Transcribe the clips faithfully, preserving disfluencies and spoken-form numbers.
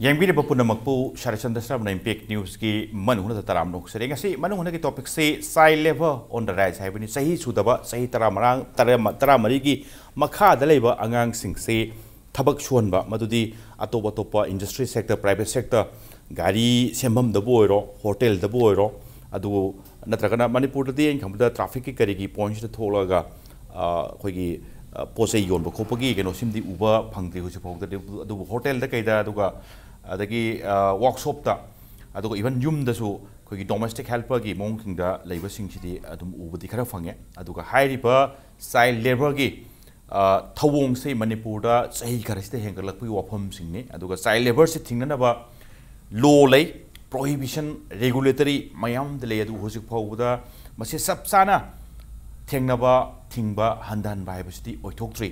ꯌꯦꯡꯕꯤꯔꯤꯕ ꯄꯨꯝꯅꯃꯛꯄꯨ ꯁꯔꯠꯆꯟꯗ꯭ꯔ ꯁꯔꯃꯅ ꯏꯝꯄꯦꯛ ꯅ꯭ꯌꯨꯁꯀꯤ ꯃꯅꯨꯡ ꯍꯨꯠꯅ ꯇꯔꯥꯝꯅ ꯑꯣꯛꯆꯔꯤ꯫ ꯉꯁꯤ ꯃꯅꯨꯡ ꯍꯨꯠꯅꯒꯤ ꯇꯣꯄꯤꯛꯁꯤ ꯆꯥꯏꯜ ꯂꯦꯕꯔ ꯑꯣꯟ ꯗ ꯔꯥꯏꯖ ꯍꯥꯏꯕꯅꯤ꯫ ꯆꯍꯤ ꯁꯨꯗꯕ, ꯆꯍꯤ ꯇꯔꯥꯃꯉꯥ, ꯇꯔꯥ-, ꯇꯔꯥꯃꯔꯤꯒꯤ ꯃꯈꯥꯗ ꯂꯩꯕ ꯑꯉꯥꯡꯁꯤꯡꯁꯤ ꯊꯕꯛ ꯁꯨꯍꯟꯕ, ꯃꯗꯨꯗꯤ ꯑꯇꯣꯞ ꯑꯇꯣꯞꯄ ꯏꯟꯗꯁꯇ꯭ꯔꯤ ꯁꯦꯛꯇꯔ, ꯄ꯭ꯔꯥꯏꯚꯦꯠ ꯁꯦꯛꯇꯔ, ꯒꯥꯔꯤ ꯁꯦꯝꯐꯝꯗꯕꯨ ꯑꯣꯏꯔꯣ, ꯍꯣꯇꯦꯜꯗꯕꯨ ꯑꯣꯏꯔꯣ, ꯑꯗꯨ ꯅꯠꯇ꯭ꯔꯒꯅ ꯃꯅꯤꯄꯨꯔꯗꯗꯤ ꯑꯩꯅ ꯈꯪꯕꯗ ꯇ꯭ꯔꯥꯐꯤꯛꯀꯤ ꯀꯔꯤꯒꯤ ꯄꯣꯏꯟꯠꯁꯤꯗ ꯊꯣꯛꯂꯒ, ꯑ, ꯑꯩꯈꯣꯏꯒꯤ, ꯑ, ꯄꯣꯠ ꯆꯩ ꯌꯣꯟꯕ ꯈꯣꯠꯄꯒꯤ ꯀꯩꯅꯣꯁꯤꯃꯗꯤ ꯎꯕ ꯐꯪꯗ꯭ꯔꯤ ꯍꯧꯖꯤꯛ ꯐꯥꯎꯕꯗꯗꯤ꯫ ꯑꯗꯨꯕꯨ ꯍꯣꯇꯦꯜꯗ ꯀꯩꯗ, ꯑꯗꯨꯒ ꯑꯗꯒꯤ, ꯑ, ꯋꯥꯔꯛꯁꯣꯞꯇ, ꯑꯗꯨꯒ ꯏꯚꯟ ꯌꯨꯝꯗꯁꯨ ꯑꯩꯈꯣꯏꯒꯤ ꯗꯣꯃꯦꯁꯇꯤꯛ ꯍꯦꯜꯄꯔꯒꯤ ꯃꯑꯣꯡꯁꯤꯡꯗ ꯂꯩꯕꯁꯤꯡꯁꯤꯗꯤ ꯑꯗꯨꯝ ꯎꯕꯗꯤ ꯈꯔ ꯐꯪꯉꯦ꯫ ꯑꯗꯨꯒ ꯍꯥꯏꯔꯤꯕ ꯆꯥꯏꯜ ꯂꯦꯕꯔꯒꯤ, ꯑ, ꯊꯧꯑꯣꯡꯁꯦ ꯃꯅꯤꯄꯨꯔꯗ ꯆꯍꯤ ꯈꯔꯁꯤꯗ ꯍꯦꯟꯒꯠꯂꯛꯄꯒꯤ ꯋꯥꯐꯝꯁꯤꯡꯅꯤ꯫ ꯑꯗꯨꯒ ꯆꯥꯏꯜ ꯂꯦꯕꯔꯁꯤ ꯊꯤꯡꯅꯅꯕ ꯂꯣ ꯂꯩ, ꯄ꯭ꯔꯣꯍꯤꯕꯤꯁꯟ, ꯔꯦꯒꯨꯂꯦꯇꯔꯤ ꯃꯌꯥꯝ ꯑꯃꯗꯤ ꯂꯩ꯫ ꯑꯗꯨꯕꯨ ꯍꯧꯖꯤꯛ ꯐꯥꯎꯕꯗ ꯃꯁꯤ ꯆꯞ ꯆꯥꯅ ꯊꯦꯡꯅꯕ, ꯊꯤꯡꯕ, ꯍꯟꯊꯍꯟꯕ ꯍꯥꯏꯕꯁꯤꯗꯤ ꯑꯣꯏꯊꯣꯛꯇ꯭ꯔꯤ꯫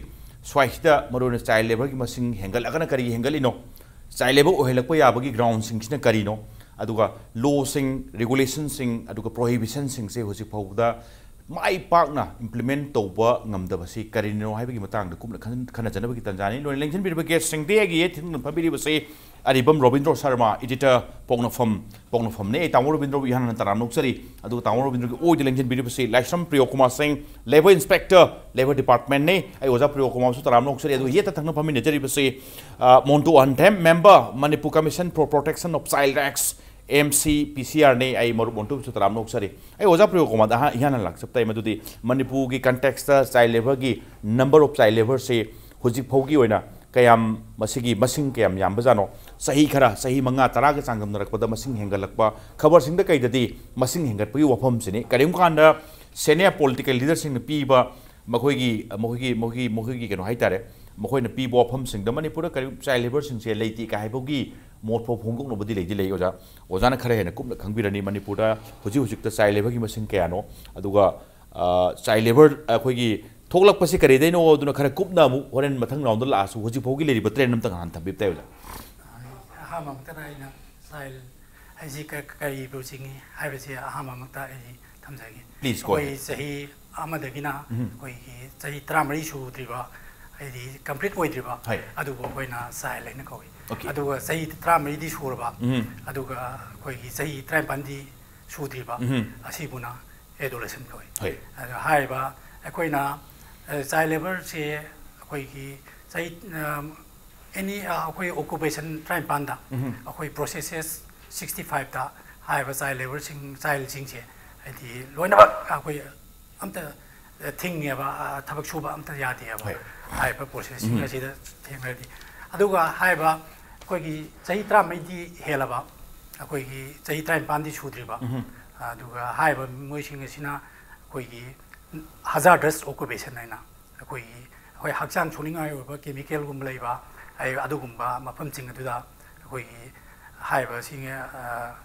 ꯁ꯭ꯋꯥꯏꯁꯤꯗ ꯃꯔꯨꯑꯣꯏꯅ ꯆꯥꯏꯜ ꯂꯦꯕꯔꯒꯤ ꯃꯁꯤꯡ ꯍꯦꯟꯒꯠꯂꯒꯅ ꯀꯔꯤꯒꯤ ꯍꯦꯟꯒꯠꯂꯤꯅꯣ? ꯆꯥꯏꯜ ꯂꯦꯕꯔ ꯑꯣꯏꯍꯜꯂꯛꯄ ꯌꯥꯕꯒꯤ ꯒ꯭ꯔꯥꯎꯟꯁꯤꯡꯁꯤꯅ ꯀꯔꯤꯅꯣ? ꯑꯗꯨꯒ ꯂꯣꯁꯤꯡ, ꯔꯤꯒꯨꯂꯦꯁꯟꯁꯤꯡ, ꯑꯗꯨꯒ ꯄ꯭ꯔꯣꯍꯤꯕꯤꯁꯟꯁꯤꯡꯁꯦ ꯍꯧꯖꯤꯛ ꯐꯥꯎꯕꯗ ꯃꯥꯏ ꯄꯥꯛꯅ ꯏꯝꯄ꯭ꯂꯤꯃꯦꯟ ꯇꯧꯕ ꯉꯝꯗꯕꯁꯤ ꯀꯔꯤꯅꯣ ꯍꯥꯏꯕꯒꯤ ꯃꯇꯥꯡꯗ ꯀꯨꯞꯅ ꯈꯟ-, ꯈꯟꯅꯖꯅꯕꯒꯤ ꯇꯥꯟꯖꯥꯅꯤ꯫ ꯂꯣꯏꯅ ꯂꯦꯡꯁꯤꯟꯕꯤꯔꯤꯕ ꯒꯦꯁꯁꯤꯡꯗꯤ ꯑꯩꯒꯤ ꯌꯦꯠ ꯊꯪꯅ ꯐꯝꯕꯤꯔꯤꯕꯁꯤ ꯑꯔꯤꯕꯝ ꯔꯣꯕꯤꯟꯗ꯭ꯔꯣ ꯁꯔꯃ, ꯏꯗꯤꯇꯔ, ꯄꯣꯛꯅꯐꯝ, ꯄꯣꯛꯅꯐꯝꯅꯦ꯫ ꯑꯩ ꯇꯥꯃꯣ ꯔꯣꯕꯤꯟꯗ꯭ꯔꯣꯕꯨ ꯏꯍꯥꯟ ꯍꯥꯟꯅ ꯇꯔꯥꯝꯅ ꯑꯣꯛꯆꯔꯤ꯫ ꯑꯗꯨꯒ ꯇꯥꯃꯣ ꯔꯣꯕꯤꯟꯗ꯭ꯔꯣꯒꯤ ꯑꯣꯏꯗ ꯂꯦꯡꯁꯤꯟꯕꯤꯔꯤꯕꯁꯤ ꯂꯥꯏꯁ꯭ꯔꯝ ꯄ꯭ꯔꯤꯌꯣ ꯀꯨꯃꯥꯔ ꯁꯤꯡ, ꯂꯦꯕꯔ ꯏꯟꯁꯄꯦꯛꯇꯔ, ꯂꯦꯕꯔ ꯗꯤꯄꯥꯔꯠꯃꯦꯟꯅꯤ꯫ ꯑꯩ ꯑꯣꯖꯥ ꯄ꯭ꯔꯤꯌꯣ ꯀꯨꯃꯥꯔꯁꯨ ꯇꯔꯥꯝꯅ ꯑꯣꯛꯆꯔꯤ꯫ ꯑꯗꯨꯒ ꯌꯦꯠꯇ ꯊꯪꯅ ꯐꯝꯃꯤꯟꯅꯖꯔꯤꯕꯁꯤ, ꯑ, Montu Ahanthem, member, Manipur commission for protection of child rights, M C P ꯁꯤ ꯑꯥꯔꯅꯤ꯫ ꯑꯩ ꯃꯔꯨꯞ ꯃꯣꯟꯇꯨꯁꯨ ꯇꯔꯥꯝꯅ ꯑꯣꯛꯆꯔꯤ꯫ ꯑꯩ ꯑꯣꯖꯥ ꯄ꯭ꯔꯤꯌꯣ ꯀꯨꯃꯥꯔꯗ ꯑꯍ-, ꯏꯍꯥꯟ ꯍꯥꯟꯅ ꯂꯥꯛꯆꯕ ꯇꯥꯏ, ꯃꯗꯨꯗꯤ ꯃꯅꯤꯄꯨꯔꯒꯤ ꯀꯟꯇꯦꯛꯁꯇ ꯆꯥꯏꯜ ꯂꯦꯕꯔꯒꯤ ꯅꯝꯕꯔ ꯑꯣꯐ ꯆꯥꯏꯜ ꯂꯦꯕꯔꯁꯤ ꯍꯧꯖꯤꯛ ꯐꯥꯎꯒꯤ ꯑꯣꯏꯅ ꯀꯌꯥꯝ, ꯃꯁꯤꯒꯤ ꯃꯁꯤꯡ ꯀꯌꯥꯝ ꯌꯥꯝꯕꯖꯥꯠꯅꯣ? ꯆꯍꯤ ꯈꯔ, ꯆꯍꯤ ꯃꯉꯥ, ꯇꯔꯥꯒ ꯆꯥꯡꯗꯝꯅꯔꯛꯄꯗ ꯃꯁꯤꯡ ꯍꯦꯟꯒꯠꯂꯛꯄ, ꯈꯕꯔꯁꯤꯡꯗ ꯀꯩꯗꯗꯤ ꯃꯁꯤꯡ ꯍꯦꯟꯒꯠꯄꯒꯤ ꯋꯥꯐꯝꯁꯤꯅꯤ꯫ ꯀꯔꯤꯒꯨꯝꯕ ꯀꯥꯟꯗ ꯁꯦꯅꯤꯌꯔ ꯄꯣꯂꯤꯇꯤꯀꯦꯜ ꯂꯤꯗꯔꯁꯤꯡꯅ ꯄꯤꯕ ꯃꯈꯣꯏꯒꯤ, ꯃꯈꯣꯏꯒꯤ, ꯃꯈꯣꯏꯒꯤ, ꯃꯈꯣꯏꯒꯤ ꯀꯩꯅꯣ ꯍꯥꯏꯇꯥꯔꯦ, ꯃꯈꯣꯏꯅ ꯄꯤꯕ ꯋꯥꯐꯝꯁꯤꯡꯗ ꯃꯅꯤꯄꯨꯔꯗ ꯀꯔꯤ ꯆꯥꯏꯜ ꯂꯦꯕꯔꯁꯤꯡꯁꯦ ꯂꯩꯇꯦ ꯀꯥꯏ ꯍꯥꯏꯕꯒꯤ ꯃꯣꯠ ꯐꯥꯎ ꯐꯣꯡꯗꯣꯛꯅꯕꯗꯤ ꯂꯩꯗꯤ ꯂꯩ꯫ ꯑꯣꯖꯥ, ꯑꯣꯖꯥꯅ ꯈꯔ ꯍꯦꯟꯅ ꯀꯨꯞꯅ ꯈꯪꯕꯤꯔꯅꯤ ꯃꯅꯤꯄꯨꯔꯗ ꯍꯧꯖꯤꯛ ꯍꯧꯖꯤꯛꯇ ꯆꯥꯏꯜ ꯂꯦꯕꯔꯒꯤ ꯃꯁꯤꯡ ꯀꯌꯥꯅꯣ, ꯑꯗꯨꯒ, ꯑ, ꯆꯥꯏꯜ ꯂꯦꯕꯔ ꯑꯩꯈꯣꯏꯒꯤ ꯊꯣꯛꯂꯛꯄꯁꯤ ꯀꯔꯤꯗꯩꯅꯣ ꯑꯗꯨꯅ ꯈꯔ ꯀꯨꯞꯅ ꯑꯃꯨꯛ ꯍꯣꯔꯦꯟ ꯃꯊꯪ ꯔꯥꯎꯟꯗ ꯂꯥꯛꯑꯁꯨ ꯍꯧꯖꯤꯛ ꯐꯥꯎꯒꯤ ꯂꯩꯔꯤꯕ ꯇ꯭ꯔꯦꯟ ꯑꯝꯇꯪ ꯍꯥꯟꯅ ꯊꯝꯕꯤꯕ ꯇꯥꯏ ꯑꯣꯖꯥ꯫ ꯑꯍꯥꯟꯕꯃꯛꯇꯗ ꯑꯩꯅ ꯆꯥꯏꯜ ꯍꯥꯏꯁꯤ ꯀ-, ꯀꯔꯤꯕꯨ ꯆꯤꯡꯏ ꯍꯥꯏꯕꯁꯤ ꯑꯍꯥꯟꯕꯃꯛꯇ ꯑꯩ ꯊꯝꯖꯒꯦ꯫ Please, go ꯑꯩꯈꯣꯏ ahead. ꯆꯍꯤ ꯑꯃꯗꯒꯤꯅ ꯎꯝ꯫ ꯑꯩꯈꯣꯏꯒꯤ ꯆꯍꯤ ꯇꯔꯥꯃꯔꯤ ꯁꯨꯗ꯭ꯔꯤꯕ ꯍꯥꯏꯗꯤ ꯀꯝꯄ꯭ꯂꯤꯠ ꯑꯣꯏꯗ꯭ꯔꯤꯕ, ꯍꯣꯏ꯫ ꯑꯗꯨꯕꯨ ꯑꯩꯈꯣꯏꯅ ꯆꯥꯏꯜ ꯍꯥꯏꯅ ꯀꯧꯏ꯫ Okay. ꯑꯗꯨꯒ ꯆꯍꯤ ꯇꯔꯥꯃꯔꯤꯗꯤ ꯁꯨꯔꯕ, ꯎꯝ꯫ ꯑꯗꯨꯒ ꯑꯩꯈꯣꯏꯒꯤ ꯆꯍꯤ ꯇꯔꯥꯅꯤꯄꯥꯟꯗꯤ ꯁꯨꯗ꯭ꯔꯤꯕ, ꯎꯝ꯫ ꯑꯁꯤꯕꯨꯅ ꯑꯦꯗꯣꯂꯦꯁꯟ ꯀꯧꯏ꯫ ꯍꯣꯏ꯫ ꯑꯗꯣ ꯍꯥꯏꯔꯤꯕ ꯑꯩꯈꯣꯏꯅ ꯆꯥꯏꯜ ꯂꯦꯕꯔꯁꯦ ꯑꯩꯈꯣꯏꯒꯤ ꯆꯍꯤ ꯑꯦꯅꯤ ꯑꯩꯈꯣꯏ ꯑꯣꯀꯨꯄꯦꯁꯟ ꯇꯔꯥꯅꯤꯄꯥꯟꯗ ꯎꯝ꯫ ꯑꯩꯈꯣꯏ ꯄ꯭ꯔꯣꯁꯦꯁꯦꯁ ꯁꯤꯛꯁꯇꯤ ꯐꯥꯏꯚꯇ ꯍꯥꯏꯔꯤꯕ ꯆꯥꯏꯜ ꯂꯦꯕꯔꯁꯤꯡ, ꯆꯥꯏꯜꯁꯤꯡꯁꯦ ꯍꯥꯏꯗꯤ ꯂꯣꯏꯅꯃꯛ ꯑꯩꯈꯣꯏ ꯑꯝꯇ ꯊꯤꯡꯉꯦꯕ, ꯑ, ꯊꯕꯛ ꯁꯨꯕ ꯑꯝꯇ ꯌꯥꯗꯦꯕ꯫ ꯍꯣꯏ꯫ ꯍꯥꯏꯔꯤꯕ ꯄ꯭ꯔꯣꯁꯦꯁꯁꯤꯡ ꯎꯝ꯫ ꯑꯁꯤꯗ ꯊꯦꯡꯅꯔꯗꯤ, ꯑꯗꯨꯒ ꯍꯥꯏꯔꯤꯕ ꯑꯩꯈꯣꯏꯒꯤ ꯆꯍꯤ ꯇꯔꯥꯃꯔꯤꯗꯤ ꯍꯦꯜꯂꯕ, ꯑꯩꯈꯣꯏꯒꯤ ꯆꯍꯤ ꯇꯔꯥꯅꯤꯄꯥꯟꯗꯤ ꯁꯨꯗ꯭ꯔꯤꯕ, ꯎꯝ꯫ ꯑꯗꯨꯒ ꯍꯥꯏꯔꯤꯕ ꯃꯤꯑꯣꯏꯁꯤꯡ ꯑꯁꯤꯅ ꯑꯩꯈꯣꯏꯒꯤ ꯍꯖꯥꯔꯗꯁ ꯑꯣꯀꯨꯄꯦꯁꯟ ꯍꯥꯏꯅ ꯑꯩꯈꯣꯏꯒꯤ, ꯑꯩꯈꯣꯏ ꯍꯛꯆꯥꯡ ꯁꯣꯛꯅꯤꯡꯉꯥꯏ ꯑꯣꯏꯕ ꯀꯦꯃꯤꯀꯦꯜꯒꯨꯝꯕ ꯂꯩꯕ, ꯑꯩ ꯑꯗꯨꯒꯨꯝꯕ ꯃꯐꯝꯁꯤꯡ ꯑꯗꯨꯗ ꯑꯩꯈꯣꯏꯒꯤ ꯍꯥꯏꯔꯤꯕꯁꯤꯡ, ꯑ,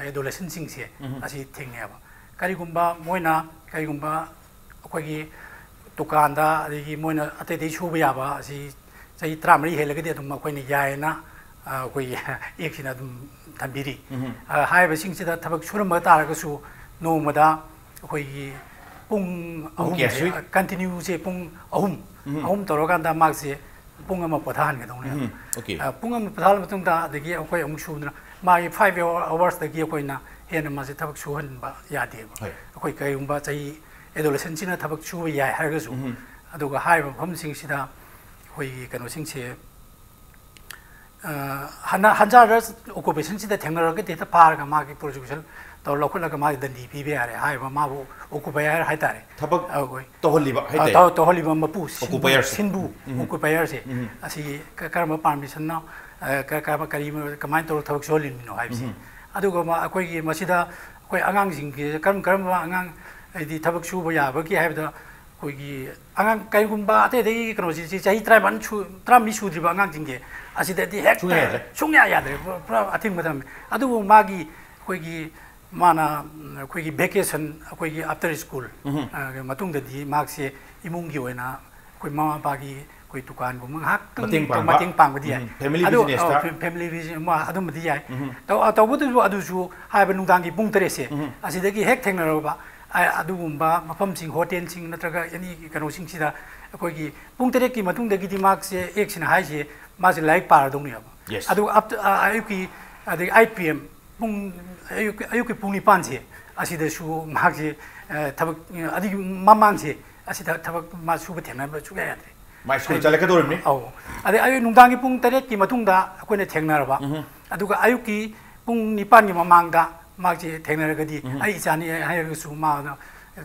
ꯑꯦꯗꯣꯂꯦꯁꯟꯁꯤꯡꯁꯦ ꯎꯝ꯫ ꯑꯁꯤ ꯊꯦꯡꯅꯩꯑꯕ꯫ ꯀꯔꯤꯒꯨꯝꯕ ꯃꯣꯏꯅ, ꯀꯔꯤꯒꯨꯝꯕ ꯑꯩꯈꯣꯏꯒꯤ ꯗꯨꯀꯥꯟꯗ, ꯑꯗꯒꯤ ꯃꯣꯏꯅ ꯑꯇꯩ ꯑꯇꯩ ꯁꯨꯕ ꯌꯥꯕ ꯑꯁꯤ ꯆꯍꯤ ꯇꯔꯥꯃꯔꯤ ꯍꯦꯜꯂꯒꯗꯤ ꯑꯗꯨꯝ ꯑꯩꯈꯣꯏꯅ ꯌꯥꯏꯌꯦꯅ, ꯑ, ꯑꯩꯈꯣꯏꯒꯤ ꯑꯦꯛꯁꯤꯅ ꯑꯗꯨꯝ ꯊꯝꯕꯤꯔꯤ꯫ ꯎꯝ꯫ ꯑ, ꯍꯥꯏꯔꯤꯕꯁꯤꯡꯁꯤꯗ ꯊꯕꯛ ꯁꯨꯔꯝꯕ ꯇꯥꯔꯒꯁꯨ ꯅꯣꯡꯃꯗ ꯑꯩꯈꯣꯏꯒꯤ ꯄꯨꯡ ꯄꯨꯡ ꯀꯌꯥ ꯑꯍꯨꯝꯁꯦ, ꯁꯨꯏ? ꯀꯟꯇꯤꯅ꯭ꯌꯨꯁꯦ ꯄꯨꯡ ꯑꯍꯨꯝ, ꯎꯝ꯫ ꯑꯍꯨꯝ ꯇꯧꯔꯀꯥꯟꯗ ꯃꯥꯁꯦ ꯄꯨꯡ ꯑꯃ ꯄꯣꯊꯥꯍꯟꯒꯗꯧꯅꯦꯕ꯫ ꯎꯝ, okay꯫ ꯑ, ꯄꯨꯡ ꯑꯃ ꯄꯣꯊꯥꯍꯜꯂ ꯃꯇꯨꯡꯗ ꯑꯗꯒꯤ ꯑꯩꯈꯣꯏ ꯑꯃꯨꯛ ꯁꯨꯗꯅ ꯃꯥꯒꯤ five hour, hours-ꯇꯒꯤ ꯑꯩꯈꯣꯏꯅ ꯍꯦꯟꯅ ꯃꯥꯁꯦ ꯊꯕꯛ ꯁꯨꯍꯟꯕ ꯌꯥꯗꯦꯕ꯫ ꯍꯣꯏ꯫ ꯑꯩꯈꯣꯏ ꯀꯔꯤꯒꯨꯝꯕ ꯆꯍꯤ adolescent-ꯁꯤꯅ ꯊꯕꯛ ꯁꯨꯕ ꯌꯥꯏ ꯍꯥꯏꯔꯒꯁꯨ, ꯎꯝ꯫ ꯑꯗꯨꯒ ꯍꯥꯏꯔꯤꯕ ꯃꯐꯝꯁꯤꯡꯁꯤꯗ ꯑꯩꯈꯣꯏꯒꯤ ꯀꯩꯅꯣꯁꯤꯡꯁꯦ, ꯑ, ꯍꯟꯅ ꯍꯟꯖꯥꯔ ꯑꯣꯀꯨꯄꯦꯁꯟꯁꯤꯗ ꯊꯦꯡꯅꯔꯒꯗꯤ ꯍꯦꯛꯇ ꯐꯥꯔꯒ ꯃꯥꯒꯤ ꯄ꯭ꯔꯣꯁꯤꯀ꯭ꯌꯨꯁꯟ ꯇꯧꯔ ꯂꯧꯈꯠꯂꯒ ꯃꯥꯒꯤ ꯗꯟꯗꯤ ꯄꯤꯕ ꯌꯥꯔꯦ꯫ ꯍꯥꯏꯔꯤꯕ ꯃꯥꯕꯨ ꯑꯣꯀꯨꯄꯥꯌꯔ ꯍꯥꯏꯇꯥꯔꯦ꯫ ꯊꯕꯛ ꯑꯩꯈꯣꯏ ꯇꯧꯍꯜꯂꯤꯕ ꯑ, ꯍꯥꯏꯇꯥꯔꯦ꯫ ꯇꯧ-, ꯇꯧꯍꯜꯂꯤꯕ ꯃꯄꯨ, ꯁꯤꯟꯕꯨ-, Occupier-ꯁꯦ꯫ ꯁꯤꯟꯕꯨ, ꯎꯝ꯫ Occupier-ꯁꯦ꯫ ꯎꯝ꯫ ꯑꯁꯤꯒꯤ ꯀ-, ꯀꯔꯝꯕ permission-ꯅꯣ, ꯑ, ꯀ-, ꯀ-, ꯀꯔꯤ, ꯀꯃꯥꯏꯅ ꯇꯧꯔꯒ ꯊꯕꯛ ꯁꯨꯍꯜꯂꯤꯕꯅꯣ ꯍꯥꯏꯕꯁꯦ꯫ ꯎꯝ꯫ ꯑꯗꯨꯒ ꯃ-, ꯑꯩꯈꯣꯏꯒꯤ ꯃꯁꯤꯗ ꯑꯩꯈꯣꯏ ꯑꯉꯥꯡꯁꯤꯡꯒꯤ ꯀꯔꯝ ꯀꯔꯝꯕ ꯑꯉꯥꯡ ꯍꯥꯏꯗꯤ ꯊꯕꯛ ꯁꯨꯕ ꯌꯥꯕꯒꯦ ꯍꯥꯏꯕꯗ, ꯑꯩꯈꯣꯏꯒꯤ ꯑꯉꯥꯡ ꯀꯔꯤꯒꯨꯝꯕ ꯑꯇꯩ ꯑꯇꯩꯒꯤ ꯀꯩꯅꯣꯁꯤ ꯆꯍꯤ ꯇꯔꯥꯃꯥꯄꯟ ꯁꯨ-, ꯇꯔꯥꯃꯔꯤ ꯁꯨꯗ꯭ꯔꯤꯕ ꯑꯉꯥꯡꯁꯤꯡꯁꯦ ꯑꯁꯤꯗꯗꯤ ꯍꯦꯛꯇ ꯁꯨꯡꯌꯥ ꯌꯥꯗ꯭ꯔꯦ꯫ ꯁꯨꯡꯌꯥ ꯌꯥꯗ꯭ꯔꯦ꯫ ꯄꯨꯔꯥ, ꯄꯨꯔꯥ ꯑꯊꯤꯡꯕ ꯊꯝꯃꯦ꯫ ꯑꯗꯨꯕꯨ ꯃꯥꯒꯤ ꯑꯩꯈꯣꯏꯒꯤ ꯃꯥꯅ, ꯎꯝ, ꯑꯩꯈꯣꯏꯒꯤ vacation, ꯑꯩꯈꯣꯏꯒꯤ after school, ꯎꯝ꯫ ꯑ, ꯃꯇꯨꯡꯗꯗꯤ ꯃꯍꯥꯛꯁꯦ ꯏꯃꯨꯡꯒꯤ ꯑꯣꯏꯅ ꯑꯩꯈꯣꯏ ꯃꯃꯥ ꯃꯄꯥꯒꯤ ꯑꯩꯈꯣꯏ ꯗꯨꯀꯥꯟꯒꯨꯝꯕ ꯉꯥꯏꯍꯥꯛꯇꯪ ꯃꯇꯦꯡ ꯄꯥꯡꯕ꯫ ꯃꯇꯦꯡ ꯄꯥꯡꯕꯗꯤ ꯌꯥꯏ꯫ ꯎꯝ, family ꯑꯗꯨ, business-ꯇ꯫ ꯑ, fa-, family business ꯑꯃ ꯑꯗꯨꯝꯕꯗꯤ ꯌꯥꯏ꯫ ꯎꯝ꯫ ꯇꯧ-, ꯑ, ꯇꯧꯕꯇꯕꯨ ꯑꯗꯨꯁꯨ ꯍꯥꯏꯕ ꯅꯨꯡꯗꯥꯡꯒꯤ ꯄꯨꯡ ꯇꯔꯦꯠꯁꯦ ꯎꯝ꯫ ꯑꯁꯤꯗꯒꯤ ꯍꯦꯛ ꯊꯦꯡꯅꯔꯕ ꯑ- ꯑꯗꯨꯒꯨꯝꯕ ꯃꯐꯝꯁꯤꯡ, ꯍꯣꯇꯦꯜꯁꯤꯡ ꯅꯠꯇ꯭ꯔꯒ ꯑꯦꯅꯤ ꯀꯩꯅꯣꯁꯤꯡꯁꯤꯗ ꯑꯩꯈꯣꯏꯒꯤ ꯄꯨꯡ ꯇꯔꯦꯠꯀꯤ ꯃꯇꯨꯡꯗꯒꯤꯗꯤ ꯃꯥꯁꯦ, ꯑꯦꯛꯁꯤꯅ ꯍꯥꯏꯁꯦ, ꯃꯥꯁꯦ ꯂꯥꯏꯔꯤꯛ ꯄꯥꯔꯗꯧꯅꯦꯕ꯫ Yes. ꯑꯗꯨꯒ ꯑꯞ- ꯑ- ꯑꯌꯨꯛꯀꯤ, ꯑꯗꯒꯤ ꯑꯩꯠ ꯄꯤ ꯑꯦꯝ, ꯄꯨꯡ ꯑꯌꯨꯛ ꯑꯌꯨꯛꯀꯤ ꯄꯨꯡ ꯅꯤꯄꯥꯟꯁꯦ, ꯑꯁꯤꯗꯁꯨ ꯃꯍꯥꯛꯁꯦ ꯑ, ꯊꯕꯛ, ꯑ- ꯑꯗꯨꯒꯤ ꯃꯃꯥꯡꯁꯦ ꯑꯁꯤꯗ ꯊꯕꯛ ꯃꯥ ꯁꯨꯕ ꯊꯦꯡꯅꯕ ꯁꯨꯡꯌꯥ ꯌꯥꯗ꯭ꯔꯦ꯫ ꯃꯥꯏ ꯁ꯭ꯀꯨꯜ ꯆꯠꯂꯛꯀꯗꯧꯔꯤꯕꯅꯤ꯫ ꯑꯧ꯫ ꯑꯗꯩ ꯑꯌꯨꯛ ꯅꯨꯡꯗꯥꯡꯒꯤ ꯄꯨꯡ ꯇꯔꯦꯠꯀꯤ ꯃꯇꯨꯡꯗ ꯑꯩꯈꯣꯏꯅ ꯊꯦꯡꯅꯔꯕ꯫ ꯎꯝ꯫ ꯑꯗꯨꯒ ꯑꯌꯨꯛꯀꯤ ꯄꯨꯡ ꯅꯤꯄꯥꯟꯒꯤ ꯃꯃꯥꯡꯗ ꯃꯥꯁꯦ ꯊꯦꯡꯅꯔꯒꯗꯤ, ꯎꯝ꯫ ꯑꯩ ꯏꯆꯥꯅꯤ ꯍꯥꯏꯔꯒꯁꯨ ꯃꯥꯅ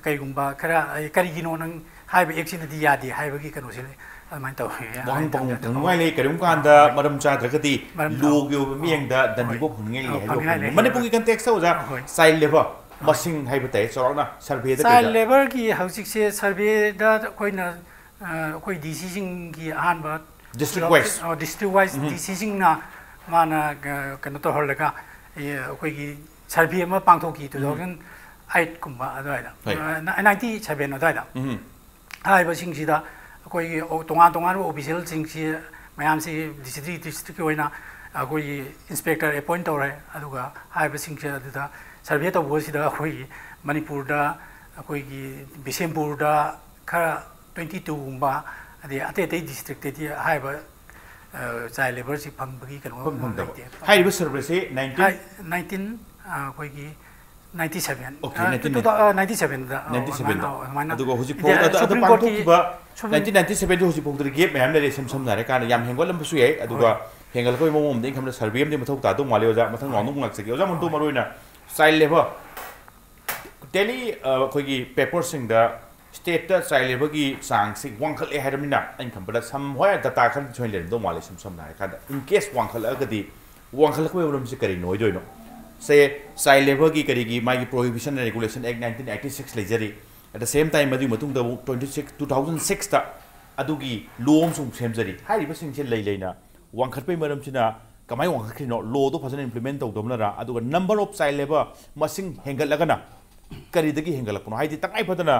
ꯀꯩꯒꯨꯝꯕ ꯈꯔ, ꯑꯩ, "ꯀꯔꯤꯒꯤꯅꯣ ꯅꯪ ꯍꯥꯏꯕ ꯑꯦꯛꯁꯤꯅꯗꯤ ꯌꯥꯗꯦ" ꯍꯥꯏꯕꯒꯤ ꯀꯩꯅꯣꯁꯦ ꯂꯩ꯫ ꯑꯗꯨꯃꯥꯏꯅ ꯇꯧꯋꯦ꯫ ꯋꯥꯍꯪ ꯑꯗꯨꯃꯥꯏꯅ ꯇꯧꯗꯅ ꯄꯪꯅꯤꯡꯉꯥꯏ ꯂꯩ꯫ ꯀꯔꯤꯒꯨꯝꯕ ꯀꯥꯟꯗ ꯃꯔꯝ ꯆꯥꯗ꯭ꯔꯒꯗꯤ ꯃꯔꯝ ꯆꯥ- ꯂꯣꯒꯤ ꯑꯣꯏꯕ ꯃꯤꯠꯌꯦꯡꯗ ꯗꯟꯗꯤ ꯍꯣꯏ꯫ ꯐꯥꯎ ꯐꯪꯅꯤꯡꯉꯥꯏ ꯂꯩ ꯑꯧ, ꯍꯥꯏꯗꯣ ꯐꯪꯅꯤꯡꯉꯥꯏ ꯐꯪꯅꯤꯡꯉꯤ꯫ ꯂꯩ꯫ ꯃꯅꯤꯄꯨꯔꯒꯤ ꯀꯟꯇꯦꯛꯁꯇ ꯑꯣꯖꯥ, ꯍꯣꯏ꯫ ꯆꯥꯏꯜ ꯂꯦꯕꯔ ꯃꯁꯤꯡ ꯍꯥꯏꯕ ꯇꯥꯏ, ꯆꯥꯎꯔꯥꯛꯅ ꯁꯔꯚꯦꯗ ꯆꯥꯏꯜ ꯀꯩꯗ? ꯂꯦꯕꯔꯒꯤ ꯍꯧꯖꯤꯛꯁꯦ ꯁꯔꯚꯦꯗ ꯑꯩꯈꯣꯏꯅ, ꯑ, ꯑꯩꯈꯣꯏ ꯗꯤ ꯁꯤꯁꯤꯡꯒꯤ ꯑꯍꯥꯟꯕ District wise. ꯗꯤꯁꯇ꯭ꯔꯤꯛ ꯋꯥꯏꯁ ꯎꯝ꯫ ꯗꯤ ꯁꯤꯁꯤꯡꯅ ꯃꯥꯅ, ꯑ, ꯀꯩꯅꯣ ꯇꯧꯍꯜꯂꯒ, ꯑꯦ, ꯑꯩꯈꯣꯏꯒꯤ ꯁꯔꯚꯦ ꯑꯃ ꯄꯥꯡꯊꯣꯛꯈꯤ, ꯇꯨ ꯎꯝ꯫ ꯊꯥꯎꯖꯟ ꯑꯩꯠꯀꯨꯝꯕ ꯑꯗꯨꯋꯥꯏꯗ, ꯍꯣꯏ꯫ ꯑ, ꯅꯥꯏꯟꯇꯤ ꯁꯚꯦꯟ ꯑꯗꯨꯋꯥꯏꯗ꯫ ꯎꯝ꯫ ꯍꯥꯏꯔꯤꯕꯁꯤꯡꯁꯤꯗ ꯑꯩꯈꯣꯏꯒꯤ ꯑꯣ-, ꯇꯣꯉꯥꯟ ꯇꯣꯉꯥꯟꯕ ꯑꯣꯐꯤꯁꯤꯌꯦꯜꯁꯤꯡꯁꯤ ꯃꯌꯥꯝꯁꯤ ꯗꯤꯁꯇ꯭ꯔꯤꯛ ꯗꯤꯁꯇ꯭ꯔꯤꯛꯀꯤ ꯑꯣꯏꯅ ꯑꯩꯈꯣꯏꯒꯤ ꯏꯟꯁꯄꯦꯛꯇꯔ ꯑꯦꯄꯣꯏꯟ ꯇꯧꯔꯦ꯫ ꯑꯗꯨꯒ ꯍꯥꯏꯔꯤꯕꯁꯤꯡꯁꯦ ꯑꯗꯨꯗ ꯁꯔꯚꯦ ꯇꯧꯕꯁꯤꯗ ꯑꯩꯈꯣꯏꯒꯤ ꯃꯅꯤꯄꯨꯔꯗ, ꯑꯩꯈꯣꯏꯒꯤ ꯕꯤꯁꯦꯝꯄꯨꯔꯗ ꯈꯔ ꯇ꯭ꯋꯦꯟꯇꯤ ꯇꯨꯒꯨꯝꯕ, ꯑꯗꯩ ꯑꯇꯩ ꯑꯇꯩ ꯗꯤꯁꯇ꯭ꯔꯤꯛꯇꯗꯤ ꯍꯥꯏꯔꯤꯕ, ꯑ, ꯆꯥꯏꯜ ꯂꯦꯕꯔꯁꯤ ꯐꯪꯕꯒꯤ ꯀꯩꯅꯣ ꯐꯪ-, ꯐꯪꯗꯕ꯫ ꯂꯩꯇꯦ꯫ ꯍꯥꯏꯔꯤꯕ ꯁꯔꯚꯦꯁꯦ ꯅꯥꯏꯟꯇꯤꯟ? ꯍꯥꯏ-, ꯅꯥꯏꯟꯇꯤꯟ, ꯑ, ꯑꯩꯈꯣꯏꯒꯤ ꯅꯥꯏꯟꯇꯤ ꯁꯚꯦꯟ꯫ Okay, ꯑ, ꯅꯥꯏꯟꯇꯤꯟ ꯇꯨ ꯊꯥꯎ-, ꯑ, ꯅꯥꯏꯟꯇꯤ ꯁꯚꯦꯟꯗ, ꯑ, ꯅꯥꯏꯟꯇꯤ ꯁꯚꯦꯟꯗ꯫ ꯑꯗꯨꯃꯥꯏꯅ, ꯑꯗꯨꯃꯥꯏꯅ꯫ ꯑꯗꯨꯒ ꯍꯧꯖꯤꯛ ꯏꯟꯗꯤꯌꯥ ꯐꯥꯎ-, ꯑꯗꯨ, ꯑꯗꯨ ꯁꯨꯄ꯭ꯔꯤꯝ ꯀꯣꯔꯠꯀꯤ, ꯄꯥꯡꯊꯣꯛꯈꯤꯕ ꯁꯨꯄ꯭ꯔꯤꯝ- ꯅꯥꯏꯟꯇꯤꯟ ꯅꯥꯏꯟꯇꯤ ꯁꯚꯦꯟꯗꯤ ꯍꯧꯖꯤꯛ ꯐꯥꯎꯗ ꯒꯦꯞ ꯃꯌꯥꯝ ꯂꯩꯔꯦ, ꯏꯁꯝ ꯁꯝꯅ ꯍꯥꯏꯔꯀꯥꯟꯗ꯫ ꯌꯥꯝ ꯍꯦꯟꯒꯠꯂꯝꯕꯁꯨ ꯌꯥꯏ꯫ ꯑꯗꯨꯒ ꯍꯣꯏ꯫ ꯍꯦꯟꯒꯠꯂꯛꯄꯒꯤ ꯃꯑꯣꯡ ꯑꯃꯗ ꯑꯩꯅ ꯈꯟꯕꯗ ꯁꯔꯚꯦ ꯑꯃꯗꯤ ꯃꯊꯧ ꯇꯥꯗꯧ ꯃꯥꯜꯂꯤ, ꯑꯣꯖꯥ꯫ ꯃꯊꯪ ꯔꯥꯎꯟꯗ ꯑꯃꯨꯛ ꯂꯥꯛꯆꯒꯦ꯫ ꯑꯣꯖꯥ ꯃꯟꯇꯣ, ꯃꯔꯨꯑꯣꯏꯅ ꯆꯥꯏꯜ ꯂꯦꯕꯔ, ꯗꯦꯜꯂꯤ, ꯑ, ꯑꯩꯈꯣꯏꯒꯤ ꯄꯦꯄꯔꯁꯤꯡꯗ ꯁ꯭ꯇꯦꯠꯇ ꯆꯥꯏꯜ ꯂꯦꯕꯔꯒꯤ ꯆꯥꯡꯁꯤ ꯋꯥꯡꯈꯠꯂꯦ ꯍꯥꯏꯔꯕꯅꯤꯅ, ꯑꯩꯅ ꯈꯟꯕꯗ ꯁꯝ ꯍꯣꯏ ꯗꯇꯥ ꯈꯔꯗꯤ ꯁꯣꯏꯅ ꯂꯩꯔꯝꯗꯧ ꯃꯥꯜꯂꯦ꯫ ꯁꯝ ꯁꯝꯅ ꯍꯥꯏꯔꯀꯥꯟꯗ, in case ꯋꯥꯡꯈꯠꯂꯛꯑꯒꯗꯤ, ꯋꯥꯡꯈꯠꯂꯛꯄꯒꯤ ꯃꯔꯝꯁꯤ ꯀꯔꯤꯅꯣ ꯑꯣꯏꯗꯣꯏꯅꯣ? ꯁꯦ, ꯆꯥꯏꯜ ꯂꯦꯕꯔꯒꯤ ꯀꯔꯤꯒꯤ ꯃꯥꯒꯤ Prohibition and Regulation Act nineteen eighty six ꯂꯩꯖꯔꯤ꯫ At the same time, ꯃꯗꯨꯒꯤ ꯃꯇꯨꯡꯗ ꯑꯃꯨꯛ ꯇ꯭ꯋꯦꯟꯇꯤ ꯁꯤꯛꯁ, ꯇꯨ ꯊꯥꯎꯖꯟ ꯁꯤꯛꯁꯇ ꯑꯗꯨꯒꯤ ꯂꯣ ꯑꯃꯁꯨ ꯑꯃꯨꯛ ꯁꯦꯝꯖꯔꯤ꯫ ꯍꯥꯏꯔꯤꯕꯁꯤꯡꯁꯦ ꯂꯩ ꯂꯩꯅ ꯋꯥꯡꯈꯠꯄꯒꯤ ꯃꯔꯝꯁꯤꯅ ꯀꯃꯥꯏꯅ ꯋꯥꯡꯈꯠꯈ꯭ꯔꯤꯅꯣ? ꯂꯣꯗꯣ ꯐꯖꯅ implement ꯇꯧꯗꯕꯅꯔ? ꯑꯗꯨꯒ number of child labour ꯃꯁꯤꯡ ꯍꯦꯟꯒꯠꯂꯒꯅ ꯀꯔꯤꯗꯒꯤ ꯍꯦꯟꯒꯠꯂꯛꯄꯅꯣ? ꯍꯥꯏꯗꯤ ꯇꯉꯥꯏ ꯐꯗꯅ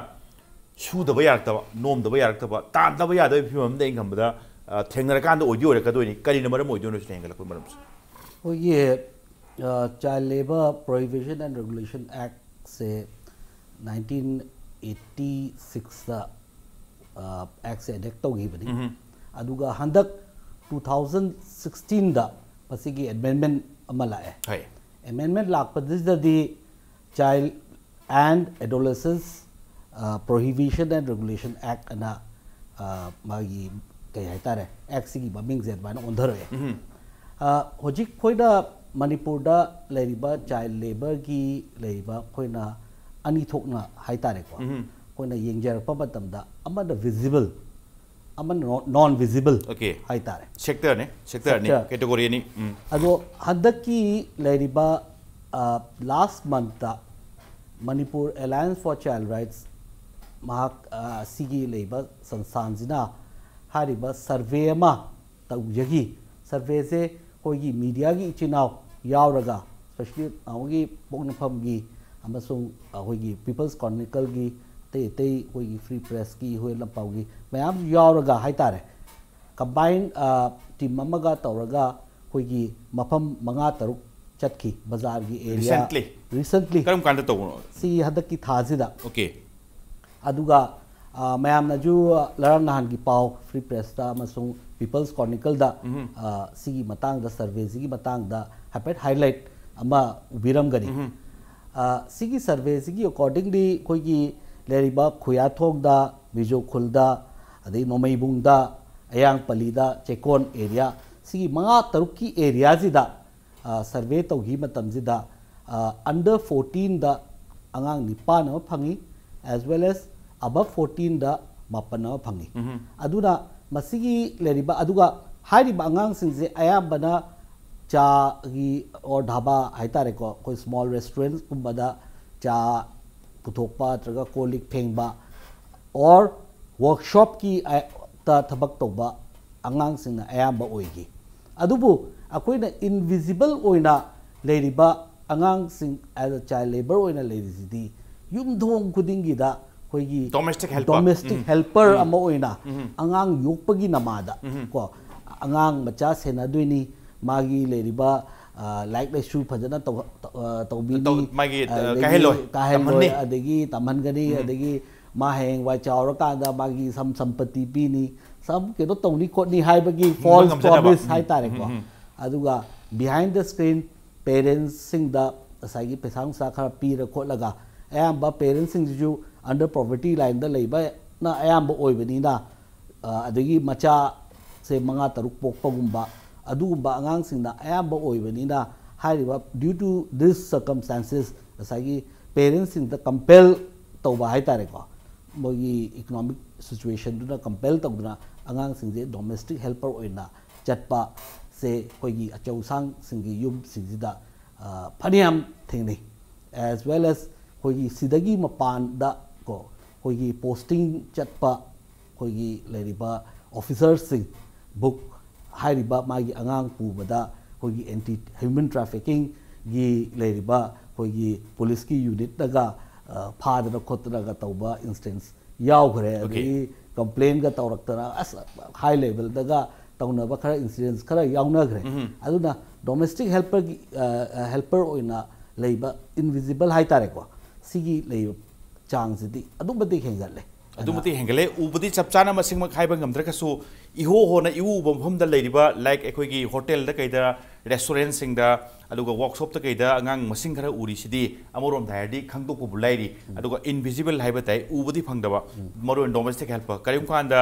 ꯁꯨꯗꯕ ꯌꯥꯔꯛꯇꯕ, ꯅꯣꯝꯗꯕ ꯌꯥꯔꯛꯇꯕ, ꯇꯥꯟꯗꯕ ꯌꯥꯗꯕꯒꯤ ꯐꯤꯕꯝ ꯑꯃꯗ ꯑꯩꯅ ꯈꯟꯕꯗ, ꯑ, ꯊꯦꯡꯅꯔꯀꯥꯟꯗ ꯑꯣꯏꯗꯤ ꯑꯣꯏꯔꯛꯀꯗꯣꯏꯅꯤ꯫ ꯀꯔꯤꯅ ꯃꯔꯝ ꯑꯣꯏꯗꯣꯏꯅꯣ ꯁꯤꯅ ꯍꯦꯟꯒꯠꯂꯛꯄꯒꯤ ꯃꯔꯝꯁꯦ? ꯑꯩꯈꯣꯏꯒꯤ, ꯑ, Child Labour Prohibition and Regulation Actꯁꯦ ꯅꯥꯏꯟꯇꯤꯟ ꯑꯩꯠꯇꯤ ꯁꯤꯛꯁꯇ ꯑꯦꯛꯁꯦ ꯑꯦꯅꯦꯛ ꯇꯧꯈꯤꯕꯅꯤ꯫ ꯑꯗꯨꯒ ꯍꯟꯗꯛ ꯇꯨ ꯊꯥꯎꯖꯟ ꯁꯤꯛꯁꯇꯤꯟꯗ ꯃꯁꯤꯒꯤ ꯑꯦꯃꯦꯟꯃꯦꯟ ꯑꯃ ꯂꯥꯛꯑꯦ꯫ ꯍꯣꯏ꯫ ꯑꯦꯃꯦꯟꯃꯦꯟ ꯂꯥꯛꯄꯗꯨꯗꯗꯤ Child and Adolescence Prohibition and Regulation Act ꯑꯅ ꯃꯥꯒꯤ ꯀꯩ ꯍꯥꯏꯇꯥꯔꯦ, ꯑꯦꯛꯁꯤꯒꯤ ꯃꯃꯤꯡꯁꯦ ꯑꯗꯨꯃꯥꯏꯅ ꯑꯣꯟꯊꯔꯛꯑꯦ꯫ ꯍꯧꯖꯤꯛ ꯑꯩꯈꯣꯏꯅ ꯃꯅꯤꯄꯨꯔꯗ ꯂꯩꯔꯤꯕ ꯆꯥꯏꯜ ꯂꯦꯕꯔꯒꯤ ꯂꯩꯔꯤꯕ ꯑꯩꯈꯣꯏꯅ ꯑꯅꯤ ꯊꯣꯛꯅ ꯍꯥꯏꯇꯥꯔꯦꯀꯣ, ꯑꯩꯈꯣꯏꯅ ꯌꯦꯡꯖꯔꯛꯄ ꯃꯇꯝꯗ ꯑꯃꯅ ꯚꯤꯖꯤꯕꯜ, ꯑꯃꯅ ꯅꯣꯟ ꯚꯤꯖꯤꯕꯜ Okay. ꯍꯥꯏꯇꯥꯔꯦ꯫ ꯁꯦꯛꯇꯔꯅꯤ, ꯁꯦꯛꯇꯔꯅꯤ, Sector. ꯀꯦꯇꯦꯒꯣꯔꯤ ꯑꯅꯤ꯫ ꯎꯝ꯫ ꯑꯗꯣ ꯍꯟꯗꯛꯀꯤ ꯂꯩꯔꯤꯕ ꯂꯥꯁ ꯃꯟꯠꯇ Manipur alliance for child rights ꯃꯍꯥꯛ ꯑ, ꯑꯁꯤꯒꯤ ꯂꯩꯕ ꯁꯪꯁꯊꯥꯟꯁꯤꯅ ꯍꯥꯏꯔꯤꯕ ꯁꯔꯚꯦ ꯑꯃ ꯇꯧꯖꯈꯤ꯫ ꯁꯔꯚꯦꯁꯦ ꯑꯩꯈꯣꯏꯒꯤ ꯃꯤꯗꯤꯌꯥꯒꯤ ꯏꯆꯤꯟ ꯏꯅꯥꯎ ꯌꯥꯎꯔꯒ, especially ꯅꯍꯥꯟꯒꯤ ꯄꯣꯛꯅꯐꯝꯒꯤ ꯑꯃꯁꯨꯡ ꯑꯩꯈꯣꯏꯒꯤ ꯄꯤꯄꯜꯁ ꯀ꯭ꯔꯣꯅꯤꯀꯜꯒꯤ ꯑꯇꯩ ꯑꯇꯩ ꯑꯩꯈꯣꯏꯒꯤ ꯐ꯭ꯔꯤ ꯄ꯭ꯔꯦꯁꯀꯤ, ꯑꯩꯈꯣꯏ ꯂꯝꯄꯥꯎꯒꯤ ꯃꯌꯥꯝ ꯌꯥꯎꯔꯒ ꯍꯥꯏꯇꯥꯔꯦ, ꯀꯝꯕꯥꯏꯟ ꯇꯤꯝ ꯑꯃꯒ ꯇꯧꯔꯒ ꯑꯩꯈꯣꯏꯒꯤ ꯃꯐꯝ ꯃꯉꯥ ꯇꯔꯨꯛ ꯆꯠꯈꯤ ꯕꯖꯥꯔꯒꯤ ꯑꯦꯔꯤꯌꯥ꯫ Recently? Recently. ꯀꯔꯝ ꯀꯥꯟꯗ ꯇꯧꯕꯅꯣ? ꯁꯤ ꯍꯟꯗꯛꯀꯤ ꯊꯥꯁꯤꯗ꯫ Okay. ꯑꯗꯨꯒ ꯑ, ꯃꯌꯥꯝꯅꯁꯨ ꯉꯔꯥꯡ ꯅꯍꯥꯟꯒꯤ ꯄꯥꯎ ꯐ꯭ꯔꯤ ꯄ꯭ꯔꯦꯁꯇ ꯑꯃꯁꯨꯡ ꯄꯤꯄꯜꯁ ꯀ꯭ꯔꯣꯅꯤꯀꯜꯗ ꯑ, ꯁꯤꯒꯤ ꯃꯇꯥꯡꯗ, ꯁꯔꯚꯦꯁꯤꯒꯤ ꯃꯇꯥꯡꯗ ꯍꯥꯏꯐꯦꯠ ꯍꯥꯏꯂꯥꯏꯠ ꯑꯃ ꯎꯕꯤꯔꯝꯒꯅꯤ꯫ ꯑ, ꯁꯤꯒꯤ ꯁꯔꯚꯦꯁꯤꯒꯤ ꯑꯦꯀꯣꯔꯗꯤꯡꯂꯤ ꯑꯩꯈꯣꯏꯒꯤ ꯂꯩꯔꯤꯕ ꯈꯨꯌꯥꯊꯣꯡꯗ, ꯃꯤꯖꯣ ꯈꯨꯜꯗ, ꯑꯗꯩ ꯅꯣꯡꯃꯩꯕꯨꯡꯗ, ꯑꯌꯥꯡꯄꯜꯂꯤꯗ, ꯆꯦꯛꯀꯣꯟ ꯑꯦꯔꯤꯌꯥ, ꯁꯤꯒꯤ ꯃꯉꯥ ꯇꯔꯨꯛꯀꯤ ꯑꯦꯔꯤꯌꯥꯁꯤꯗ ꯁꯔꯚꯦ ꯇꯧꯈꯤꯕ ꯃꯇꯝꯁꯤꯗ ꯑꯟꯗꯔ ꯐꯣꯔꯇꯤꯟꯗ ꯑꯉꯥꯡ ꯅꯤꯄꯥꯟ ꯑꯃ ꯐꯪꯉꯤ, as well as above ꯐꯣꯔꯇꯤꯟꯗ ꯃꯥꯄꯟ ꯑꯃ ꯐꯪꯉꯤ꯫ ꯑꯗꯨꯅ ꯃꯁꯤꯒꯤ ꯂꯩꯔꯤꯕ, ꯑꯗꯨꯒ ꯍꯥꯏꯔꯤꯕ ꯑꯉꯥꯡꯁꯤꯡꯁꯦ ꯑꯌꯥꯝꯕꯅ ꯆꯥꯒꯤ ꯑꯣꯔ ꯙꯥꯕꯥ ꯍꯥꯏꯇꯥꯔꯦꯀꯣ, ꯑꯩꯈꯣꯏ ꯁ꯭ꯃꯣꯜ ꯔꯦꯁꯇꯨꯔꯦꯟꯠꯀꯨꯝꯕꯗ ꯆꯥ ꯄꯨꯊꯣꯛꯄ ꯅꯠꯇ꯭ꯔꯒ ꯀꯣꯜ ꯂꯤꯛ ꯐꯦꯡꯕ ꯑꯣꯔ ꯋꯔꯛꯁꯣꯞꯀꯤ ꯇ ꯊꯕꯛ ꯇꯧꯕ ꯑꯉꯥꯡꯁꯤꯡꯅ ꯑꯌꯥꯝꯕ ꯑꯣꯏꯈꯤ꯫ ꯑꯗꯨꯕꯨ ꯑꯩꯈꯣꯏꯅ ꯏꯟꯚꯤꯖꯤꯕꯜ ꯑꯣꯏꯅ ꯂꯩꯔꯤꯕ ꯑꯉꯥꯡꯁꯤꯡ, as a child labour ꯑꯣꯏꯅ ꯂꯩꯔꯤꯁꯤꯗꯤ ꯌꯨꯝꯊꯣꯡ ꯈꯨꯗꯤꯡꯒꯤꯗ ꯑꯩꯈꯣꯏꯒꯤ Domestic helper. ꯗꯣꯃꯦꯁꯇꯤꯛ ꯍꯦꯜꯄꯔ ꯑꯃ ꯑꯣꯏꯅ ꯑꯉꯥꯡ ꯌꯣꯛꯄꯒꯤ ꯅꯃꯥꯗ ꯀꯣ, ꯑꯉꯥꯡ ꯃꯆꯥ ꯁꯦꯟꯅꯗꯣꯏꯅꯤ, ꯃꯥꯒꯤ ꯂꯩꯔꯤꯕ ꯑ, ꯂꯥꯏꯔꯤꯛ ꯂꯥꯏꯁꯨ ꯐꯖꯅ ꯇꯧ-, ꯇꯧ-, ꯑ, ꯇꯧꯕꯤꯅꯤ꯫ ꯇꯧ-, ꯃꯥꯒꯤ, ꯑ, ꯑꯗꯒꯤ ꯀꯥꯏꯍꯜꯂꯣꯏ, ꯀꯥꯏꯍꯜꯂꯣꯏ, ꯇꯝꯍꯟꯅꯤ꯫ ꯑꯗꯒꯤ ꯇꯝꯍꯟꯒꯅꯤ, ꯎꯝ꯫ ꯑꯗꯒꯤ ꯃꯥ ꯍꯌꯦꯡꯋꯥꯏ ꯆꯥꯎꯔꯀꯥꯟꯗ ꯃꯥꯒꯤ ꯁꯝ ꯁꯝꯄꯇꯤ ꯄꯤꯅꯤ, ꯁꯝ ꯀꯩꯅꯣ ꯇꯧꯅꯤ ꯈꯣꯠꯅꯤ ꯍꯥꯏꯕꯒꯤ ꯍꯤꯡꯕ false ꯉꯝꯖꯅꯕ꯫ promise ꯎꯝ, ꯍꯥꯏꯇꯥꯔꯦꯀꯣ꯫ ꯎꯝ, ꯎꯝ꯫ ꯑꯗꯨꯒ behind the screen parents ꯁꯤꯡꯗ ꯉꯁꯥꯏꯒꯤ ꯄꯩꯁꯥ ꯅꯨꯡꯁꯥ ꯈꯔ ꯄꯤꯔ ꯈꯣꯠꯂꯒ, ꯑꯌꯥꯝꯕ parents ꯁꯤꯡꯁꯤꯁꯨ under poverty line ꯗ ꯂꯩꯕꯅ ꯑꯌꯥꯝꯕ ꯑꯣꯏꯕꯅꯤꯅ, ꯑ, ꯑꯗꯒꯤ ꯃꯆꯥꯁꯦ ꯃꯉꯥ ꯇꯔꯨꯛ ꯄꯣꯛꯄꯒꯨꯝꯕ, ꯑꯗꯨꯒꯨꯝꯕ ꯑꯉꯥꯡꯁꯤꯡꯅ ꯑꯌꯥꯝꯕ ꯑꯣꯏꯕꯅꯤꯅ, ꯍꯥꯏꯔꯤꯕ due to this circumstances, ꯉꯁꯥꯏꯒꯤ parents ꯁꯤꯡꯗ compel ꯇꯧꯕ ꯍꯥꯏꯇꯥꯔꯦꯀꯣ, ꯃꯣꯏꯒꯤ economic situation ꯗꯨꯅ compel ꯇꯧꯗꯨꯅ ꯑꯉꯥꯡꯁꯤꯡꯁꯦ domestic helper ꯑꯣꯏꯅ ꯆꯠꯄꯁꯦ ꯑꯩꯈꯣꯏꯒꯤ ꯑꯆꯧ ꯑꯁꯥꯡꯁꯤꯡꯒꯤ ꯌꯨꯝꯁꯤꯡꯁꯤꯗ, ꯑ, ꯐꯅꯌꯥꯝ ꯊꯦꯡꯅꯩ꯫ As well as ꯑꯩꯈꯣꯏꯒꯤ ꯁꯤꯗꯒꯤ ꯃꯄꯥꯟꯗ ꯀꯣ, ꯑꯩꯈꯣꯏꯒꯤ posting ꯆꯠꯄ ꯑꯩꯈꯣꯏꯒꯤ ꯂꯩꯔꯤꯕ officer ꯁꯤꯡ ꯕꯨꯛ ꯍꯥꯏꯔꯤꯕ ꯃꯥꯒꯤ ꯑꯉꯥꯡ ꯄꯨꯕꯗ ꯑꯩꯈꯣꯏꯒꯤ anti human trafficking ꯒꯤ ꯂꯩꯔꯤꯕ ꯑꯩꯈꯣꯏꯒꯤ police ꯀꯤ unit ꯅꯒ, ꯑ, ꯐꯥꯗꯅ ꯈꯣꯠꯇꯅꯒ ꯇꯧꯕ instance ꯌꯥꯎꯈ꯭ꯔꯦ꯫ Okay. ꯑꯗꯒꯤ complain ꯒ ꯇꯧꯔꯛꯇꯅ ꯑꯁ high level ꯗꯒ ꯇꯧꯅꯕ ꯈꯔ incidents ꯈꯔ ꯌꯥꯎꯅꯈ꯭ꯔꯦ꯫ ꯎꯝ꯫ ꯑꯗꯨꯅ domestic helper ꯒꯤ, ꯑ, ꯑ, helper ꯑꯣꯏꯅ ꯂꯩꯕ invisible ꯍꯥꯏꯇꯥꯔꯦꯀꯣ, ꯁꯤꯒꯤ ꯂꯩꯕ ꯆꯥꯡꯁꯤꯗꯤ ꯑꯗꯨꯛ ꯃꯇꯤꯛ ꯍꯦꯟꯒꯠꯂꯦ꯫ ꯑꯗꯨꯛ ꯃꯇꯤꯛ ꯍꯦꯟꯒꯠꯂꯦ꯫ ꯎꯕꯗꯤ ꯆꯞ ꯆꯥꯅ ꯃꯁꯤꯡꯃꯛ ꯍꯥꯏꯕ ꯉꯝꯗ꯭ꯔꯒꯁꯨ, ꯏꯍꯣ ꯍꯣꯅ ꯏꯎ ꯎꯕ ꯃꯐꯝꯗ ꯂꯩꯔꯤꯕ, like, ꯑꯩꯈꯣꯏꯒꯤ hotel ꯗ ꯀꯩꯗ, restaurant ꯁꯤꯡꯗ, ꯑꯗꯨꯒ workshop ꯇ ꯀꯩꯗ ꯑꯉꯥꯡ ꯃꯁꯤꯡ ꯈꯔ ꯎꯔꯤꯁꯤꯗꯤ ꯑꯃꯔꯣꯝꯗ ꯍꯥꯏꯔꯗꯤ ꯈꯪꯗꯣꯛꯄꯕꯨ ꯂꯥꯏꯔꯤ꯫ ꯑꯗꯨꯒ invisible ꯍꯥꯏꯕ ꯇꯥꯏ, ꯎꯕꯗꯤ ꯐꯪꯗꯕ, ꯃꯔꯨꯑꯣꯏꯅ domestic helper꯫ ꯀꯔꯤꯒꯨꯝꯕ ꯀꯥꯟꯗ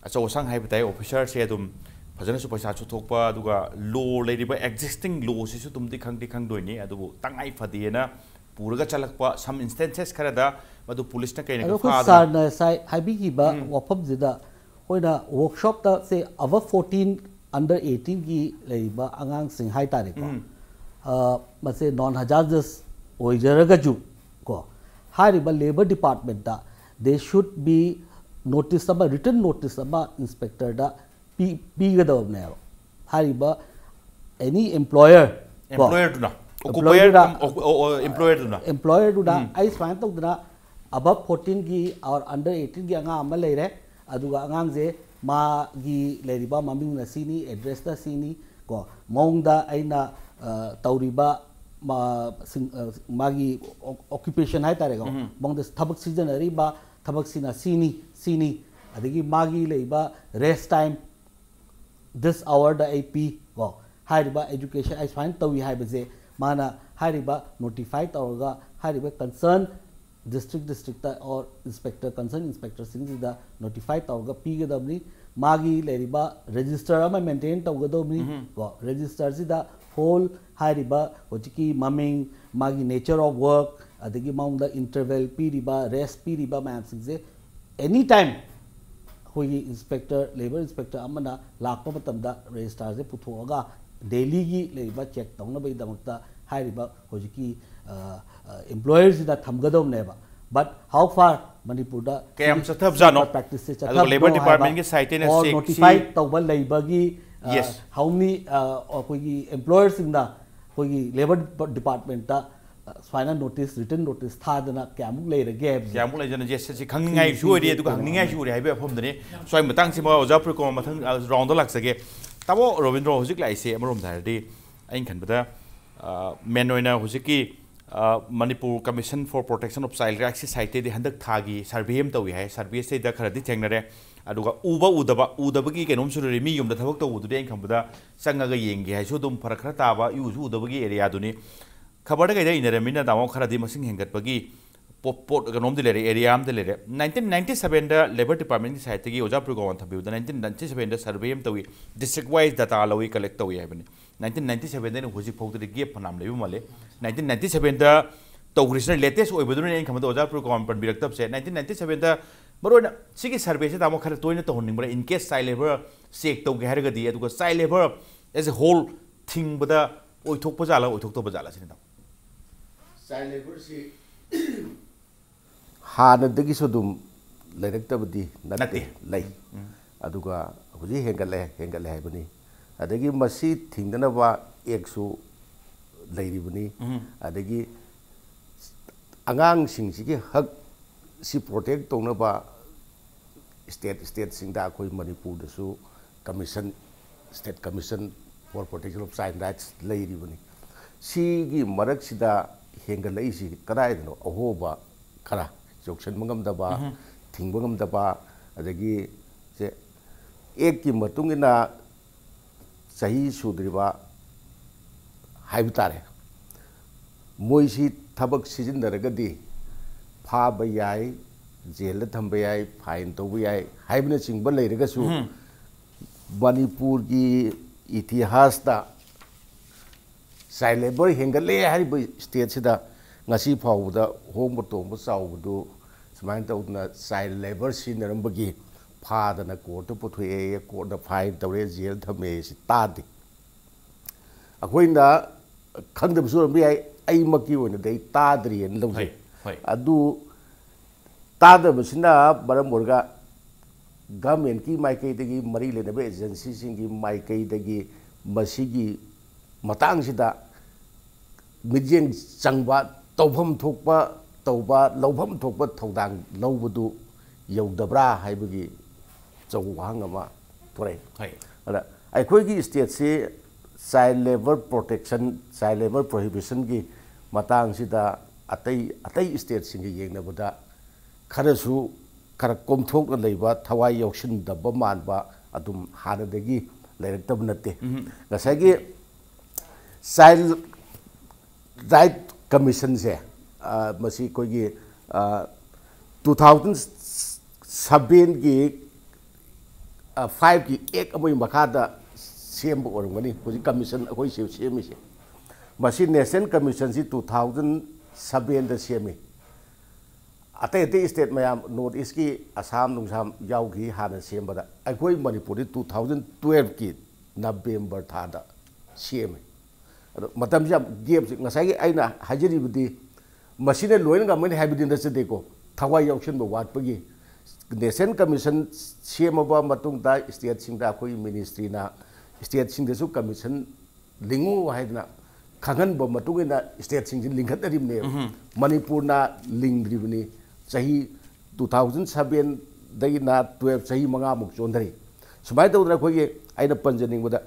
ꯑꯆꯧ ꯑꯁꯥꯡ ꯍꯥꯏꯕ ꯇꯥꯏ, officer ꯁꯦ ꯑꯗꯨꯝ ꯐꯖꯅꯁꯨ ꯄꯩꯁꯥꯁꯨ ꯊꯣꯛꯄ, ꯑꯗꯨꯒ law, ꯂꯩꯔꯤꯕ existing law ꯁꯤꯁꯨ ꯑꯗꯨꯝꯗꯤ ꯈꯪꯗꯤ ꯈꯪꯗꯣꯏꯅꯤ꯫ ꯑꯗꯨꯕꯨ ꯇꯉꯥꯏ ꯐꯗꯦꯅ ꯄꯨꯔꯒ ꯆꯠꯂꯛꯄ some instances ꯈꯔꯗ ꯃꯗꯨ police ꯅ ꯀꯩꯅꯒ ꯑꯗꯣ ꯑꯩꯈꯣꯏ ꯐꯥꯗꯅ sir ꯅ ꯉꯁꯥꯏ ꯍꯥꯏꯕꯤꯈꯤꯕ ꯋꯥꯐꯝꯁꯤꯗ ꯑꯩꯈꯣꯏꯅ workshop ꯇ ꯁꯦ above fourteen, under eighteen ꯒꯤ ꯂꯩꯔꯤꯕ ꯑꯉꯥꯡꯁꯤꯡ ꯍꯥꯏꯇꯥꯔꯦꯀꯣ, ꯎꯝ꯫ ꯑ, ꯃꯁꯦ non hazardous ꯑꯣꯏꯖꯔꯒꯁꯨ ꯀꯣ, ꯍꯥꯏꯔꯤꯕ labour department ꯇ they should be notice ꯑꯃ, written notice ꯑꯃ inspector ꯗ ꯄꯤ-, ꯄꯤꯒꯗꯕꯅꯦꯕ꯫ ꯍꯥꯏꯔꯤꯕ any employer ꯀꯣ, Employer ꯗꯨꯅ, employer ꯗꯨꯅ, occupier, ꯑꯣ, ꯑꯣ, ꯑꯣ, employer ꯗꯨꯅ꯫ employer ꯗꯨꯅ ꯎꯝ꯫ ꯑꯩ ꯁꯨꯃꯥꯏꯅ ꯇꯧꯗꯅ above fourteen ꯒꯤ or under eighteen ꯒꯤ ꯑꯉꯥꯡ ꯑꯃ ꯂꯩꯔꯦ, ꯑꯗꯨꯒ ꯑꯉꯥꯡꯁꯦ ꯃꯥꯒꯤ ꯂꯩꯔꯤꯕ ꯃꯃꯤꯡꯅ ꯁꯤꯅꯤ, address ꯅ ꯁꯤꯅꯤ ꯀꯣ, ꯃꯉꯣꯟꯗ ꯑꯩꯅ, ꯑ, ꯇꯧꯔꯤꯕ ꯃꯥ-, ꯁꯤꯡ-, ꯑ, ꯃꯥꯒꯤ ꯑꯣ-, ꯑꯣꯀ꯭ꯌꯨꯄꯦꯁꯟ ꯍꯥꯏꯇꯥꯔꯦꯀꯣ, ꯃꯉꯣꯟꯗ ꯊꯕꯛ ꯁꯤꯖꯤꯟꯅꯔꯤꯕ ꯊꯕꯛꯁꯤꯅ ꯁꯤꯅꯤ, ꯁꯤꯅꯤ, ꯑꯗꯒꯤ ꯃꯥꯒꯤ ꯂꯩꯕ ꯔꯦꯁ ꯇꯥꯏꯝ, ꯗꯤꯁ ꯑꯋꯥꯔꯗ ꯑꯩ ꯄꯤ ꯀꯣ, ꯍꯥꯏꯔꯤꯕ ꯑꯦꯖꯨꯀꯦꯁꯟ ꯑꯩ ꯁꯨꯃꯥꯏꯅ ꯇꯧꯏ ꯍꯥꯏꯕꯁꯦ ꯃꯥꯅ ꯍꯥꯏꯔꯤꯕ ꯅꯣꯇꯤꯐꯥꯏ ꯇꯧꯔꯒ ꯍꯥꯏꯔꯤꯕ concern district district or inspector, concern ꯏꯟꯁꯄꯦꯛꯇꯔꯁꯤꯡꯁꯤꯗ ꯅꯣꯇꯤꯐꯥꯏ ꯇꯧꯔꯒ ꯄꯤꯒꯗꯕꯅꯤ꯫ ꯃꯥꯒꯤ ꯂꯩꯔꯤꯕ ꯔꯦꯖꯤꯁꯇꯔ ꯑꯃ ꯃꯦꯟꯇꯦꯟ ꯇꯧꯒꯗꯕꯅꯤ ꯀꯣ꯫ ꯔꯦꯖꯤꯁꯇꯔꯁꯤꯗ ꯍꯣꯜ ꯍꯥꯏꯔꯤꯕ ꯍꯧꯖꯤꯛꯀꯤ ꯃꯃꯤꯡ, ꯃꯥꯒꯤ ꯅꯦꯆꯔ ꯑꯣꯐ ꯋꯔꯛ, ꯑꯗꯒꯤ ꯃꯉꯣꯟꯗ ꯏꯟꯇꯔꯚꯦꯜ ꯄꯤꯔꯤꯕ, ꯔꯦꯁ ꯄꯤꯔꯤꯕ ꯃꯌꯥꯝꯁꯤꯡꯁꯦ ꯑꯦꯅꯤ ꯇꯥꯏꯝ ꯑꯩꯈꯣꯏꯒꯤ ꯏꯟꯁꯄꯦꯛꯇꯔ, ꯂꯦꯕꯔ ꯏꯟꯁꯄꯦꯛꯇꯔ ꯑꯃꯅ ꯂꯥꯛꯄ ꯃꯇꯝꯗ ꯔꯦꯖꯤꯁꯇꯥꯔꯁꯦ ꯄꯨꯊꯣꯛꯑꯒ ꯗꯦꯂꯤꯒꯤ ꯂꯩꯔꯤꯕ ꯆꯦꯛ ꯇꯧꯅꯕꯒꯤꯗꯃꯛꯇ ꯍꯥꯏꯔꯤꯕ ꯍꯧꯖꯤꯛꯀꯤ, ꯑ, ꯑ, ꯑꯦꯝꯄ꯭ꯂꯣꯌꯔꯁꯤꯗ ꯊꯝꯒꯗꯕꯅꯦꯕ꯫ But how far ꯃꯅꯤꯄꯨꯔꯗ ꯀꯌꯥꯝ ꯁꯤꯒꯤ ꯆꯠꯊꯕꯖꯥꯠꯅꯣ? ꯁꯤꯒꯤ practice ꯁꯦ ꯑꯗꯨꯒ ꯆꯠꯊꯕꯅꯣ ꯂꯦꯕꯔ ꯍꯥꯏꯕ ꯗꯤꯄꯥꯔꯠꯃꯦꯟꯒꯤ ꯁꯥꯏꯠꯇꯩꯅ or ꯆꯦꯛꯁꯤ notify ꯇꯧꯕ ꯂꯩꯕꯒꯤ, ꯑ, ꯌꯦꯁ꯫ ꯍꯥꯎꯅꯤ, ꯑ, ꯑꯩꯈꯣꯏꯒꯤ ꯑꯦꯝꯄ꯭ꯂꯣꯌꯔꯁꯤꯡꯅ ꯑꯩꯈꯣꯏꯒꯤ ꯂꯦꯕꯔ ꯗꯤꯄꯥꯔꯠꯃꯦꯟꯇ, ꯑ, ꯁꯨꯃꯥꯏꯅ ꯅꯣꯇꯤꯁ, ꯔꯤꯇꯟ ꯅꯣꯇꯤꯁ ꯊꯥꯗꯅ ꯀꯌꯥꯃꯨꯛ ꯂꯩꯔꯒꯦ ꯍꯥꯏꯕꯁꯦ꯫ ꯀꯌꯥꯃꯨꯛ ꯂꯩꯗꯅ? ꯌꯦꯁ, ꯁꯤ ꯈꯪꯅꯤꯡꯉꯥꯏꯁꯨ ꯁꯤꯒꯤ ꯑꯣꯏꯔꯤ, ꯁꯤꯒꯤ ꯑꯗꯨꯒ ꯀꯩꯅꯣ ꯍꯪꯅꯤꯡꯉꯥꯏꯁꯨ ꯑꯣꯏꯔꯤ ꯍꯥꯏꯕꯒꯤ ꯋꯥꯐꯝꯗꯅꯤ꯫ ꯁ꯭ꯋꯥꯏ ꯃꯇꯥꯡꯁꯤꯃ ꯑꯣꯖꯥ ꯄ꯭ꯔꯤꯀꯣꯝ ꯃꯊꯪ, ꯑ, ꯔꯥꯎꯟꯗ ꯂꯥꯛꯆꯒꯦ꯫ ꯇꯥꯃꯣ ꯔꯣꯕꯤꯟꯗ꯭ꯔꯣ, ꯍꯧꯖꯤꯛ ꯂꯥꯛꯏꯁꯦ ꯑꯃꯔꯣꯝꯗ ꯍꯥꯏꯔꯗꯤ ꯑꯩꯅ ꯈꯟꯕꯗ, ꯑ, ꯃꯦꯟ ꯑꯣꯏꯅ ꯍꯧꯖꯤꯛꯀꯤ, ꯑ, Manipur commission for protection of child ꯔꯥꯏꯠꯁꯀꯤ ꯁꯥꯏꯠꯇꯩꯗꯤ ꯍꯟꯗꯛ ꯊꯥꯒꯤ ꯁꯔꯚꯦ ꯑꯃ ꯇꯧꯏ ꯍꯥꯏ꯫ ꯁꯔꯚꯦꯁꯤꯗꯩꯗ ꯈꯔꯗꯤ ꯊꯦꯡꯅꯔꯦ꯫ ꯑꯗꯨꯒ ꯎꯕ ꯎꯗꯕ, ꯎꯗꯕꯒꯤ ꯀꯩꯅꯣꯝꯁꯨ ꯂꯩꯔꯦ꯫ ꯃꯤ ꯌꯨꯝꯗ ꯊꯕꯛ ꯇꯧꯕꯗꯨꯗꯤ ꯑꯩꯅ ꯈꯟꯕꯗ ꯆꯪꯉꯒ ꯌꯦꯡꯒꯦ ꯍꯥꯏꯁꯨ ꯑꯗꯨꯝ ꯐꯔꯛ ꯈꯔ ꯇꯥꯕ, ꯏꯎꯁꯨ ꯎꯗꯕꯒꯤ ꯑꯦꯔꯤꯌꯥꯗꯨꯅꯤ꯫ ꯈꯕꯔꯗ ꯀꯩꯗ ꯏꯅꯔꯝꯃꯤꯅ ꯇꯥꯃꯣ ꯈꯔꯗꯤ ꯃꯁꯤꯡ ꯍꯦꯟꯒꯠꯄꯒꯤ ꯄꯣ-, ꯄꯣꯠ ꯀꯩꯅꯣꯝꯗꯤ ꯂꯩꯔꯦ, ꯑꯦꯔꯤꯌꯥ ꯑꯃꯗꯤ ꯂꯩꯔꯦ꯫ ꯅꯥꯏꯟꯇꯤꯟ ꯅꯥꯏꯟꯇꯤ ꯁꯚꯦꯟꯗ ꯂꯦꯕꯔ ꯗꯤꯄꯥꯔꯠꯃꯦꯟꯒꯤ ꯁꯥꯏꯠꯇꯒꯤ ꯑꯣꯖꯥ ꯄ꯭ꯔꯤꯒꯣꯟ ꯊꯝꯕꯤꯕꯗ ꯅꯥꯏꯟꯇꯤꯟ ꯅꯥꯏꯟꯇꯤ ꯁꯚꯦꯟꯗ ꯁꯔꯚꯦ ꯑꯃ ꯇꯧꯏ, ꯗꯤꯁꯇ꯭ꯔꯤꯛ ꯋꯥꯏꯁ ꯗꯇꯥ ꯂꯧꯏ, ꯀꯂꯦꯛ ꯇꯧꯏ ꯍꯥꯏꯕꯅꯤ꯫ ꯅꯥꯏꯟꯇꯤꯟ ꯅꯥꯏꯟꯇꯤ ꯁꯚꯦꯟꯗꯩꯅ ꯍꯧꯖꯤꯛ ꯐꯥꯎꯗꯗꯤ ꯒꯦꯞ ꯐꯅꯌꯥꯝ ꯂꯩꯕ ꯃꯥꯜꯂꯦ꯫ ꯅꯥꯏꯟꯇꯤꯟ ꯅꯥꯏꯟꯇꯤ ꯁꯚꯦꯟꯗ ꯇꯧꯈ꯭ꯔꯤꯁꯤꯅ ꯂꯦꯇꯦꯁ ꯑꯣꯏꯕꯗꯨꯅꯅꯦ ꯑꯩꯅ ꯈꯟꯕꯗ ꯑꯣꯖꯥ ꯄ꯭ꯔꯤꯒꯣꯟ ꯄꯟꯕꯤꯔꯛꯇꯕꯁꯦ꯫ ꯅꯥꯏꯟꯇꯤꯟ ꯅꯥꯏꯟꯇꯤ ꯁꯚꯦꯟꯗ ꯃꯔꯨꯑꯣꯏꯅ ꯁꯤꯒꯤ ꯁꯔꯚꯦꯁꯦ ꯇꯥꯃꯣ ꯈꯔ ꯇꯣꯏꯅ ꯇꯧꯍꯟꯅꯤꯡꯕꯅ, in case child labour check ꯇꯧꯒꯦ ꯍꯥꯏꯔꯒꯗꯤ, ꯑꯗꯨꯒ child labour as a whole ꯊꯤꯡꯕꯗ ꯑꯣꯏꯊꯣꯛꯄ ꯖꯥꯠꯂ, ꯑꯣꯏꯊꯣꯛꯇꯕ ꯖꯥꯠꯂ ꯁꯤꯅꯤ ꯇꯥꯃꯣ꯫ ꯆꯥꯏꯜ ꯂꯦꯕꯔꯁꯤ ꯍꯥꯟꯅꯗꯒꯤꯁꯨ ꯑꯗꯨꯝ ꯂꯩꯔꯛꯇꯕꯗꯤ ꯅꯠꯇꯦ, ꯅꯠꯇꯦ꯫ ꯂꯩ꯫ ꯎꯝ꯫ ꯑꯗꯨꯒ ꯍꯧꯖꯤꯛ ꯍꯦꯟꯒꯠꯂꯦ, ꯍꯦꯟꯒꯠꯂꯦ ꯍꯥꯏꯕꯅꯤ꯫ ꯑꯗꯒꯤ ꯃꯁꯤ ꯊꯤꯡꯗꯅꯕ ꯑꯦꯛꯁꯨ ꯂꯩꯔꯤꯕꯅꯤ꯫ ꯎꯝ꯫ ꯑꯗꯒꯤ ꯑꯉꯥꯡꯁꯤꯡꯁꯤꯒꯤ ꯍꯛ ꯁꯤ ꯄ꯭ꯔꯣꯇꯦꯛ ꯇꯧꯅꯕ ꯁ꯭ꯇꯦꯠ, ꯁ꯭ꯇꯦꯠꯁꯤꯡꯗ ꯑꯩꯈꯣꯏ ꯃꯅꯤꯄꯨꯔꯗꯁꯨ commission, state commission for Protection of Child Rights ꯂꯩꯔꯤꯕꯅꯤ꯫ ꯁꯤꯒꯤ ꯃꯔꯛꯁꯤꯗ ꯍꯦꯟꯒꯠꯂꯛꯏꯁꯤ ꯀꯗꯥꯏꯗꯅꯣ? ꯑꯍꯣꯕ ꯈꯔ ꯌꯧꯁꯟꯕ ꯉꯝꯗꯕ, ꯊꯤꯡꯕ ꯉꯝꯗꯕ, ꯑꯗꯒꯤ ꯁꯦ ꯑꯦꯛꯀꯤ ꯃꯇꯨꯡ ꯏꯟꯅ ꯆꯍꯤ ꯁꯨꯗ꯭ꯔꯤꯕ ꯍꯥꯏꯕ ꯇꯥꯔꯦ, ꯃꯣꯏꯁꯤ ꯊꯕꯛ ꯁꯤꯖꯤꯟꯅꯔꯒꯗꯤ ꯐꯥꯕ ꯌꯥꯏ, ꯖꯦꯜꯗ ꯊꯝꯕ ꯌꯥꯏ, ꯐꯥꯏꯟ ꯇꯧꯕ ꯌꯥꯏ ꯍꯥꯏꯕꯅꯆꯤꯡꯕ ꯂꯩꯔꯒꯁꯨ, ꯃꯅꯤꯄꯨꯔꯒꯤ ꯏꯇꯤꯍꯥꯁꯇ ꯆꯥꯏꯜ ꯂꯦꯕꯔ ꯍꯦꯟꯒꯠꯂꯦ ꯍꯥꯏꯔꯤꯕ ꯁ꯭ꯇꯦꯠꯁꯤꯗ ꯉꯁꯤ ꯐꯥꯎꯕꯗ ꯍꯣꯡꯕ ꯇꯣꯡꯕ ꯆꯥꯎꯕꯗꯨ ꯁꯨꯃꯥꯏꯅ ꯇꯧꯗꯅ ꯆꯥꯏꯜ ꯂꯦꯕꯔ ꯁꯤꯖꯤꯟꯅꯔꯝꯕꯒꯤ ꯐꯥꯗꯅ ꯀꯣꯔꯠꯇ ꯄꯨꯊꯣꯛꯑꯦ, ꯀꯣꯔꯠꯅ ꯐꯥꯏꯟ ꯇꯧꯔꯦ, ꯖꯦꯜ ꯊꯝꯃꯦ, ꯁꯤ ꯇꯥꯗꯦ꯫ ꯑꯩꯈꯣꯏꯅ ꯈꯪꯗꯕꯁꯨ ꯑꯣꯏꯔꯝꯕ ꯌꯥꯏ, ꯑꯩꯃꯛꯀꯤ ꯑꯣꯏꯅꯗꯤ ꯑꯩ ꯇꯥꯗ꯭ꯔꯤꯑꯅ ꯂꯧꯖꯩ꯫ ꯍꯣꯏ, ꯍꯣꯏ꯫ ꯑꯗꯨ ꯇꯥꯗꯕꯁꯤꯅ ꯃꯔꯝ ꯑꯣꯏꯔꯒ ꯒꯚꯔꯟꯃꯦꯟꯠꯀꯤ ꯃꯥꯏꯀꯩꯗꯒꯤ, ꯃꯔꯤ ꯂꯩꯅꯕ ꯑꯦꯖꯦꯟꯁꯤꯁꯤꯡꯒꯤ ꯃꯥꯏꯀꯩꯗꯒꯤ ꯃꯁꯤꯒꯤ ꯃꯇꯥꯡꯁꯤꯗ ꯃꯤꯠꯌꯦꯡ ꯆꯪꯕ, ꯇꯧꯐꯝ ꯊꯣꯛꯄ ꯇꯧꯕ, ꯂꯧꯐꯝ ꯊꯣꯛꯄ ꯊꯧꯗꯥꯡ ꯂꯧꯕꯗꯨ ꯌꯧꯗꯕ꯭ꯔꯥ ꯍꯥꯏꯕꯒꯤ ꯑꯆꯧꯕ ꯋꯥꯍꯪ ꯑꯃ ꯊꯣꯔꯛꯏ꯫ ꯍꯣꯏ꯫ ꯑꯗ ꯑꯩꯈꯣꯏꯒꯤ ꯁ꯭ꯇꯦꯠꯁꯤ child labour protection, child labour ꯄ꯭ꯔꯣꯍꯤꯕꯤꯁꯟꯒꯤ ꯃꯇꯥꯡꯁꯤꯗ ꯑꯇꯩ, ꯑꯇꯩ ꯁ꯭ꯇꯦꯠꯁꯤꯡꯒ ꯌꯦꯡꯅꯕꯗ ꯈꯔꯁꯨ ꯈꯔ ꯀꯣꯝꯊꯣꯛꯅ ꯂꯩꯕ, ꯊꯋꯥꯏ ꯌꯥꯎꯁꯤꯟꯗꯕ ꯃꯥꯟꯕ ꯑꯗꯨꯝ ꯍꯥꯟꯅꯗꯒꯤ ꯂꯩꯔꯛꯇꯕ ꯅꯠꯇꯦ꯫ ꯉꯁꯥꯏꯒꯤ ꯆꯥꯏꯜ ꯔꯥꯏꯠ ꯀꯃꯤꯁꯟꯁꯦ, ꯑ, ꯃꯁꯤ ꯑꯩꯈꯣꯏꯒꯤ, ꯑ, two thousand sevenꯒꯤ, ꯑ, fiveꯀꯤ ꯑꯦꯛ ꯑꯃꯒꯤ ꯃꯈꯥꯗ ꯁꯦꯝꯕ ꯑꯣꯏꯔꯝꯒꯅꯤ ꯍꯧꯖꯤꯛ ꯀꯃꯤꯁꯟ ꯑꯩꯈꯣꯏ ꯁꯤ ꯁꯦꯝꯃꯤꯁꯦ꯫ ꯃꯁꯤ ꯅꯦꯁꯅꯦꯜ ꯀꯃꯤꯁꯟꯁꯤ two thousand sevenꯗ ꯁꯦꯝꯃꯤ꯫ ꯑꯇꯩ ꯑꯇꯩ ꯁ꯭ꯇꯦꯠ ꯃꯌꯥꯝ, ꯅꯣꯔꯠ ꯏꯁꯀꯤ ꯑꯁꯥꯝ ꯅꯨꯡꯁꯥꯝ ꯌꯥꯎꯈꯤ ꯍꯥꯟꯅ ꯁꯦꯝꯕꯗ, ꯑꯩꯈꯣꯏ ꯃꯅꯤꯄꯨꯔꯗꯤ two thousand twelveꯀꯤ ꯅꯕꯦꯝꯕꯔ ꯊꯥꯗ ꯁꯦꯝꯃꯤ꯫ ꯑꯗꯣ ꯃꯇꯝꯁꯤ ꯌꯥꯝ ꯒꯦꯞꯁꯤ, ꯉꯁꯥꯏꯒꯤ ꯑꯩꯅ ꯍꯥꯏꯖꯔꯤꯕꯗꯤ ꯃꯁꯤꯅ ꯂꯣꯏꯅ ꯉꯝꯒꯅꯤ ꯍꯥꯏꯕꯗꯤ ꯅꯠꯆꯗꯦꯀꯣ, ꯊꯋꯥꯏ ꯌꯥꯎꯁꯟꯕ ꯋꯥꯠꯄꯒꯤ꯫ ꯅꯦꯁꯅꯦꯜ ꯀꯃꯤꯁꯟ ꯁꯦꯝꯃꯕ ꯃꯇꯨꯡꯗ ꯁ꯭ꯇꯦꯠꯁꯤꯡꯗ ꯑꯩꯈꯣꯏ ꯃꯤꯅꯤꯁꯇ꯭ꯔꯤꯅ ꯁ꯭ꯇꯦꯠꯁꯤꯡꯗꯁꯨ ꯀꯃꯤꯁꯟ ꯂꯤꯡꯉꯨ ꯍꯥꯏꯗꯅ ꯈꯪꯍꯟꯕ ꯃꯇꯨꯡ ꯏꯟꯅ ꯁ꯭ꯇꯦꯠꯁꯤꯡꯁꯤ ꯂꯤꯡꯈꯠꯅꯔꯤꯕꯅꯦꯕ꯫ ꯃꯅꯤꯄꯨꯔꯅ ꯂꯤꯡꯗ꯭ꯔꯤꯕꯅꯤ꯫ ꯆꯍꯤ two thousand sevenꯗꯒꯤꯅ twelve, ꯆꯍꯤ ꯃꯉꯥꯃꯨꯛ ꯆꯣꯟꯊꯔꯤ꯫ ꯁꯨꯃꯥꯏꯅ ꯇꯧꯗꯅ ꯑꯩꯈꯣꯏꯒꯤ, ꯑꯩꯅ ꯄꯟꯖꯅꯤꯡꯕꯗ,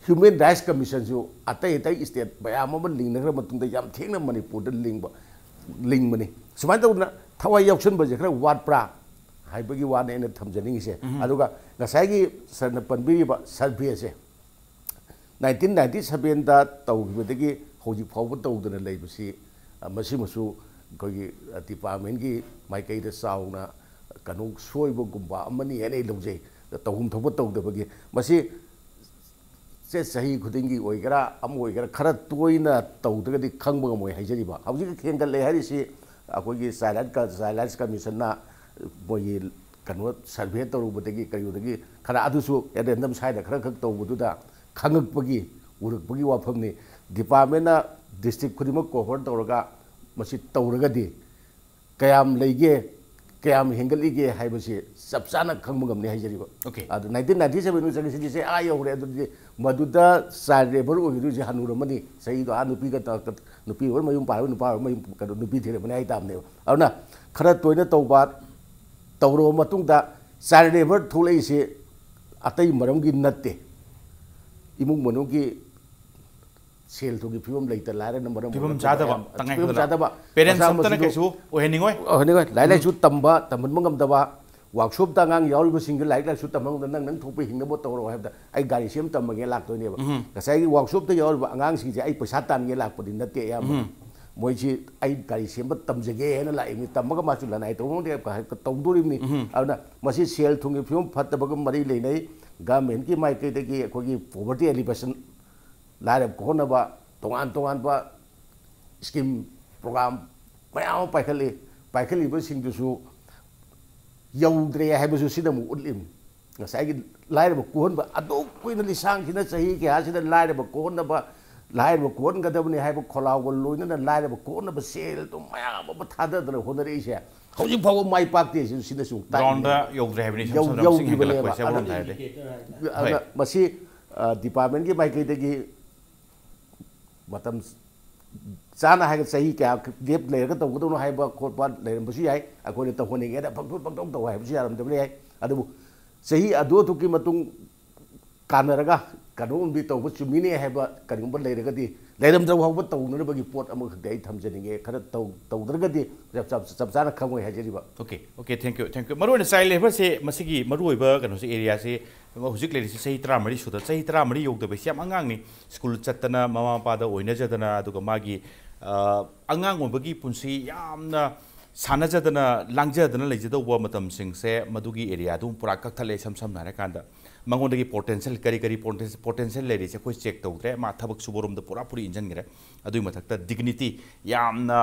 Human Rights Commissionꯁꯨ ꯑꯇꯩ ꯑꯇꯩ state ꯃꯌꯥꯝ ꯑꯃ ꯂꯤꯡꯅꯈ꯭ꯔ ꯃꯇꯨꯡꯗ ꯌꯥꯝ ꯊꯦꯡꯅ ꯃꯅꯤꯄꯨꯔꯗ ꯂꯤꯡꯕ, ꯂꯤꯡꯕꯅꯤ꯫ ꯁꯨꯃꯥꯏꯅ ꯇꯧꯗꯅ ꯊꯋꯥꯏ ꯌꯥꯎꯁꯟꯕꯁꯦ ꯈꯔ ꯋꯥꯠꯄ꯭ꯔꯥ ꯍꯥꯏꯕꯒꯤ ꯋꯥꯅꯤ ꯑꯩꯅ ꯊꯝꯖꯅꯤꯡꯉꯤꯁꯦ꯫ ꯑꯗꯨꯒ ꯉꯁꯥꯏꯒꯤ ꯁꯥꯔꯅ ꯄꯟꯕꯤꯔꯤꯕ surveyꯁꯦ, nineteen ninety sevenꯗ ꯇꯧꯈꯤꯕꯗꯒꯤ ꯍꯧꯖꯤꯛ ꯐꯥꯎꯕ ꯇꯧꯗꯅ ꯂꯩꯕꯁꯤ, ꯑ, ꯃꯁꯤꯃꯁꯨ ꯑꯩꯈꯣꯏꯒꯤ, ꯑ, departmentꯀꯤ ꯃꯥꯏꯀꯩꯗ ꯆꯥꯎꯅ ꯀꯩꯅꯣ ꯁꯣꯏꯕꯒꯨꯝꯕ ꯑꯃꯅꯤ ꯍꯥꯏꯅ ꯑꯩ ꯂꯧꯖꯩ꯫ ꯇꯧꯐꯝ ꯊꯣꯛꯄ ꯇꯧꯗꯕꯒꯤ꯫ ꯃꯁꯤ ꯆꯦ ꯆꯍꯤ ꯈꯨꯗꯤꯡꯒꯤ ꯑꯣꯏꯒꯦꯔꯥ, ꯑꯃ ꯑꯣꯏꯒꯦꯔꯥ, ꯈꯔ ꯇꯣꯏꯅ ꯇꯧꯗ꯭ꯔꯒꯗꯤ ꯈꯪꯕ ꯉꯝꯃꯣꯏ ꯍꯥꯏꯖꯔꯤꯕ꯫ ꯍꯧꯖꯤꯛ ꯍꯦꯟꯒꯠꯂꯦ ꯍꯥꯏꯔꯤꯁꯤ ꯑꯩꯈꯣꯏꯒꯤ Child Rights ꯀ-, Child Rights Commissionꯅ ꯃꯣꯏꯒꯤ ꯀꯩꯅꯣ survey ꯇꯧꯔꯨꯕꯗꯒꯤ ꯀꯔꯤꯗꯒꯤ ꯈꯔ, ꯑꯗꯨꯁꯨ at random ꯁ꯭ꯋꯥꯏꯗ ꯈꯔ ꯈꯛ ꯇꯧꯕꯗꯨꯗ ꯈꯪꯉꯛꯄꯒꯤ, ꯎꯔꯛꯄꯒꯤ ꯋꯥꯐꯝꯅꯤ꯫ Departmentꯅ district ꯈꯨꯗꯤꯡꯃꯛ cover ꯇꯧꯔꯒ ꯃꯁꯤ ꯇꯧꯔꯒꯗꯤ ꯀꯌꯥꯝ ꯂꯩꯒꯦ, ꯀꯌꯥꯝ ꯍꯦꯟꯒꯠꯂꯤꯒꯦ ꯍꯥꯏꯕꯁꯤ ꯆꯞ ꯆꯥꯅ ꯈꯪꯕ ꯉꯝꯅꯤ ꯍꯥꯏꯖꯔꯤꯕ꯫ Okay. ꯑꯗꯨ nineteen ninety seven ꯆꯪꯉꯤꯁꯤꯗꯤ ꯆꯍꯤ ꯑꯥ ꯌꯧꯔꯦ꯫ ꯑꯗꯨꯗꯤ ꯃꯗꯨꯗ child labour ꯑꯣꯏꯈꯤꯗꯣꯏꯁꯦ ꯍꯅꯨꯔꯝꯃꯅꯤ, ꯆꯍꯤꯗꯣ ꯑꯥ ꯅꯨꯄꯤꯒ ꯇ-, ꯅꯨꯄꯤ ꯑꯣꯏꯔ ꯃꯌꯨꯝ ꯄꯥꯜꯂꯕ, ꯅꯨꯄꯥ ꯑꯣꯏꯔ ꯃꯌꯨꯝ, ꯀꯩꯅꯣ, ꯅꯨꯄꯤ ꯊꯤꯔꯕꯅꯤ ꯍꯥꯏ ꯇꯥꯕꯅꯦꯕ꯫ ꯑꯗꯨꯅ ꯈꯔ ꯇꯣꯏꯅ ꯇꯧꯕ, ꯇꯧꯔꯕ ꯃꯇꯨꯡꯗ child labour ꯊꯣꯛꯂꯛꯏꯁꯦ ꯑꯇꯩ ꯃꯔꯝꯒꯤ ꯅꯠꯇꯦ, ꯏꯃꯨꯡ ꯃꯅꯨꯡꯒꯤ ꯁꯦꯜ ꯊꯨꯝꯒꯤ ꯐꯤꯕꯝ ꯂꯩꯇ ꯂꯥꯏꯔꯅ ꯃꯔꯝ ꯐꯤꯕꯝ ꯑꯣꯏꯔꯒ ꯆꯥꯗꯕ, ꯃꯌꯥꯝ, ꯇꯉꯥꯏ ꯐꯤꯕꯝ ꯐꯗꯕ꯫ ꯆꯥꯗꯕ, Parents ꯃꯆꯥ ꯑꯝꯇꯅ ꯃꯁꯨꯗꯣ ꯀꯩꯁꯨ ꯑꯣꯏꯍꯟꯅꯤꯡꯉꯣꯏ꯫ ꯑꯣꯏꯍꯟꯅꯤꯡꯉꯣꯏ꯫ ꯂꯥꯏꯔꯤꯛ ꯂꯥꯏꯁꯨ ꯇꯝꯕ ꯇꯝꯍꯟꯕ ꯉꯝꯗꯕ, workshopꯇ ꯑꯉꯥꯡ ꯌꯥꯎꯔꯤꯕꯁꯤꯡꯗꯨ ꯂꯥꯏꯔꯤꯛ ꯂꯥꯏꯁꯨ ꯇꯝꯍꯟꯕ ꯉꯝꯗ, "ꯅꯪ, ꯅꯪ ꯊꯣꯛꯄ ꯍꯤꯡꯅꯕ ꯇꯧꯔꯣ" ꯍꯥꯏꯕꯗ, "ꯑꯩ ꯒꯥꯔꯤ ꯁꯦꯝ ꯇꯝꯃꯒꯦ" ꯂꯥꯛꯇꯣꯏꯅꯦꯕ꯫ ꯉꯁꯥꯏꯒꯤ workshopꯇ ꯌꯥꯎꯔꯤꯕ ꯑꯉꯥꯡꯁꯤꯡꯁꯦ ꯑꯩ ꯄꯩꯁꯥ ꯇꯥꯟꯒꯦ ꯂꯥꯛꯄꯗꯤ ꯅꯠꯇꯦ ꯑꯌꯥꯝꯕ꯫ ꯃꯣꯏꯁꯤ ꯑꯩ ꯒꯥꯔꯤ ꯁꯦꯝꯕ ꯇꯝꯖꯒꯦ ꯍꯥꯏꯅ ꯂꯥꯛꯏꯕꯅꯤ꯫ ꯇꯝꯃꯒ ꯃꯥꯁꯨ ꯂꯅꯥꯏ ꯇꯧꯐꯝꯗ ꯇꯧꯗꯣꯔꯤꯕꯅꯤ꯫ ꯑꯗꯨꯅ ꯃꯁꯤ ꯁꯦꯜ ꯊꯨꯝꯒꯤ ꯐꯤꯕꯝ ꯐꯠꯇꯕꯒ ꯃꯔꯤ ꯂꯩꯅꯩ꯫ Governmentꯀꯤ ꯃꯥꯏꯀꯩꯗꯒꯤ ꯑꯩꯈꯣꯏꯒꯤ poverty alleviation, ꯂꯥꯏꯔꯕ ꯀꯣꯛꯍꯟꯅꯕ ꯇꯣꯉꯥꯟ ꯇꯣꯉꯥꯟꯕ scheme, program ꯃꯌꯥꯝ ꯑꯃ ꯄꯥꯏꯈꯠꯂꯤ꯫ ꯄꯥꯏꯈꯠꯂꯤꯕꯁꯤꯡꯗꯨꯁꯨ ꯌꯧꯗ꯭ꯔꯦ ꯍꯥꯏꯕꯁꯨ ꯁꯤꯅ ꯑꯃꯨꯛ ꯎꯠꯂꯤꯕꯅꯤ꯫ ꯉꯁꯥꯏꯒꯤ ꯂꯥꯏꯔꯕ ꯀꯣꯛꯍꯟꯕ ꯑꯗꯨꯛ ꯀꯨꯏꯅ, ꯂꯤꯁꯥꯡꯁꯤꯅ ꯆꯍꯤ ꯀꯌꯥꯁꯤꯗ ꯂꯥꯏꯔꯕ ꯀꯣꯛꯍꯟꯅꯕ, ꯂꯥꯏꯔꯕ ꯀꯣꯛꯍꯟꯒꯗꯕꯅꯤ ꯍꯥꯏꯕ ꯈꯣꯜꯂꯥꯎꯒ ꯂꯣꯏꯅꯅ ꯂꯥꯏꯔꯕ ꯀꯣꯛꯍꯟꯅꯕ ꯁꯦꯜꯗꯣ ꯃꯌꯥꯝ ꯑꯃ ꯊꯥꯗꯗꯅ ꯍꯣꯠꯅꯔꯛꯏꯁꯦ ꯍꯧꯖꯤꯛ ꯐꯥꯎꯕ ꯃꯥꯏ ꯄꯥꯛꯇꯦ꯫ ꯁꯤ-, ꯁꯤꯅꯁꯨ ꯇꯥꯛꯏꯅꯦ꯫ Groundꯗ ꯌꯧꯗ꯭ꯔꯦ ꯍꯥꯏꯕꯅꯤ, ꯏꯁꯝ ꯌꯧ-, ꯁꯝꯅ ꯃꯁꯤꯡ ꯌꯧꯈꯤꯕꯅꯦꯕ꯫ ꯍꯦꯟꯒꯠꯂꯛꯄꯁꯦ ꯑꯃꯔꯣꯝꯗ ꯑꯗꯨ, ꯍꯥꯏꯔꯗꯤ꯫ ꯑꯗꯨꯅ ꯍꯣꯏ꯫ ꯃꯁꯤ, ꯑ, departmentꯀꯤ ꯃꯥꯏꯀꯩꯗꯒꯤ ꯃꯇꯝ ꯆꯥꯅ ꯍꯥꯏꯒ ꯆꯍꯤ ꯀꯌꯥ gap ꯂꯩꯔꯒ ꯇꯧꯒꯗꯧꯅꯣ ꯍꯥꯏꯕ ꯈꯣꯠꯄ ꯂꯩꯔꯝꯕꯁꯨ ꯌꯥꯏ꯫ ꯑꯩꯈꯣꯏꯅ ꯇꯧꯍꯟꯅꯤꯡꯉꯦꯅ ꯄꯪꯇꯧ ꯄꯪꯇꯧ ꯇꯧ ꯍꯥꯏꯕꯁꯨ ꯌꯥꯔꯝꯗꯕ ꯌꯥꯏ꯫ ꯑꯗꯨꯕꯨ ꯆꯍꯤ ꯑꯗꯨ ꯑꯗꯨꯒꯤ ꯃꯇꯨꯡ ꯀꯥꯟꯅꯔꯒ ꯀꯩꯅꯣꯒꯨꯝꯕꯗꯤ ꯇꯧꯕ ꯆꯨꯝꯃꯤꯅꯦ ꯍꯥꯏꯕ ꯀꯔꯤꯒꯨꯝꯕ ꯂꯩꯔꯒꯗꯤ, ꯂꯩꯔꯝꯗ꯭ꯔ ꯐꯥꯎꯕ ꯇꯧꯅꯅꯕꯒꯤ ꯄꯣꯠ ꯑꯃꯈꯛꯇꯤ ꯑꯩ ꯊꯝꯖꯅꯤꯡꯉꯦ꯫ ꯈꯔ ꯇꯧ-, ꯇꯧꯗ꯭ꯔꯒꯗꯤ ꯆꯞ, ꯆꯞ, ꯆꯞ ꯆꯥꯅ ꯈꯪꯉꯣꯏ ꯍꯥꯏꯖꯔꯤꯕ꯫ Okay, okay, thank you, thank you꯫ ꯃꯔꯨ ꯑꯣꯏꯅ child labourꯁꯦ, ꯃꯁꯤꯒꯤ ꯃꯔꯨ ꯑꯣꯏꯕ ꯀꯩꯅꯣꯁꯦ, areaꯁꯦ, ꯍꯧꯖꯤꯛ ꯂꯩꯔꯤꯁꯦ ꯆꯍꯤ ꯇꯔꯥꯃꯔꯤ ꯁꯨꯗ, ꯆꯍꯤ ꯇꯔꯥꯃꯔꯤ ꯌꯧꯗꯕ ꯍꯥꯏꯁꯦ ꯌꯥꯝ ꯑꯉꯥꯡꯅꯤ꯫ School ꯆꯠꯇꯅ, ꯃꯃꯥ ꯃꯄꯥꯗ ꯑꯣꯏꯅꯖꯗꯅ, ꯑꯗꯨꯒ ꯃꯥꯒꯤ, ꯑ, ꯑꯉꯥꯡ ꯑꯣꯏꯕꯒꯤ ꯄꯨꯟꯁꯤ ꯌꯥꯝꯅ ꯁꯥꯟꯅꯖꯗꯅ, ꯂꯥꯡꯖꯗꯅ ꯂꯩꯖꯗꯧꯕ ꯃꯇꯝꯁꯤꯡꯁꯦ, ꯃꯗꯨꯒꯤ areaꯗꯨ ꯄꯨꯔꯥ ꯀꯛꯊꯠꯂꯦ꯫ ꯏꯁꯝ ꯁꯝꯅ ꯍꯥꯏꯔꯀꯥꯟꯗ, ꯃꯉꯣꯟꯗꯒꯤ potential, ꯀꯔꯤ ꯀꯔꯤ poten-, potential ꯂꯩꯔꯤꯁꯦ ꯑꯩꯈꯣꯏ check ꯇꯧꯗ꯭ꯔꯦ꯫ ꯃꯥ ꯊꯕꯛ ꯁꯨꯕꯔꯣꯝꯗ ꯄꯨꯔꯥ ꯄꯨꯔꯤ ꯏꯟꯖꯟꯈ꯭ꯔꯦ꯫ ꯑꯗꯨꯒꯤ ꯃꯊꯛꯇ dignity, ꯌꯥꯝꯅ,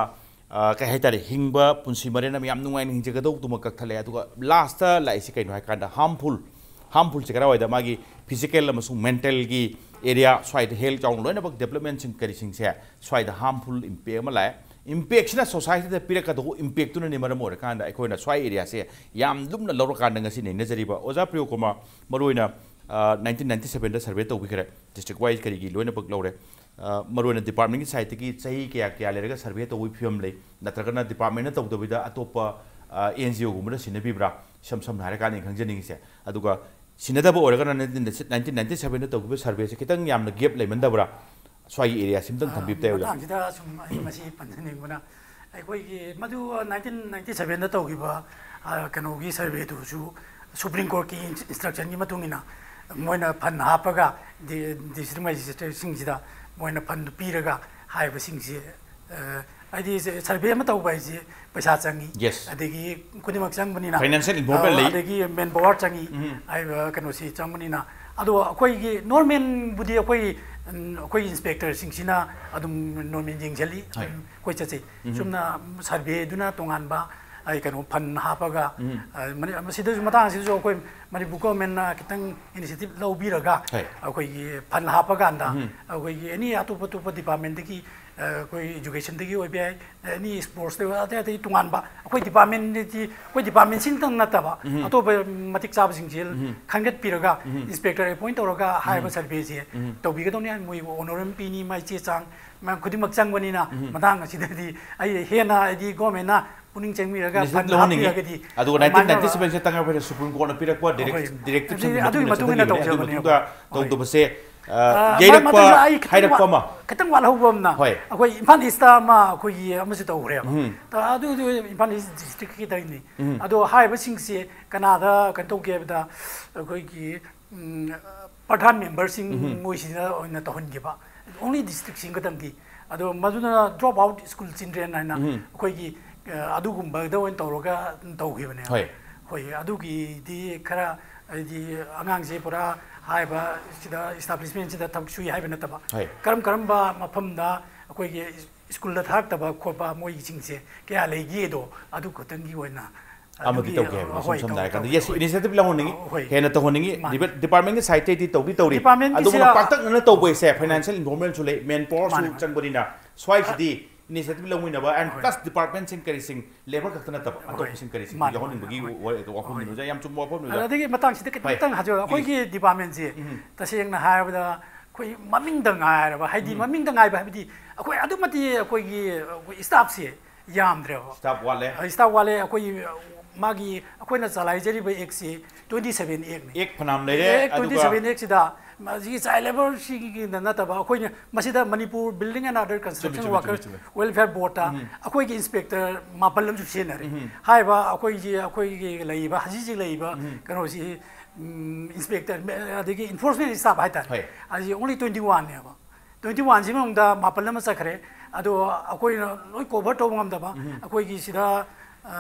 ꯑ, ꯀꯩ ꯍꯥꯏꯇꯥꯔꯦ, ꯍꯤꯡꯕ ꯄꯨꯟꯁꯤ ꯃꯔꯦꯜ ꯑꯃ ꯌꯥꯝ ꯅꯨꯡꯉꯥꯏꯅ ꯍꯤꯡꯖꯒꯗꯧꯗꯨꯃ ꯀꯛꯊꯠꯂꯦ꯫ ꯑꯗꯨꯒ lastꯇ ꯂꯥꯛꯏꯁꯤ ꯀꯩꯅꯣ ꯍꯥꯏ ꯀꯥꯟꯗ, harmful, harmfulꯁꯦ ꯀꯗꯥꯏꯋꯥꯏꯗ? ꯃꯥꯒꯤ physical ꯑꯃꯁꯨꯡ mentalꯒꯤ area, ꯁ꯭ꯋꯥꯏꯗ health ꯌꯥꯎꯅ ꯂꯣꯏꯅꯃꯛ developmentꯁꯤꯡ ꯀꯔꯤꯁꯤꯡꯁꯦ ꯁ꯭ꯋꯥꯏꯗ harmful impact ꯑꯃ ꯂꯥꯛꯑꯦ꯫ Impactꯁꯤꯅ societyꯗ ꯄꯤꯔꯛꯀꯗꯧꯕ impactꯇꯨꯅꯅꯤ ꯃꯔꯝ ꯑꯣꯏꯔꯀꯥꯟꯗ ꯑꯩꯈꯣꯏꯅ ꯁ꯭ꯋꯥꯏ areaꯁꯦ ꯌꯥꯝ ꯂꯨꯝꯅ ꯂꯧꯔꯀꯥꯟꯗ ꯉꯁꯤ ꯅꯩꯅꯖꯔꯤꯕ꯫ ꯑꯣꯖꯥ ꯄ꯭ꯔꯤꯌꯣ ꯀꯨꯃꯥꯔ, ꯃꯔꯨꯑꯣꯏꯅ, ꯑ, nineteen ninety sevenꯗ survey ꯇꯧꯕꯤꯈ꯭ꯔꯦ, district wise ꯀꯔꯤꯒꯤ ꯂꯣꯏꯅꯃꯛ ꯂꯧꯔꯦ꯫ ꯑ, ꯃꯔꯨꯑꯣꯏꯅ departmentꯀꯤ sideꯇꯒꯤ ꯆꯍꯤ ꯀꯌꯥ ꯀꯌꯥ ꯂꯩꯔꯒ survey ꯇꯧꯕꯒꯤ ꯐꯤꯕꯝ ꯂꯩ, ꯅꯠꯇ꯭ꯔꯒꯅ departmentꯅ ꯇꯧꯗꯕꯤꯗ ꯑꯇꯣꯞꯄ, ꯑ, NGOꯒꯨꯝꯕꯅ ꯁꯤꯟꯅꯕꯤꯕ꯭ꯔꯥ? ꯏꯁꯝ ꯁꯝꯅ ꯍꯥꯏꯔꯀꯥꯟꯗ ꯑꯩꯅ ꯈꯪꯖꯅꯤꯡꯉꯤꯁꯦ꯫ ꯑꯗꯨꯒ ꯁꯤꯟꯅꯗꯕ ꯑꯣꯏꯔꯒꯅ nineteen ninety sevenꯗ ꯇꯧꯈꯤꯕ surveyꯁꯦ ꯈꯤꯇꯪ ꯌꯥꯝꯅ gap ꯂꯩꯃꯟꯗꯕ꯭ꯔꯥ? ꯁ꯭ꯋꯥꯏꯒꯤ areaꯁꯤꯝꯇꯪ ꯑ, ꯊꯝꯕꯤꯕ ꯇꯥꯏ, ꯑꯣꯖꯥ꯫ ꯃꯇꯥꯡꯁꯤꯗ ꯁꯨꯝ ꯑꯩ ꯃꯁꯤ ꯄꯟꯖꯅꯤꯡꯕꯅ, ꯑꯩꯈꯣꯏꯒꯤ ꯃꯗꯨ nineteen ninety sevenꯗ ꯇꯧꯈꯤꯕ, ꯑ, ꯀꯩꯅꯣꯒꯤ surveyꯗꯨꯁꯨ Supreme Courtꯀꯤ instructionꯒꯤ ꯃꯇꯨꯡ ꯏꯟꯅ ꯃꯣꯏꯅ fund ꯍꯥꯞꯄꯒ ꯗꯤ-, district magistrateꯁꯤꯡꯁꯤꯗ ꯃꯣꯏꯅ fund ꯄꯤꯔꯒ ꯍꯥꯏꯕꯁꯤꯡꯁꯤ, ꯑ, ꯍꯥꯏꯗꯤ survey ꯑꯃ ꯇꯧꯕ ꯍꯥꯏꯁꯤ ꯄꯩꯁꯥ ꯆꯪꯉꯤ꯫ Yes꯫ ꯑꯗꯒꯤ ꯈꯨꯗꯤꯡꯃꯛ ꯆꯪꯕꯅꯤꯅ, financial involvement ꯑ, ꯂꯩ꯫ ꯑꯗꯒꯤ manpower ꯆꯪꯉꯤ꯫ ꯎꯝ꯫ ꯍꯥꯏꯔꯤꯕ ꯀꯩꯅꯣꯁꯤ ꯆꯪꯕꯅꯤꯅ꯫ ꯑꯗꯣ ꯑꯩꯈꯣꯏꯒꯤ normalꯕꯨꯗꯤ ꯑꯩꯈꯣꯏ, ꯎꯝ, ꯑꯩꯈꯣꯏ inspectorꯁꯤꯡꯁꯤꯅ ꯑꯗꯨꯝ normal ꯌꯦꯡꯁꯤꯜꯂꯤ꯫ ꯍꯣꯏ꯫ ꯑꯩꯈꯣꯏ ꯆꯠꯆꯩ꯫ ꯎꯝ꯫ ꯆꯨꯝꯅ surveyꯗꯨꯅ ꯇꯣꯉꯥꯟꯕ, ꯑꯩ ꯀꯩꯅꯣ fund ꯍꯥꯞꯄꯒ, ꯎꯝ꯫ ꯑ, ꯃꯅꯤ-, ꯃꯁꯤꯗꯁꯨ, ꯃꯇꯥꯡꯁꯤꯗꯁꯨ ꯑꯩꯈꯣꯏ ꯃꯅꯤꯄꯨꯔ governmentꯅ ꯈꯤꯇꯪ initiative ꯂꯧꯕꯤꯔꯒ, ꯍꯣꯏ꯫ ꯑꯩꯈꯣꯏꯒꯤ fund ꯍꯥꯞꯄꯀꯥꯟꯗ, ꯎꯝ꯫ ꯑꯩꯈꯣꯏꯒꯤ any ꯑꯇꯣꯞ ꯑꯇꯣꯞꯄ departmentꯇꯒꯤ, ꯑ, ꯑꯩꯈꯣꯏ educationꯗꯒꯤ ꯑꯣꯏꯕ ꯌꯥꯏ, any sportsꯇ ꯑꯣꯏꯕ, ꯑꯇꯩ ꯑꯇꯩ ꯇꯣꯉꯥꯟꯕ ꯑꯩꯈꯣꯏ departmentꯇꯗꯤ, ꯑꯩꯈꯣꯏ departmentꯁꯤꯡꯇꯪ ꯅꯠꯇꯕ, ꯎꯝ꯫ ꯑꯇꯣꯞꯄ ꯃꯇꯤꯛ ꯆꯥꯕꯁꯤꯡꯁꯦ, ꯎꯝ꯫ ꯈꯟꯒꯠꯄꯤꯔꯒ, ꯎꯝ꯫ Inspector appoint ꯇꯧꯔꯒ ꯍꯥꯏꯔꯤꯕ, ꯎꯝ꯫ Surveyꯁꯦ, ꯎꯝ꯫ ꯇꯧꯕꯤꯒꯗꯧꯅꯤ꯫ ꯃꯣꯏ honour ꯑꯃ ꯄꯤꯅꯤ, ꯃꯥꯏ ꯆꯦ ꯆꯥꯡ, ꯃꯌꯥꯝ ꯈꯨꯗꯤꯡꯃꯛ ꯆꯪꯕꯅꯤꯅ, ꯎꯝ꯫ ꯃꯇꯥꯡ ꯑꯁꯤꯗꯗꯤ ꯑꯩ ꯍꯦꯟꯅ ꯍꯥꯏꯗꯤ governmentꯅ ꯄꯨꯛꯅꯤꯡ ꯆꯪꯕꯤꯔꯒ initiative fund ꯂꯧꯍꯟꯅꯤꯡꯉꯤ꯫ ꯍꯥꯞꯄꯤꯔꯒꯗꯤ ꯑꯗꯨꯒ ꯑꯗꯨꯃꯥꯏꯅ nineteen ninety sevenꯁꯦ ꯇꯉꯥꯏ ꯐꯗꯅ Supreme Courtꯅ ꯄꯤꯔꯛꯄ direct-, ꯑꯩꯈꯣꯏ directionꯒꯤ ꯑꯗꯨꯒꯤ ꯃꯇꯨꯡ ꯃꯇꯨꯡ ꯏꯟꯅ ꯏꯟꯅ ꯂꯩꯕꯅꯦ꯫ ꯑꯗꯨꯒꯤ ꯇꯧꯖꯕꯅꯦꯕ꯫ ꯃꯇꯨꯡꯗ ꯍꯣꯏ꯫ ꯇꯧꯗꯕꯁꯦ ꯑ, ꯌꯩꯔꯛꯄ, ꯃꯗꯨꯁꯨ ꯑꯩ ꯈꯤꯇꯪ ꯍꯥꯏꯔꯛꯄ ꯋꯥ-, ꯑꯃ꯫ ꯈꯤꯇꯪ ꯋꯥꯠꯍꯧꯕ ꯑꯃꯅ, ꯍꯣꯏ꯫ ꯑꯩꯈꯣꯏ ꯏꯝꯐꯥꯜ ꯏꯁꯇ ꯑꯃ ꯑꯩꯈꯣꯏꯒꯤ ꯑꯃꯁꯨ ꯇꯧꯈ꯭ꯔꯦꯕ꯫ ꯎꯝ꯫ ꯇ-, ꯑꯗꯨ, ꯑꯗꯨ ꯏꯝꯐꯥꯜ ꯏꯁ ꯗꯤꯁꯇ꯭ꯔꯤꯛꯀꯤꯗꯩꯅꯤ꯫ ꯎꯝ꯫ ꯑꯗꯣ ꯍꯥꯏꯔꯤꯕꯁꯤꯡꯁꯦ ꯀꯅꯥꯗ ꯀꯩꯅꯣ ꯇꯧꯒꯦ ꯍꯥꯏꯕꯗ, ꯑꯩꯈꯣꯏꯒꯤ, ꯎꯝ, ꯄ꯭ꯔꯙꯥꯟ ꯃꯦꯝꯕꯔꯁꯤꯡ, ꯎꯝ꯫ ꯃꯣꯏꯁꯤꯗ ꯑꯣꯏꯅ ꯇꯧꯍꯟꯈꯤꯕ꯫ Only ꯗꯤꯁꯇ꯭ꯔꯤꯛꯁꯤꯡ ꯈꯛꯇꯪꯒꯤ꯫ ꯑꯗꯣ ꯃꯗꯨꯅ ꯗ꯭ꯔꯣꯞ ꯑꯥꯎꯠ ꯁ꯭ꯀꯨꯜ ꯆꯤꯜꯗ꯭ꯔꯦꯟ ꯍꯥꯏꯅ, ꯎꯝ꯫ ꯑꯩꯈꯣꯏꯒꯤ, ꯑ, ꯑꯗꯨꯒꯨꯝꯕꯗ ꯑꯣꯏꯅ ꯇꯧꯔꯒ ꯇꯧꯈꯤꯕꯅꯦ꯫ ꯍꯣꯏ꯫ ꯍꯣꯏ, ꯑꯗꯨꯒꯤꯗꯤ ꯈꯔ, ꯍꯥꯏꯗꯤ, ꯑꯉꯥꯡꯁꯦ ꯄꯨꯔꯥ ꯍꯥꯏꯕ ꯁꯤꯗ ꯏꯁꯇꯥꯕ꯭ꯂꯤꯁꯃꯦꯟꯁꯤꯗ ꯊꯕꯛ ꯁꯨꯏ ꯍꯥꯏꯕ ꯅꯠꯇꯕ, ꯍꯣꯏ꯫ ꯀꯔꯝ ꯀꯔꯝꯕ ꯃꯐꯝꯗ ꯑꯩꯈꯣꯏꯒꯤ ꯁ꯭ꯀꯨꯜꯗ ꯊꯥꯔꯛꯇꯕ ꯈꯣꯠꯄ ꯃꯣꯏꯁꯤꯡꯁꯦ ꯀꯌꯥ ꯂꯩꯒꯦꯗꯣ, ꯑꯗꯨ ꯈꯛꯇꯪꯒꯤ ꯑꯣꯏꯅ ꯑꯃꯗꯤ ꯑꯗꯨꯒꯤ, ꯇꯧꯒꯦ ꯍꯥꯏꯕ, ꯁꯨꯝ ꯍꯣꯏ, ꯁꯝꯅ ꯇꯧ-, ꯍꯥꯏꯔꯀꯥꯟꯗ, ꯇꯧ-, yes, ꯍꯣꯏ꯫ Initiative ꯂꯧꯍꯟꯅꯤꯡꯉꯤ, ꯍꯣꯏ꯫ ꯍꯦꯟꯅ ꯇꯧꯍꯟꯅꯤꯡꯉꯤ꯫ ꯃꯥꯅꯤ꯫ Depart-, department ꯀꯤ side ꯇꯩꯗꯤ ꯇꯧꯗꯤ ꯇꯧꯔꯤ꯫ Department ꯀꯤꯁꯤꯗ ꯑꯗꯨꯒꯨꯝꯕ ꯄꯥꯛꯇꯛꯅꯅ ꯇꯧꯕ ꯍꯥꯏꯁꯦ, ꯍꯣꯏ꯫ Financial involvement ꯁꯨ ꯂꯩ, manpower ꯁꯨ ꯃꯥꯅꯤ, ꯃꯥꯅꯤ꯫ ꯆꯪꯕꯅꯤꯅ, ꯁ꯭ꯋꯥꯏꯁꯤꯗꯤ ꯑ, initiative ꯂꯧꯃꯤꯟꯅꯕ and ꯍꯣꯏ꯫ Plus department ꯁꯤꯡ ꯀꯔꯤꯁꯤꯡ, labour ꯈꯛꯇ ꯅꯠꯇꯕ, ꯍꯣꯏ꯫ ꯑꯇꯣꯞꯄꯁꯤꯡ ꯀꯔꯤꯁꯤꯡ ꯃꯥꯅꯤ, ꯌꯥꯎꯍꯟꯅꯤꯡꯕꯒꯤ ꯃꯥꯅꯤ, ꯍꯣꯏ꯫ ꯋꯥ-, ꯋꯥꯐꯝꯅꯤ, ꯍꯣꯏ꯫ ꯑꯣꯖꯥ, ꯌꯥꯝ ꯆꯨꯝꯕ ꯋꯥꯐꯝꯅꯤ, ꯑꯣꯖꯥ꯫ ꯑꯗꯒꯤ ꯃꯇꯥꯡꯁꯤꯗ ꯈꯤꯇꯪ, ꯍꯣꯏ꯫ ꯈꯤꯇꯪ ꯍꯥꯏꯖꯧ꯫ ꯑꯩꯈꯣꯏꯒꯤ ꯎꯝ꯫ Department ꯁꯦ ꯎꯝ꯫ ꯇꯁꯦꯡꯅ ꯍꯥꯏꯔꯕꯗ ꯑꯩꯈꯣꯏ ꯃꯃꯤꯡꯗ ꯉꯥꯏꯔꯕ, ꯍꯥꯏꯗꯤ ꯎꯝ꯫ ꯃꯃꯤꯡꯗ ꯉꯥꯏꯕ ꯍꯥꯏꯕꯗꯤ ꯑꯩꯈꯣꯏ ꯑꯗꯨꯛ ꯃꯇꯤꯛ ꯑꯩꯈꯣꯏꯒꯤ, ꯑꯩꯈꯣꯏ staff ꯁꯦ ꯌꯥꯝꯗ꯭ꯔꯦꯕ꯫ Staff ꯋꯥꯠꯂꯦ꯫ ꯑ, staff ꯋꯥꯠꯂꯦ꯫ ꯑꯩꯈꯣꯏ ꯃꯥꯒꯤ, ꯑꯩꯈꯣꯏꯅ ꯆꯂꯥꯏꯖꯔꯤꯕ act ꯁꯤ twenty seven act ꯅꯤ꯫ Act ꯐꯅꯌꯥꯝ ꯂꯩꯔꯦ, act ꯑꯗꯨꯒ twenty seven act ꯁꯤꯗ ꯃꯁꯤꯒꯤ child labour ꯁꯤꯒꯤ ꯅꯠꯇꯕ, ꯑꯩꯈꯣꯏꯅ ꯃꯁꯤꯗ Manipur Building and Other ꯆꯨꯝꯃꯤ, Construction ꯆꯨꯝꯃꯤ, ꯆꯨꯝꯃꯤ, Workers ꯆꯨꯝꯃꯤ꯫ Welfare Board ꯇ ꯎꯝ꯫ ꯑꯩꯈꯣꯏꯒꯤ inspector ꯃꯥꯄꯜ ꯑꯃꯁꯨ ꯁꯤꯖꯤꯟꯅꯔꯦ꯫ ꯎꯝ꯫ ꯍꯥꯏꯔꯤꯕ ꯑꯩꯈꯣꯏꯒꯤ, ꯑꯩꯈꯣꯏꯒꯤ ꯂꯩꯔꯤꯕ, ꯍꯧꯖꯤꯛ ꯍꯧꯖꯤꯛ ꯂꯩꯔꯤꯕ ꯎꯝ꯫ ꯀꯩꯅꯣꯁꯤ, ꯎꯝ, inspector, ꯑꯗꯒꯤ enforcement staff ꯍꯥꯏꯇꯥꯔꯦ꯫ ꯍꯣꯏ꯫ ꯑꯁꯤ only twenty one ꯅꯦꯕ꯫ Twenty one ꯁꯤ ꯃꯅꯨꯡꯗ ꯃꯥꯄꯜ ꯑꯃ ꯆꯠꯈ꯭ꯔꯦ꯫ ꯑꯗꯣ ꯑꯩꯈꯣꯏꯅ ꯂꯣꯏ cover ꯇꯧꯕ ꯉꯝꯗꯕ, ꯎꯝ꯫ ꯑꯩꯈꯣꯏꯒꯤ ꯁꯤꯗ, ꯑ,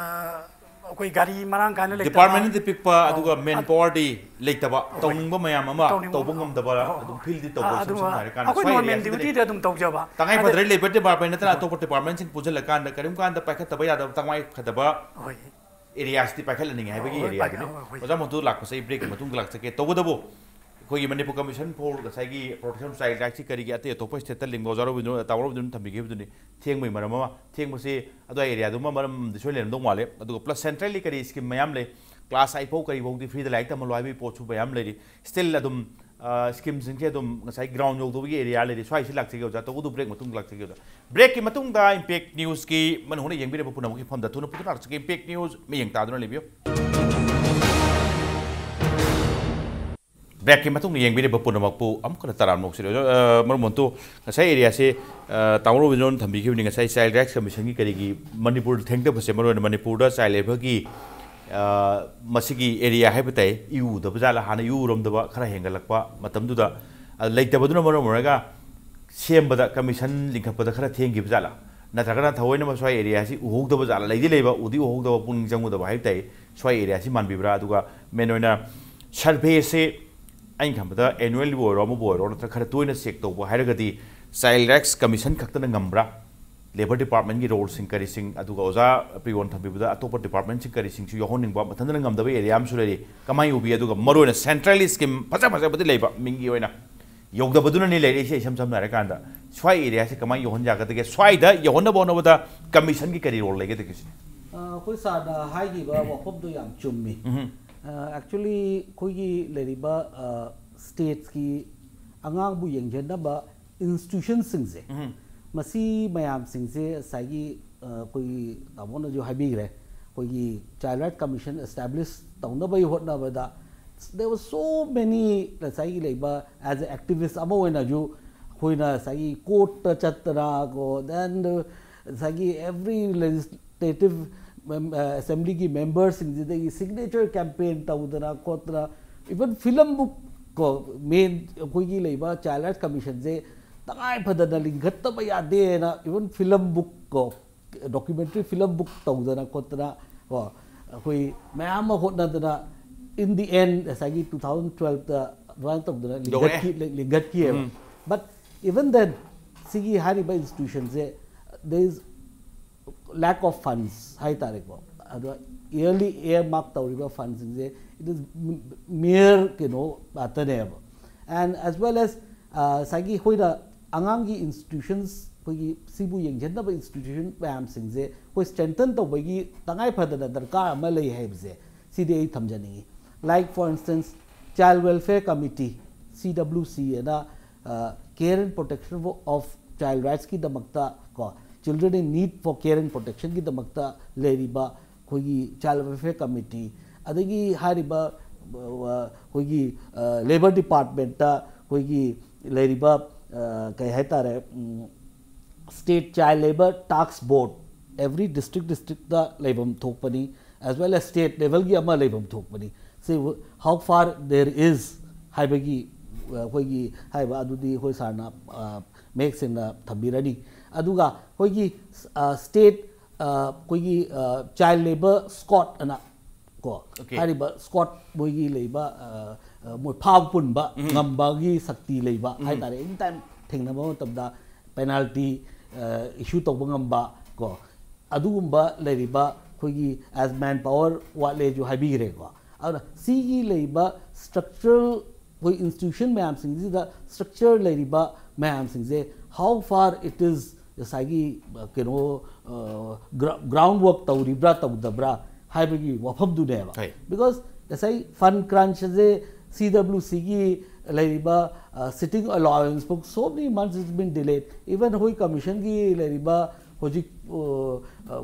ꯑꯩꯈꯣꯏ ꯒꯥꯔꯤ ꯃꯔꯥꯡ ꯀꯥꯏꯅ ꯂꯩꯇꯕ꯫ Department ꯗꯤ ꯄꯤꯛꯄ, ꯑꯧ꯫ ꯑꯗꯨꯒ ꯑꯗ-, manpower ꯗꯤ ꯂꯩꯇꯕ, ꯍꯣꯏ꯫ ꯇꯧꯅꯤꯡꯕ ꯃꯌꯥꯝ ꯑꯃ ꯇꯧꯅꯤꯡꯕ, ꯇꯧꯕ ꯉꯝꯗꯕ, ꯍꯣꯏ, ꯍꯣꯏ꯫ ꯑꯗꯨꯝ field ꯗꯤ ꯇꯧꯕ, ꯑ-, ꯁꯨꯝ ꯑꯗꯨꯃ ꯁꯝꯅ ꯍꯥꯏꯔꯀꯥꯟꯗ ꯑꯩꯈꯣꯏ ꯁ꯭ꯋꯥꯏ normal area ꯁꯤꯗꯗꯤ duty ꯗ ꯑꯗꯨꯝ ꯇꯧꯖꯕ꯫ ꯇꯉꯥꯏ ꯐꯗ꯭ꯔꯦ, ꯑꯗ-, labour department ꯅꯠꯇꯅ ꯍꯣꯏ꯫ ꯑꯇꯣꯞꯄ department ꯁꯤꯡ ꯄꯨꯟꯁꯤꯜꯂꯀꯥꯟꯗ ꯀꯔꯤꯒꯨꯝ ꯀꯥꯟꯗ ꯄꯥꯏꯈꯠꯇꯕ ꯌꯥꯗꯕ, ꯇꯉꯥꯏ ꯐꯗꯕ ꯍꯣꯏ꯫ Area ꯁꯤꯗꯤ ꯄꯥꯏꯈꯠꯍꯟꯅꯤꯡꯉꯦ ꯍꯥꯏꯕꯒꯤ ꯍꯣꯏ, area ꯗꯨꯅꯤ꯫ ꯄꯥꯏꯈꯠ-, ꯍꯣꯏ, ꯍꯣꯏ꯫ ꯑꯣꯖꯥ ꯃꯣꯟꯇꯨ ꯂꯥꯛꯄꯁꯦ ꯑꯩ break ꯀꯤ ꯃꯇꯨꯡꯗ ꯂꯥꯛꯆꯒꯦ꯫ ꯇꯧꯕꯇꯕꯨ ꯑꯩꯈꯣꯏꯒꯤ Manipur Commission for ꯉꯁꯥꯏꯒꯤ Protection of Child Right ꯁꯤ ꯀꯔꯤꯒꯤ ꯑꯇꯩ ꯑꯇꯣꯞꯄ state ꯇ ꯂꯤꯡꯕ ꯑꯣꯖꯥ ꯔꯣꯕꯤꯟꯗ꯭ꯔꯣ, ꯇꯥꯃꯣ ꯔꯣꯕꯤꯟꯗ꯭ꯔꯣꯅ ꯊꯝꯕꯤꯈꯤꯕꯗꯨꯅꯤ꯫ ꯊꯦꯡꯕꯒꯤ ꯃꯔꯝ ꯑꯃ, ꯊꯦꯡꯕꯁꯤ ꯑꯗꯨꯋꯥꯏ area ꯗꯨꯃ ꯃꯔꯝ ꯑꯃꯗꯤ ꯁꯣꯏ ꯂꯩꯔꯝꯗꯧ ꯃꯥꯜꯂꯦ꯫ ꯑꯗꯨꯒ plus central ꯂꯤ ꯀꯔꯤ scheme ꯃꯌꯥꯝ ꯂꯩ, class eight ꯐꯥꯎ ꯀꯔꯤ ꯐꯥꯎꯗꯤ free ꯗ ꯂꯥꯏꯔꯤꯛ ꯇꯝꯍꯜꯂꯣ ꯍꯥꯏꯕꯒꯤ ꯄꯣꯠꯁꯨ ꯃꯌꯥꯝ ꯂꯩꯔꯤ꯫ Still ꯑꯗꯨꯝ, ꯑ, scheme ꯁꯤꯡꯁꯦ ꯑꯗꯨꯝ ꯉꯁꯥꯏ ground ꯌꯧꯗꯕꯒꯤ area ꯂꯩꯔꯤ꯫ ꯁ꯭ꯋꯥꯏꯁꯤ ꯂꯥꯛꯆꯒꯦ ꯑꯣꯖꯥ, ꯇꯧꯕꯗꯨ break ꯃꯇꯨꯡꯗ ꯂꯥꯛꯆꯒꯦ ꯑꯣꯖꯥ꯫ Break ꯀꯤ ꯃꯇꯨꯡꯗ Impact News ꯀꯤ ꯃꯅꯨꯡ ꯍꯨꯠꯅ ꯌꯦꯡꯕꯤꯔꯤꯕ ꯄꯨꯝꯅꯃꯛꯀꯤ ꯃꯐꯝꯗ ꯊꯨꯅ ꯄꯨꯗꯨꯅ ꯂꯥꯛꯆꯒꯦ꯫ Impact News ꯃꯤꯠꯌꯦꯡ ꯇꯥꯗꯨꯅ ꯂꯩꯕꯤꯌꯨ꯫ ꯕ꯭ꯔꯦꯛꯀꯤ ꯃꯇꯨꯡꯗ ꯌꯦꯡꯕꯤꯔꯤꯕ ꯄꯨꯝꯅꯃꯛꯄꯨ ꯑꯃꯨꯛ ꯍꯟꯅ ꯇꯔꯥꯝꯅ ꯑꯣꯛꯆꯔꯤ꯫ ꯑ, ꯃꯔꯨꯞ ꯃꯣꯟꯇꯨ, ꯉꯁꯥꯏ ꯑꯦꯔꯤꯌꯥꯁꯤ, ꯑ, ꯇꯥꯃꯣ ꯔꯣꯕꯤꯟꯗ꯭ꯔꯣꯅ ꯊꯝꯕꯤꯈꯤꯕꯅꯤ꯫ ꯉꯁꯥꯏ ꯆꯥꯏꯜ ꯔꯥꯏꯠꯁ ꯀꯃꯤꯁꯟꯒꯤ ꯀꯔꯤꯒꯤ ꯃꯅꯤꯄꯨꯔꯗ ꯊꯦꯡꯊꯕꯁꯦ, ꯃꯔꯨꯑꯣꯏꯅ ꯃꯅꯤꯄꯨꯔꯗ ꯆꯥꯏꯜ ꯂꯦꯕꯔꯒꯤ, ꯑ, ꯃꯁꯤꯒꯤ ꯑꯦꯔꯤꯌꯥ ꯍꯥꯏꯕ ꯇꯥꯏ, ꯏꯎ ꯎꯗꯕ ꯖꯥꯠꯂ, ꯍꯥꯟꯅ ꯏꯎ ꯎꯔꯝꯗꯕ ꯈꯔ ꯍꯦꯟꯒꯠꯂꯛꯄ ꯃꯇꯝꯗꯨꯗ, ꯑ, ꯂꯩꯇꯕꯗꯨꯅ ꯃꯔꯝ ꯑꯣꯏꯔꯒ ꯁꯦꯝꯕꯗ, ꯀꯃꯤꯁꯟ ꯂꯤꯡꯈꯠꯄꯗ ꯈꯔ ꯊꯦꯡꯈꯤꯕ ꯖꯥꯠꯂ, ꯅꯠꯇ꯭ꯔꯒꯅ ꯊꯑꯣꯏꯅ ꯁ꯭ꯋꯥꯏ ꯑꯦꯔꯤꯌꯥꯁꯤ ꯎꯍꯧꯗꯕ ꯖꯥꯠꯂ? ꯂꯩꯗꯤ ꯂꯩꯕ, ꯎꯗꯤ ꯎꯍꯧꯗꯕ, ꯄꯨꯛꯅꯤꯡ ꯆꯪꯉꯨꯗꯕ ꯍꯥꯏꯕ ꯇꯥꯏ꯫ ꯁ꯭ꯋꯥꯏ ꯑꯦꯔꯤꯌꯥꯁꯤ ꯃꯥꯟꯕꯤꯕ꯭ꯔꯥ? ꯑꯗꯨꯒ ꯃꯦꯟ ꯑꯣꯏꯅ ꯁꯔꯚꯦꯁꯦ ꯑꯩꯅ ꯈꯟꯕꯗ ꯑꯦꯅꯨꯋꯦꯜꯕꯨ ꯑꯣꯏꯔꯣ, ꯑꯃꯕꯨ ꯑꯣꯏꯔꯣ, ꯅꯠꯇ꯭ꯔꯒ ꯈꯔ ꯇꯣꯏꯅ ꯆꯦꯛ ꯇꯧꯕ ꯍꯥꯏꯔꯒꯗꯤ ꯆꯥꯏꯜ ꯔꯥꯏꯠꯁ ꯀꯃꯤꯁꯟ ꯈꯛꯇꯅ ꯉꯝꯕ꯭ꯔꯥ? ꯂꯦꯕꯔ ꯗꯤꯄꯥꯔꯠꯃꯦꯟꯒꯤ ꯔꯣꯜꯁꯤꯡ ꯀꯔꯤꯁꯤꯡ, ꯑꯗꯨꯒ ꯑꯣꯖꯥ ꯄ꯭ꯔꯤꯌꯣꯟ ꯊꯝꯕꯤꯕꯗ ꯑꯇꯣꯞꯄ ꯗꯤꯄꯥꯔꯠꯃꯦꯟꯁꯤꯡ ꯀꯔꯤꯁꯤꯡꯁꯨ ꯌꯥꯎꯍꯟꯅꯤꯡꯕ, ꯃꯊꯟꯇꯅ ꯉꯝꯗꯕ ꯑꯦꯔꯤꯌꯥ ꯑꯃꯁꯨ ꯂꯩꯔꯤ꯫ ꯀꯃꯥꯏꯅ ꯎꯕꯤ? ꯑꯗꯨꯒ ꯃꯔꯨꯑꯣꯏꯅ ꯁꯦꯟꯇ꯭ꯔꯦꯜꯒꯤ ꯁ꯭ꯀꯤꯝ ꯐꯖ ꯐꯖꯕꯗꯤ ꯂꯩꯕ, ꯃꯤꯡꯒꯤ ꯑꯣꯏꯅ ꯌꯧꯗꯕꯗꯨꯅꯅꯤ ꯂꯩꯔꯛꯏꯁꯦ꯫ ꯏꯁꯝ ꯁꯝꯅ ꯍꯥꯏꯔꯀꯥꯟꯗ ꯁ꯭ꯋꯥꯏ ꯑꯦꯔꯤꯌꯥꯁꯦ ꯀꯃꯥꯏꯅ ꯌꯧꯍꯟ ꯌꯥꯒꯗꯒꯦ? ꯁ꯭ꯋꯥꯏꯗ ꯌꯧꯍꯟꯅꯕ ꯍꯣꯠꯅꯕꯗ ꯀꯃꯤꯁꯟꯒꯤ ꯀꯔꯤ ꯔꯣꯜ ꯂꯩꯒꯗꯒꯦ ꯁꯤꯅꯤ? ꯑ, ꯑꯩꯈꯣꯏ ꯁꯥꯔꯅ ꯍꯥꯏꯈꯤꯕ ꯋꯥꯐꯝꯗꯣ ꯌꯥꯝ ꯆꯨꯝꯃꯤ꯫ ꯎꯝ꯫ ꯑ, actually ꯑꯩꯈꯣꯏꯒꯤ ꯂꯩꯔꯤꯕ, ꯑ, ꯁ꯭ꯇꯦꯠꯁꯀꯤ ꯑꯉꯥꯡꯕꯨ ꯌꯦꯡꯁꯤꯟꯅꯕ ꯏꯟꯁꯇꯤꯇ꯭ꯌꯨꯁꯟꯁꯤꯡꯁꯦ, ꯎꯝ꯫ ꯃꯁꯤ ꯃꯌꯥꯝꯁꯤꯡꯁꯦ ꯉꯁꯥꯏꯒꯤ, ꯑ, ꯑꯩꯈꯣꯏꯒꯤ ꯇꯥꯃꯣꯅꯁꯨ ꯍꯥꯏꯕꯤꯈ꯭ꯔꯦ, ꯑꯩꯈꯣꯏꯒꯤ ꯆꯥꯏꯜ ꯔꯥꯏꯠ ꯀꯃꯤꯁꯟ ꯑꯦꯁꯇꯥꯕ꯭ꯂꯤꯁ ꯇꯧꯅꯕꯒꯤ ꯍꯣꯠꯅꯕꯗ there were so many, ꯉꯁꯥꯏꯒꯤ ꯂꯩꯕ, as a activist ꯑꯃ ꯑꯣꯏꯅꯁꯨ ꯑꯩꯈꯣꯏꯅ ꯉꯁꯥꯏꯒꯤ ꯀꯣꯔꯠꯇ ꯆꯠꯇꯅ ꯀꯣ, then ꯉꯁꯥꯏꯒꯤ every legislative mem-, ꯑ, ꯑꯦꯁꯦꯝꯕ꯭ꯂꯤꯒꯤ ꯃꯦꯝꯕꯔꯁꯤꯡꯁꯤꯗꯒꯤ ꯁꯤꯒꯅꯦꯆꯔ ꯀꯦꯝꯄꯦꯟ ꯇꯧꯗꯅ ꯈꯣꯠꯇꯅ, ꯏꯚꯟ ꯐꯤꯂꯝ ꯕꯨꯛ ꯀꯣ, ꯃꯦꯟ ꯑꯩꯈꯣꯏꯒꯤ ꯂꯩꯕ ꯆꯥꯏꯜ ꯔꯥꯏꯠꯁ ꯀꯃꯤꯁꯟꯁꯦ ꯇꯉꯥꯏ ꯐꯗꯅ ꯂꯤꯡꯈꯠꯇꯕ ꯌꯥꯗꯦꯅ ꯏꯚꯟ ꯐꯤꯂꯝ ꯕꯨꯛ ꯀꯣ, ꯗꯣꯀꯨꯃꯦꯟꯇꯔꯤ ꯐꯤꯂꯝ ꯕꯨꯛ ꯇꯧꯗꯅ ꯈꯣꯠꯇꯅ ꯀꯣ, ꯑꯩꯈꯣꯏ ꯃꯌꯥꯝ ꯑꯃ ꯍꯣꯠꯅꯗꯅ, in the end ꯉꯁꯥꯏꯒꯤ two thousand twelveꯇ ꯑꯗꯨꯃꯥꯏꯅ ꯇꯧꯗꯅ ꯌꯧꯔꯛꯑꯦ꯫ ꯂꯤꯡꯈꯠꯈꯤ-, ꯂꯤꯡꯈꯠꯈꯤꯑꯕ꯫ ꯎꯝ꯫ But even then, ꯁꯤꯒꯤ ꯍꯥꯏꯔꯤꯕ ꯏꯟꯁꯇꯤꯇ꯭ꯌꯨꯁꯟꯁꯦ, there is lack of funds ꯍꯥꯏꯇꯥꯔꯦꯀꯣ꯫ ꯑꯗꯣ yearly earmark ꯇꯧꯔꯤꯕ ꯐꯟꯁꯤꯡꯁꯦ, it is mere ꯀꯩꯅꯣ ꯉꯥꯛꯇꯅꯦꯕ꯫ And as well as, ꯑ, ꯉꯁꯥꯏꯒꯤ ꯑꯩꯈꯣꯏꯅ ꯑꯉꯥꯡꯒꯤ ꯏꯟꯁꯇꯤꯇ꯭ꯌꯨꯁꯟꯁ, ꯑꯩꯈꯣꯏꯒꯤ ꯁꯤꯕꯨ ꯌꯦꯡꯁꯤꯟꯅꯕ ꯏꯟꯁꯇꯤꯇ꯭ꯌꯨꯁꯟ ꯃꯌꯥꯝꯁꯤꯡꯁꯦ ꯑꯩꯈꯣꯏ ꯁ꯭ꯇꯔꯦꯡꯊꯟ ꯇꯧꯕꯒꯤ ꯇꯉꯥꯏ ꯐꯗꯅ ꯗꯔꯀꯥꯔ ꯑꯃ ꯂꯩ ꯍꯥꯏꯕꯁꯦ ꯁꯤꯗꯤ ꯑꯩ ꯊꯝꯖꯅꯤꯡꯉꯤ꯫ Like for instance, Child Welfare Committee, C W C ꯑꯅ, ꯑ, Care and Protection of Child Rightsꯀꯤꯗꯃꯛꯇ ꯀꯣ, Children in Need for Care and Protectionꯒꯤꯗꯃꯛꯇ ꯂꯩꯔꯤꯕ ꯑꯩꯈꯣꯏꯒꯤ Child Welfare Committee, ꯑꯗꯒꯤ ꯍꯥꯏꯔꯤꯕ ꯑꯩꯈꯣꯏꯒꯤ ꯂꯦꯕꯔ ꯗꯤꯄꯥꯔꯠꯃꯦꯟꯇ ꯑꯩꯈꯣꯏꯒꯤ ꯂꯩꯔꯤꯕ, ꯑ, ꯀꯩ ꯍꯥꯏꯇꯥꯔꯦ, ꯎꯝ, State Child Labour Task Board, every district districtꯇ ꯂꯩꯐꯝ ꯊꯣꯛꯄꯅꯤ, as well as state levelꯒꯤ ꯑꯃ ꯂꯩꯐꯝ ꯊꯣꯛꯄꯅꯤ꯫ ꯁꯤ how far there is ꯍꯥꯏꯕꯒꯤ, ꯑ, ꯑꯩꯈꯣꯏꯒꯤ ꯍꯥꯏꯕ ꯑꯗꯨꯗꯤ ꯑꯩꯈꯣꯏ ꯁꯥꯔꯅ, ꯑ, ꯃꯌꯦꯛ ꯁꯦꯡꯅ ꯊꯝꯕꯤꯔꯅꯤ꯫ ꯑꯗꯨꯒ ꯑꯩꯈꯣꯏꯒꯤ, ꯑ, state, ꯑ, ꯑꯩꯈꯣꯏꯒꯤ, ꯑ, child labour squad ꯑꯅ ꯀꯣ, Okay. ꯍꯥꯏꯔꯤꯕ squad ꯃꯣꯏꯒꯤ ꯂꯩꯕ, ꯑ, ꯑ, ꯃꯣꯏ ꯐꯥꯕ ꯄꯨꯟꯕ ꯉꯝꯕꯒꯤ ꯁꯛꯇꯤ ꯂꯩꯕ ꯍꯥꯏꯇꯥꯔꯦ꯫ Any time ꯊꯦꯡꯅꯕ ꯃꯇꯝꯗ penalty, ꯑ, issue ꯇꯧꯕ ꯉꯝꯕ ꯀꯣ, ꯑꯗꯨꯒꯨꯝꯕ ꯂꯩꯔꯤꯕ ꯑꯩꯈꯣꯏꯒꯤ as man power ꯋꯥꯠꯂꯦꯁꯨ ꯍꯥꯏꯕꯤꯈ꯭ꯔꯦꯀꯣ꯫ ꯑꯗꯨꯅ ꯁꯤꯒꯤ ꯂꯩꯔꯤꯕ structural, ꯑꯩꯈꯣꯏ institution ꯃꯌꯥꯝꯁꯤꯡꯁꯤꯗ structure ꯂꯩꯔꯤꯕ ꯃꯌꯥꯝꯁꯤꯡꯁꯦ how far it is, ꯉꯁꯥꯏꯒꯤ, ꯑ, ꯀꯩꯅꯣ, ꯑ, ꯒ꯭ꯔꯥ-, ground work ꯇꯧꯔꯤꯕ꯭ꯔꯥ ꯇꯧꯗꯕ꯭ꯔꯥ ꯍꯥꯏꯕꯒꯤ ꯋꯥꯐꯝꯗꯨꯅꯦꯕ꯫ ꯍꯣꯏ꯫ Because ꯉꯁꯥꯏ fund crunch ꯑꯁꯦ CWCꯒꯤ ꯂꯩꯔꯤꯕ, ꯑ, sitting allowance ꯐꯥꯎ so many months it's been delayed. Even ꯑꯩꯈꯣꯏ commissionꯒꯤ ꯂꯩꯔꯤꯕ ꯍꯧꯖꯤꯛ, ꯑ, ꯑ,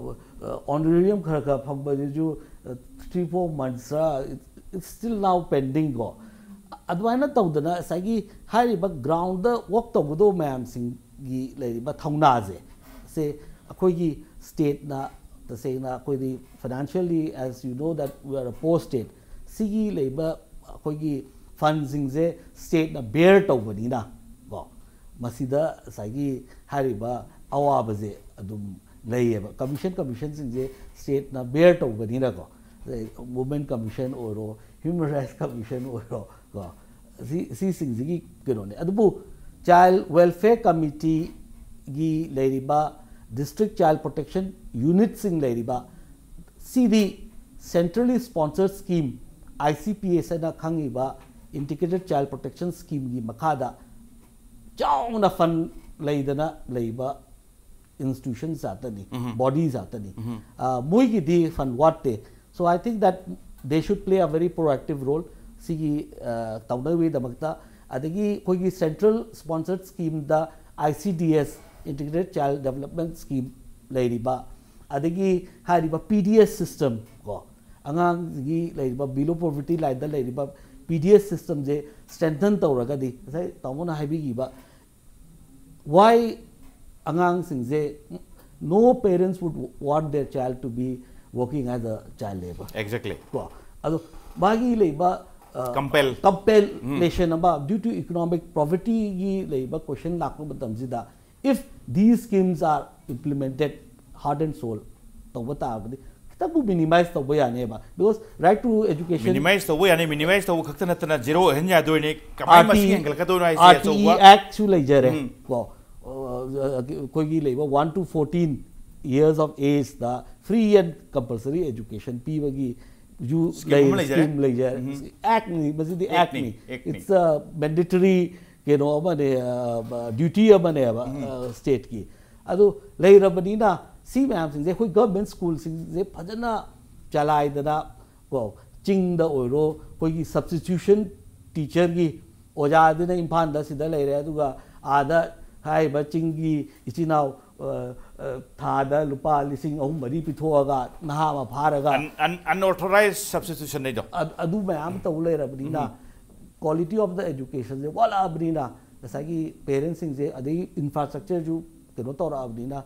ꯑ, honorarium ꯈꯔ ꯈꯔ ꯐꯪꯕꯗꯨꯁꯨ, ꯑ, three four months, ꯑ, it, it's still now pending ꯀꯣ꯫ ꯑꯗꯨꯃꯥꯏꯅ ꯇꯧꯗꯅ ꯉꯁꯥꯏꯒꯤ ꯍꯥꯏꯔꯤꯕ groundꯗ work ꯇꯧꯒꯗꯧꯕ ꯃꯌꯥꯝꯁꯤꯡꯒꯤ ꯂꯩꯔꯤꯕ ꯊꯧꯅꯥꯁꯦ, ꯁꯦ ꯑꯩꯈꯣꯏꯒꯤ stateꯅ ꯇꯁꯦꯡꯅ ꯑꯩꯈꯣꯏꯗꯤ financially, as you know that we are a poor state, ꯁꯤꯒꯤ ꯂꯩꯕ ꯑꯩꯈꯣꯏꯒꯤ fundꯁꯤꯡꯁꯦ stateꯅ bear ꯇꯧꯕꯅꯤꯅ ꯀꯣ, ꯃꯁꯤꯗ ꯉꯁꯥꯏꯒꯤ ꯍꯥꯏꯔꯤꯕ ꯑꯋꯥꯕꯁꯦ ꯑꯗꯨꯝ ꯂꯩꯌꯦꯕ꯫ Commission, commissionꯁꯤꯡꯁꯦ stateꯅ bear ꯇꯧꯕꯅꯤꯅꯀꯣ, ꯑꯗꯩ Women Commission ꯑꯣꯏꯔꯣ, Human Rights Commission ꯑꯣꯏꯔꯣ ꯀꯣ, ꯁꯤ, ꯁꯤꯁꯤꯡꯁꯤꯒꯤ ꯀꯩꯅꯣꯅꯦ꯫ ꯑꯗꯨꯕꯨ Child Welfare Committeeꯒꯤ ꯂꯩꯔꯤꯕ District Child Protection Unitꯁꯤꯡ ꯂꯩꯔꯤꯕ, ꯁꯤꯗꯤ centrally sponsored scheme, ICPS ꯍꯥꯏꯅ ꯈꯪꯉꯤꯕ Integrated Child Protection Schemeꯒꯤ ꯃꯈꯥꯗ ꯆꯥꯎꯅ fund ꯂꯩꯗꯅ ꯂꯩꯕ institution ꯉꯥꯛꯇꯅꯤ, body ꯉꯥꯛꯇꯅꯤ꯫ ꯑ, ꯃꯣꯏꯒꯤꯗꯤ fund ꯋꯥꯠꯇꯦ꯫ So I think that they should play a very proactive role ꯁꯤꯒꯤ, ꯑ, ꯇꯧꯅꯕꯒꯤꯗꯃꯛꯇ꯫ ꯑꯗꯒꯤ ꯑꯩꯈꯣꯏꯒꯤ central sponsored schemeꯗ ICDS, Integrated Child Development Scheme ꯂꯩꯔꯤꯕ, ꯑꯗꯒꯤ ꯍꯥꯏꯔꯤꯕ PDS system ꯀꯣ, ꯑꯉꯥꯡꯒꯤ ꯂꯩꯔꯤꯕ below poverty line ꯗ ꯂꯩꯔꯤꯕ P D S system ꯁꯦ strengthen ꯇꯧꯔꯒꯗꯤ, ꯉꯁꯥꯏ ꯇꯥꯃꯣꯅ ꯍꯥꯏꯕꯤꯈꯤꯕ, why ꯑꯉꯥꯡꯁꯤꯡꯁꯦ, no parents would want their child to be working as a child labour. Exactly. ꯀꯣ, ꯑꯗꯣ ꯃꯥꯒꯤ ꯂꯩꯕ Compel. Compellation ꯑꯃ due to economic poverty ꯒꯤ ꯂꯩꯕ question ꯂꯥꯛꯄ ꯃꯇꯝꯁꯤꯗ, if these schemes are implemented heart and soul ꯇꯧꯕ ꯇꯥꯔꯕꯗꯤ, ꯈꯤꯇꯪꯕꯨ minimize ꯇꯧꯕ ꯌꯥꯅꯦꯕ, because right to education Minimize ꯇꯧꯕ ꯌꯥꯅꯤ, minimize ꯇꯧꯕ ꯈꯛꯇ ꯅꯠꯇꯅ zero ꯑꯣꯏꯍꯟ ꯌꯥꯗꯣꯏꯅꯤ, ꯀꯃꯥꯏꯅ ꯃꯁꯤꯡ ꯍꯦꯟꯒꯠꯂꯛꯀꯗꯣꯏꯅꯣ ꯍꯥꯏꯁꯦ R T E ꯑꯆꯧꯕ. Act ꯁꯨ ꯂꯩꯖꯔꯦ. ꯎꯝ. ꯀꯣ, ꯑ, ꯑꯩꯈꯣꯏꯒꯤ ꯂꯩꯕ one to fourteen years of age the free and compulsory education ꯄꯤꯕꯒꯤ ꯌꯨ Scheme ꯑꯃ ꯂꯩꯖꯔꯦ. Scheme ꯂꯩꯖꯔꯦ. ꯎꯝ. Act ꯅꯤ, ꯃꯁꯤꯗꯤ Act Act ꯅꯤ, ꯅꯤ. Act ꯅꯤ. It's a mandatory ꯀꯩꯅꯣ ꯑꯃꯅꯦ, ꯑ, duty ꯑꯃꯅꯦꯕ, ꯑ, state ꯀꯤ. ꯑꯗꯨ ꯂꯩꯔꯕꯅꯤꯅ ꯁꯤ ꯃꯌꯥꯝꯁꯤꯡꯁꯦ ꯑꯩꯈꯣꯏ government school ꯁꯤꯡꯁꯦ ꯐꯖꯅ ꯆꯂꯥꯏꯗꯅ, ꯀꯣ, ꯆꯤꯡꯗ ꯑꯣꯏꯔꯣ, ꯑꯩꯈꯣꯏꯒꯤ substitution teacher ꯒꯤ ꯑꯣꯖꯥꯗꯨꯅ ꯏꯝꯐꯥꯜꯗ ꯁꯤꯗ ꯂꯩꯔꯦ, ꯑꯗꯨꯒ ꯑꯥꯗ ꯍꯥꯏꯔꯤꯕ ꯆꯤꯡꯒꯤ ꯏꯆꯤꯟ ꯏꯅꯥꯎ, ꯑ, ꯑ, ꯊꯥꯗ ꯂꯨꯄꯥ ꯂꯤꯁꯤꯡ ꯑꯍꯨꯝ ꯃꯔꯤ ꯄꯤꯊꯣꯛꯑꯒ ꯅꯍꯥ ꯑꯃ ꯐꯥꯔꯒ Un- un- unauthorized substitution ꯅꯤꯗꯣ. ꯑ-, ꯑꯗꯨ ꯃꯌꯥꯝ ꯇꯧ ꯂꯩꯔꯕꯅꯤꯅ, quality of the education ꯁꯦ ꯋꯥꯠꯂꯛꯑꯕꯅꯤꯅ, ꯉꯁꯥꯏꯒꯤ parents ꯁꯤꯡꯁꯦ, ꯑꯗꯒꯤ infrastructure ꯁꯨ ꯀꯩꯅꯣ ꯇꯧꯔꯛꯑꯕꯅꯤꯅ,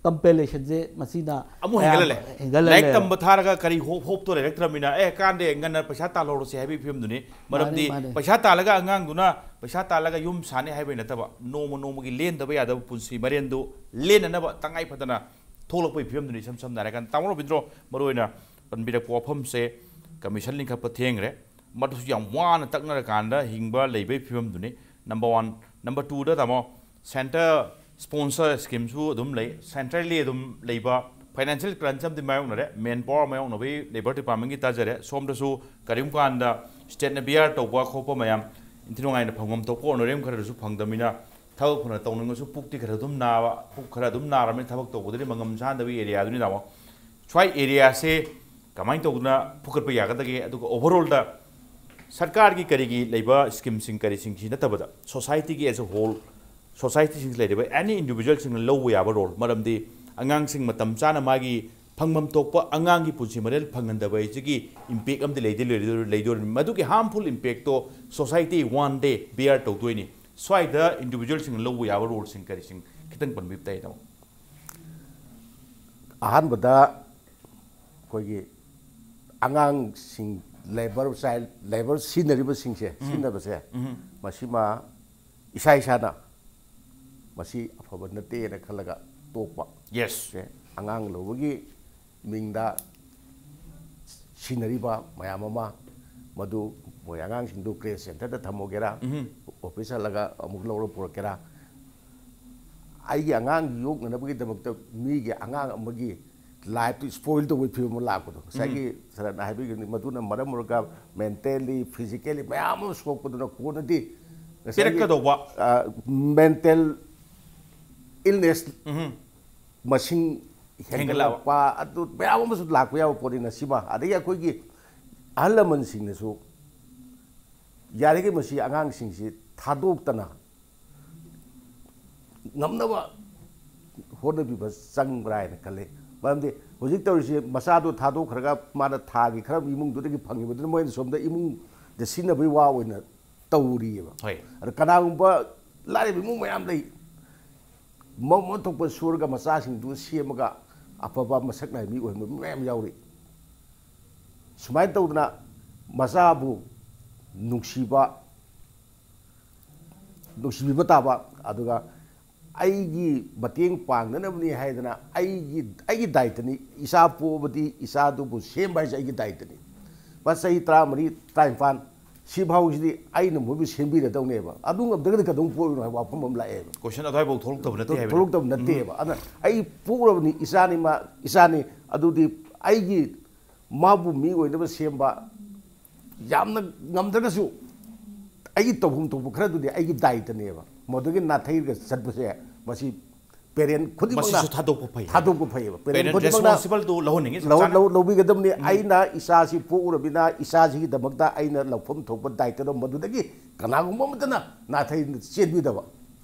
compellation ꯁꯦ ꯃꯁꯤꯅ ꯑꯃꯨꯛ ꯑꯌꯥꯝꯕ ꯍꯦꯟꯒꯠꯂꯦ. ꯍꯦꯟꯒꯠꯂ ꯂꯥꯏꯔꯤꯛ ꯂꯩꯔꯦ. ꯇꯝꯕ ꯊꯥꯔꯒ ꯀꯔꯤ hope, hope ꯇꯣ ꯂꯩꯔꯛꯇ꯭ꯔꯕꯅꯤꯅ, "ꯑꯦ, ꯀꯥꯟꯗꯦ, ꯉꯟꯅ ꯄꯩꯁꯥ ꯇꯥꯜꯍꯧꯔꯁꯦ" ꯍꯥꯏꯕꯒꯤ ꯐꯤꯕꯝꯗꯨꯅꯤ꯫ ꯃꯔꯝꯗꯤ ꯃꯥꯅꯦ. ꯄꯩꯁꯥ ꯇꯥꯜꯂꯒ ꯑꯉꯥꯡꯗꯨꯅ ꯄꯩꯁꯥ ꯇꯥꯜꯂꯒ ꯌꯨꯝ ꯁꯥꯅꯤ ꯍꯥꯏꯕꯒꯤ ꯅꯠꯇꯕ, ꯅꯣꯡꯃ ꯅꯣꯡꯃꯒꯤ ꯂꯦꯟꯗꯕ ꯌꯥꯗꯕ ꯄꯨꯟꯁꯤ ꯃꯔꯦꯟꯗꯨ ꯂꯦꯟꯅꯅꯕ ꯇꯉꯥꯏ ꯐꯗꯅ ꯊꯣꯛꯂꯛꯄꯒꯤ ꯐꯤꯕꯝꯗꯨꯅꯤ꯫ ꯏꯁꯝ ꯁꯝꯅ ꯍꯥꯏꯔꯀꯥꯟꯗ, ꯇꯥꯃꯣ ꯔꯕꯤꯟꯗ꯭ꯔꯣ ꯃꯔꯨꯑꯣꯏꯅ ꯄꯟꯕꯤꯔꯛꯄ ꯋꯥꯐꯝꯁꯦ, commission ꯂꯤꯡꯈꯠꯄ ꯊꯦꯡꯈ꯭ꯔꯦ꯫ ꯃꯗꯨꯁꯨ ꯌꯥꯝ ꯋꯥꯅ ꯇꯛꯅꯔꯀꯥꯟꯗ ꯍꯤꯡꯕ ꯂꯩꯕꯒꯤ ꯐꯤꯕꯝꯗꯨꯅꯤ꯫ Number one꯫ Number two ꯗ, ꯇꯥꯃꯣ, center sponsor scheme ꯁꯨ ꯑꯗꯨꯝ ꯂꯩ, centrally ꯑꯗꯨꯝ ꯂꯩꯕ, financial crunch ꯑꯃꯗꯤ ꯃꯥꯌꯣꯛꯅꯔꯦ, manpower ꯃꯥꯌꯣꯛꯅꯕꯒꯤ labour department ꯀꯤ ꯇꯥꯖꯔꯦ꯫ ꯁꯣꯝꯗꯁꯨ ꯀꯔꯤꯒꯨꯝꯕ ꯀꯥꯟꯗ state ꯅ B R ꯇꯧꯕ ꯈꯣꯠꯄ ꯃꯌꯥꯝ ꯏꯟꯊꯤ ꯅꯨꯡꯉꯥꯏꯅ ꯐꯪꯐꯝ ꯊꯣꯛꯄ honorarium ꯈꯔꯁꯨ ꯐꯪꯗꯕꯅꯤꯅ, ꯊꯕꯛ ꯐꯅ ꯇꯧꯅꯤꯡꯉꯁꯨ ꯄꯨꯛꯇꯤ ꯈꯔ ꯑꯗꯨꯝ ꯅꯥꯕ, ꯄꯨꯛ ꯈꯔ ꯑꯗꯨꯝ ꯅꯥꯔꯕꯅꯤꯅ ꯊꯕꯛ ꯇꯧꯕꯗꯗꯤ ꯃꯉꯝ ꯆꯥꯗꯕꯒꯤ area ꯗꯨꯅꯤ, ꯇꯥꯃꯣ꯫ ꯁ꯭ꯋꯥꯏ area ꯁꯦ ꯀꯃꯥꯏꯅ ꯇꯧꯗꯅ ꯐꯨꯒꯠꯄ ꯌꯥꯒꯗꯒꯦ? ꯑꯗꯨꯒ overall ꯗ ꯁꯔꯀꯥꯔꯒꯤ ꯀꯔꯤꯒꯤ ꯂꯩꯕ scheme ꯁꯤꯡ ꯀꯔꯤꯁꯤꯡꯁꯤ ꯅꯠꯇꯕꯗ, society ꯒꯤ as a whole, society ꯁꯤꯡ ꯂꯩꯔꯤꯕ any individual ꯁꯤꯡꯅ ꯂꯧꯕ ꯌꯥꯕ role, ꯃꯔꯝꯗꯤ ꯑꯉꯥꯡꯁꯤꯡ ꯃꯇꯝ ꯆꯥꯅ ꯃꯥꯒꯤ ꯐꯪꯐꯝ ꯊꯣꯛꯄ ꯑꯉꯥꯡꯒꯤ ꯄꯨꯟꯁꯤ ꯃꯔꯦꯜ ꯐꯪꯍꯟꯗꯕ ꯍꯥꯏꯁꯤꯒꯤ ꯏꯝꯄꯦꯛ ꯑꯃꯗꯤ ꯂꯩꯗꯤ ꯂꯩꯗꯣꯔꯤꯕꯅꯤ꯫ ꯃꯗꯨꯒꯤ harmful impact to society one day ꯕꯤꯌꯥꯔ ꯇꯧꯗꯣꯏꯅꯤ꯫ ꯁ꯭ꯋꯥꯏꯗ ꯏꯟꯗꯤꯕꯤꯖꯨꯋꯦꯜꯁꯤꯡꯅ ꯂꯧꯕ ꯌꯥꯕ ꯔꯣꯜꯁꯤꯡ ꯀꯔꯤꯁꯤꯡ ꯈꯤꯇꯪ ꯄꯟꯕꯤꯕ ꯇꯥꯏ, ꯇꯥꯃꯣ꯫ ꯑꯍꯥꯟꯕꯗ ꯑꯩꯈꯣꯏꯒꯤ ꯑꯉꯥꯡꯁꯤꯡ, ꯂꯦꯕꯔ ꯆꯥꯏꯜ, ꯂꯦꯕꯔ ꯁꯤꯖꯤꯟꯅꯔꯤꯕꯁꯤꯡꯁꯦ, ꯁꯤꯖꯤꯟꯅꯕꯁꯦ, ꯃꯁꯤꯃ ꯏꯁꯥ ꯏꯁꯥꯅ ꯃꯁꯤ ꯑꯐꯕ ꯅꯠꯇꯦꯅ ꯈꯜꯂꯒ ꯇꯣꯛꯄ꯫ ꯌꯦꯁ꯫ ꯁꯦ, ꯑꯉꯥꯡ ꯂꯧꯕꯒꯤ ꯃꯤꯡꯗ ꯁꯤꯟꯅꯔꯤꯕ ꯃꯌꯥꯝ ꯑꯃ, ꯃꯗꯨ ꯃꯣꯏ ꯑꯉꯥꯡꯁꯤꯡꯗꯨ ꯀ꯭ꯔꯦ ꯁꯦꯟꯇꯔꯗ ꯊꯝꯃꯨꯒꯦꯔꯥ, ꯑꯣꯐꯤꯁ ꯍꯜꯂꯒ ꯑꯃꯨꯛ ꯂꯧꯔ ꯄꯨꯔꯛꯀꯦꯔꯥ, ꯑꯩꯒꯤ ꯑꯉꯥꯡ ꯌꯣꯛꯅꯅꯕꯒꯤꯗꯃꯛꯇ ꯃꯤꯒꯤ ꯑꯉꯥꯡ ꯑꯃꯒꯤ ꯂꯥꯏꯐꯇꯨ ꯁ꯭ꯄꯣꯏꯜ ꯇꯧꯕꯒꯤ ꯐꯤꯕꯝ ꯑꯃ ꯂꯥꯛꯄꯗꯣ, ꯉꯁꯥꯏꯒꯤ ꯁꯔꯠꯅ ꯍꯥꯏꯕꯤꯈꯤꯕꯅꯤ, ꯃꯗꯨꯅ ꯃꯔꯝ ꯑꯣꯏꯔꯒ ꯃꯦꯟꯇꯦꯜꯂꯤ, ꯐꯤꯖꯤꯀꯦꯜꯂꯤ ꯃꯌꯥꯝ ꯑꯃ ꯁꯣꯛꯄꯗꯨꯅ ꯀꯣꯟꯅꯗꯤ ꯉꯁꯥꯏꯒꯤ ꯄꯤꯔꯛꯀꯗꯧꯕ꯫ ꯃꯦꯟꯇꯦꯜ ꯏꯜꯅꯦꯁ ꯎꯝ꯫ ꯃꯁꯤꯡ ꯍꯦꯟꯒꯠꯂꯛꯄ, ꯑꯗꯨ ꯃꯌꯥꯝ ꯑꯃꯁꯨ ꯂꯥꯛꯄ ꯌꯥꯕ ꯄꯣꯠꯅꯤꯅ, ꯁꯤꯃ, ꯑꯗꯒꯤ ꯑꯩꯈꯣꯏꯒꯤ ꯑꯍꯜ ꯂꯃꯟꯁꯤꯡꯅꯁꯨ ꯌꯥꯔꯤꯈꯩ ꯃꯁꯤ ꯑꯉꯥꯡꯁꯤꯡꯁꯤ ꯊꯥꯗꯣꯛꯇꯅ ꯉꯝꯅꯕ ꯍꯣꯠꯅꯕꯤꯕ ꯆꯪꯕ꯭ꯔꯥ ꯍꯥꯏꯅ ꯈꯜꯂꯤ꯫ ꯃꯔꯝꯗꯤ ꯍꯧꯖꯤꯛ ꯇꯧꯔꯤꯁꯤ, ꯃꯆꯥꯗꯣ ꯊꯥꯗꯣꯛꯈ꯭ꯔꯒ ꯃꯥꯅ ꯊꯥꯒꯤ ꯈꯔ ꯏꯃꯨꯡꯗꯨꯗꯒꯤ ꯐꯪꯉꯤꯕꯗꯨꯅ ꯃꯣꯏꯅ ꯁꯣꯝꯗ ꯏꯃꯨꯡꯗ ꯁꯤꯖꯤꯟꯅꯕꯒꯤ ꯋꯥ ꯑꯣꯏꯅ ꯇꯧꯔꯤꯑꯕ꯫ ꯍꯣꯏ꯫ ꯑꯗ ꯀꯅꯥꯒꯨꯝꯕ ꯂꯥꯏꯔꯕ ꯏꯃꯨꯡ ꯃꯌꯥꯝ ꯂꯩ, ꯃ-, ꯃꯊꯣꯛꯄ ꯁꯨꯔꯒ ꯃꯆꯥꯁꯤꯡꯗꯨ ꯁꯦꯝꯃꯒ ꯑꯐꯕ ꯃꯁꯛ ꯅꯥꯏꯕ ꯃꯤ ꯑꯣꯏꯍꯟꯕ ꯃꯤ ꯃꯌꯥꯝ ꯌꯥꯎꯔꯤ꯫ ꯁꯨꯃꯥꯏꯅ ꯇꯧꯗꯅ ꯃꯆꯥꯕꯨ ꯅꯨꯡꯁꯤꯕ, ꯅꯨꯡꯁꯤꯕꯤꯕ ꯇꯥꯕ, ꯑꯗꯨꯒ ꯑꯩꯒꯤ ꯃꯇꯦꯡ ꯄꯥꯡꯅꯅꯕꯅꯤ ꯍꯥꯏꯗꯅ ꯑꯩꯒꯤ, ꯑꯩꯒꯤ ꯗꯥꯏꯇꯅꯤ, ꯏꯆꯥ ꯄꯣꯛꯑꯕꯗꯤ ꯏꯆꯥꯗꯨꯕꯨ ꯁꯦꯝꯕ ꯍꯥꯏꯁꯦ ꯑꯩꯒꯤ ꯗꯥꯏꯇꯅꯤ꯫ ꯃꯥ ꯆꯍꯤ ꯇꯔꯥꯃꯔꯤ, ꯇꯔꯥꯅꯤꯄꯥꯟ, ꯁꯤꯐꯥꯎꯁꯤꯗꯤ ꯑꯩꯅ ꯃꯣꯏꯕꯨ ꯁꯦꯝꯕꯤꯔꯗꯧꯅꯦꯕ꯫ ꯑꯗꯨ ꯉꯝꯗ꯭ꯔꯒꯗꯤ ꯀꯩꯗꯧ ꯄꯣꯛꯏꯅꯣ ꯍꯥꯏꯕ ꯋꯥꯐꯝ ꯑꯃ ꯂꯥꯛꯑꯦꯕ꯫ ꯀꯣꯏꯁꯟ ꯑꯗꯨꯋꯥꯏꯐꯥꯎ ꯊꯣꯛꯂꯛꯇꯕ ꯅꯠꯇꯦ ꯍꯥꯏꯕꯅꯤ꯫ ꯊꯣꯛꯂꯛꯇꯕ ꯅꯠꯇꯦꯕ꯫ ꯑꯗꯨꯅ ꯑꯩ ꯄꯣꯛꯎꯔꯕꯅꯤ, ꯏꯆꯥꯅꯤ, ꯃꯥ ꯏꯆꯥꯅꯤ, ꯑꯗꯨꯗꯤ ꯑꯩꯒꯤ ꯃꯥꯕꯨ ꯃꯤ ꯑꯣꯏꯅꯕ ꯁꯦꯝꯕ, ꯌꯥꯝꯅ ꯉꯝꯗ꯭ꯔꯒꯁꯨ ꯑꯩꯒꯤ ꯇꯧꯐꯝ ꯊꯣꯛꯄ ꯈꯔꯗꯨꯗꯤ ꯑꯩꯒꯤ ꯗꯥꯏꯇꯅꯦꯕ꯫ ꯃꯗꯨꯒꯤ ꯅꯥꯊꯩꯔꯒ ꯆꯠꯄꯁꯦ, ꯃꯁꯤ ꯄꯦꯔꯦꯟ ꯈꯨꯗꯤꯡꯃꯛꯅ ꯃꯁꯤꯁꯨ ꯊꯥꯗꯣꯛꯄ ꯐꯩ ꯍꯥꯏꯕ꯫ ꯊꯥꯗꯣꯛꯄ ꯐꯩꯌꯦꯕ꯫ ꯄꯦꯔꯦꯟ ꯄꯦꯔꯦꯟ ꯈꯨꯗꯤꯡꯃꯛꯅ ꯔꯦꯁꯄꯣꯟꯁꯤꯕꯜꯗꯨ ꯂꯧꯍꯟꯅꯤꯡꯉꯤ, ꯆꯞ ꯂꯧ-, ꯆꯥꯅ꯫ ꯂꯧ-, ꯂꯧꯕꯤꯒꯗꯕꯅꯤ꯫ ꯑꯩꯅ ꯏꯆꯥꯁꯤ ꯄꯣꯛꯎꯔꯕꯅꯤꯅ ꯏꯆꯥꯁꯤꯒꯤꯗꯃꯛꯇ ꯑꯩꯅ ꯂꯧꯐꯝ ꯊꯣꯛꯄ ꯗꯥꯏꯇꯗꯣ ꯃꯗꯨꯗꯒꯤ ꯀꯅꯥꯒꯨꯝꯕ ꯑꯃꯠꯇꯅ ꯅꯥꯊꯩ ꯆꯦꯟꯕꯤꯗꯕ꯫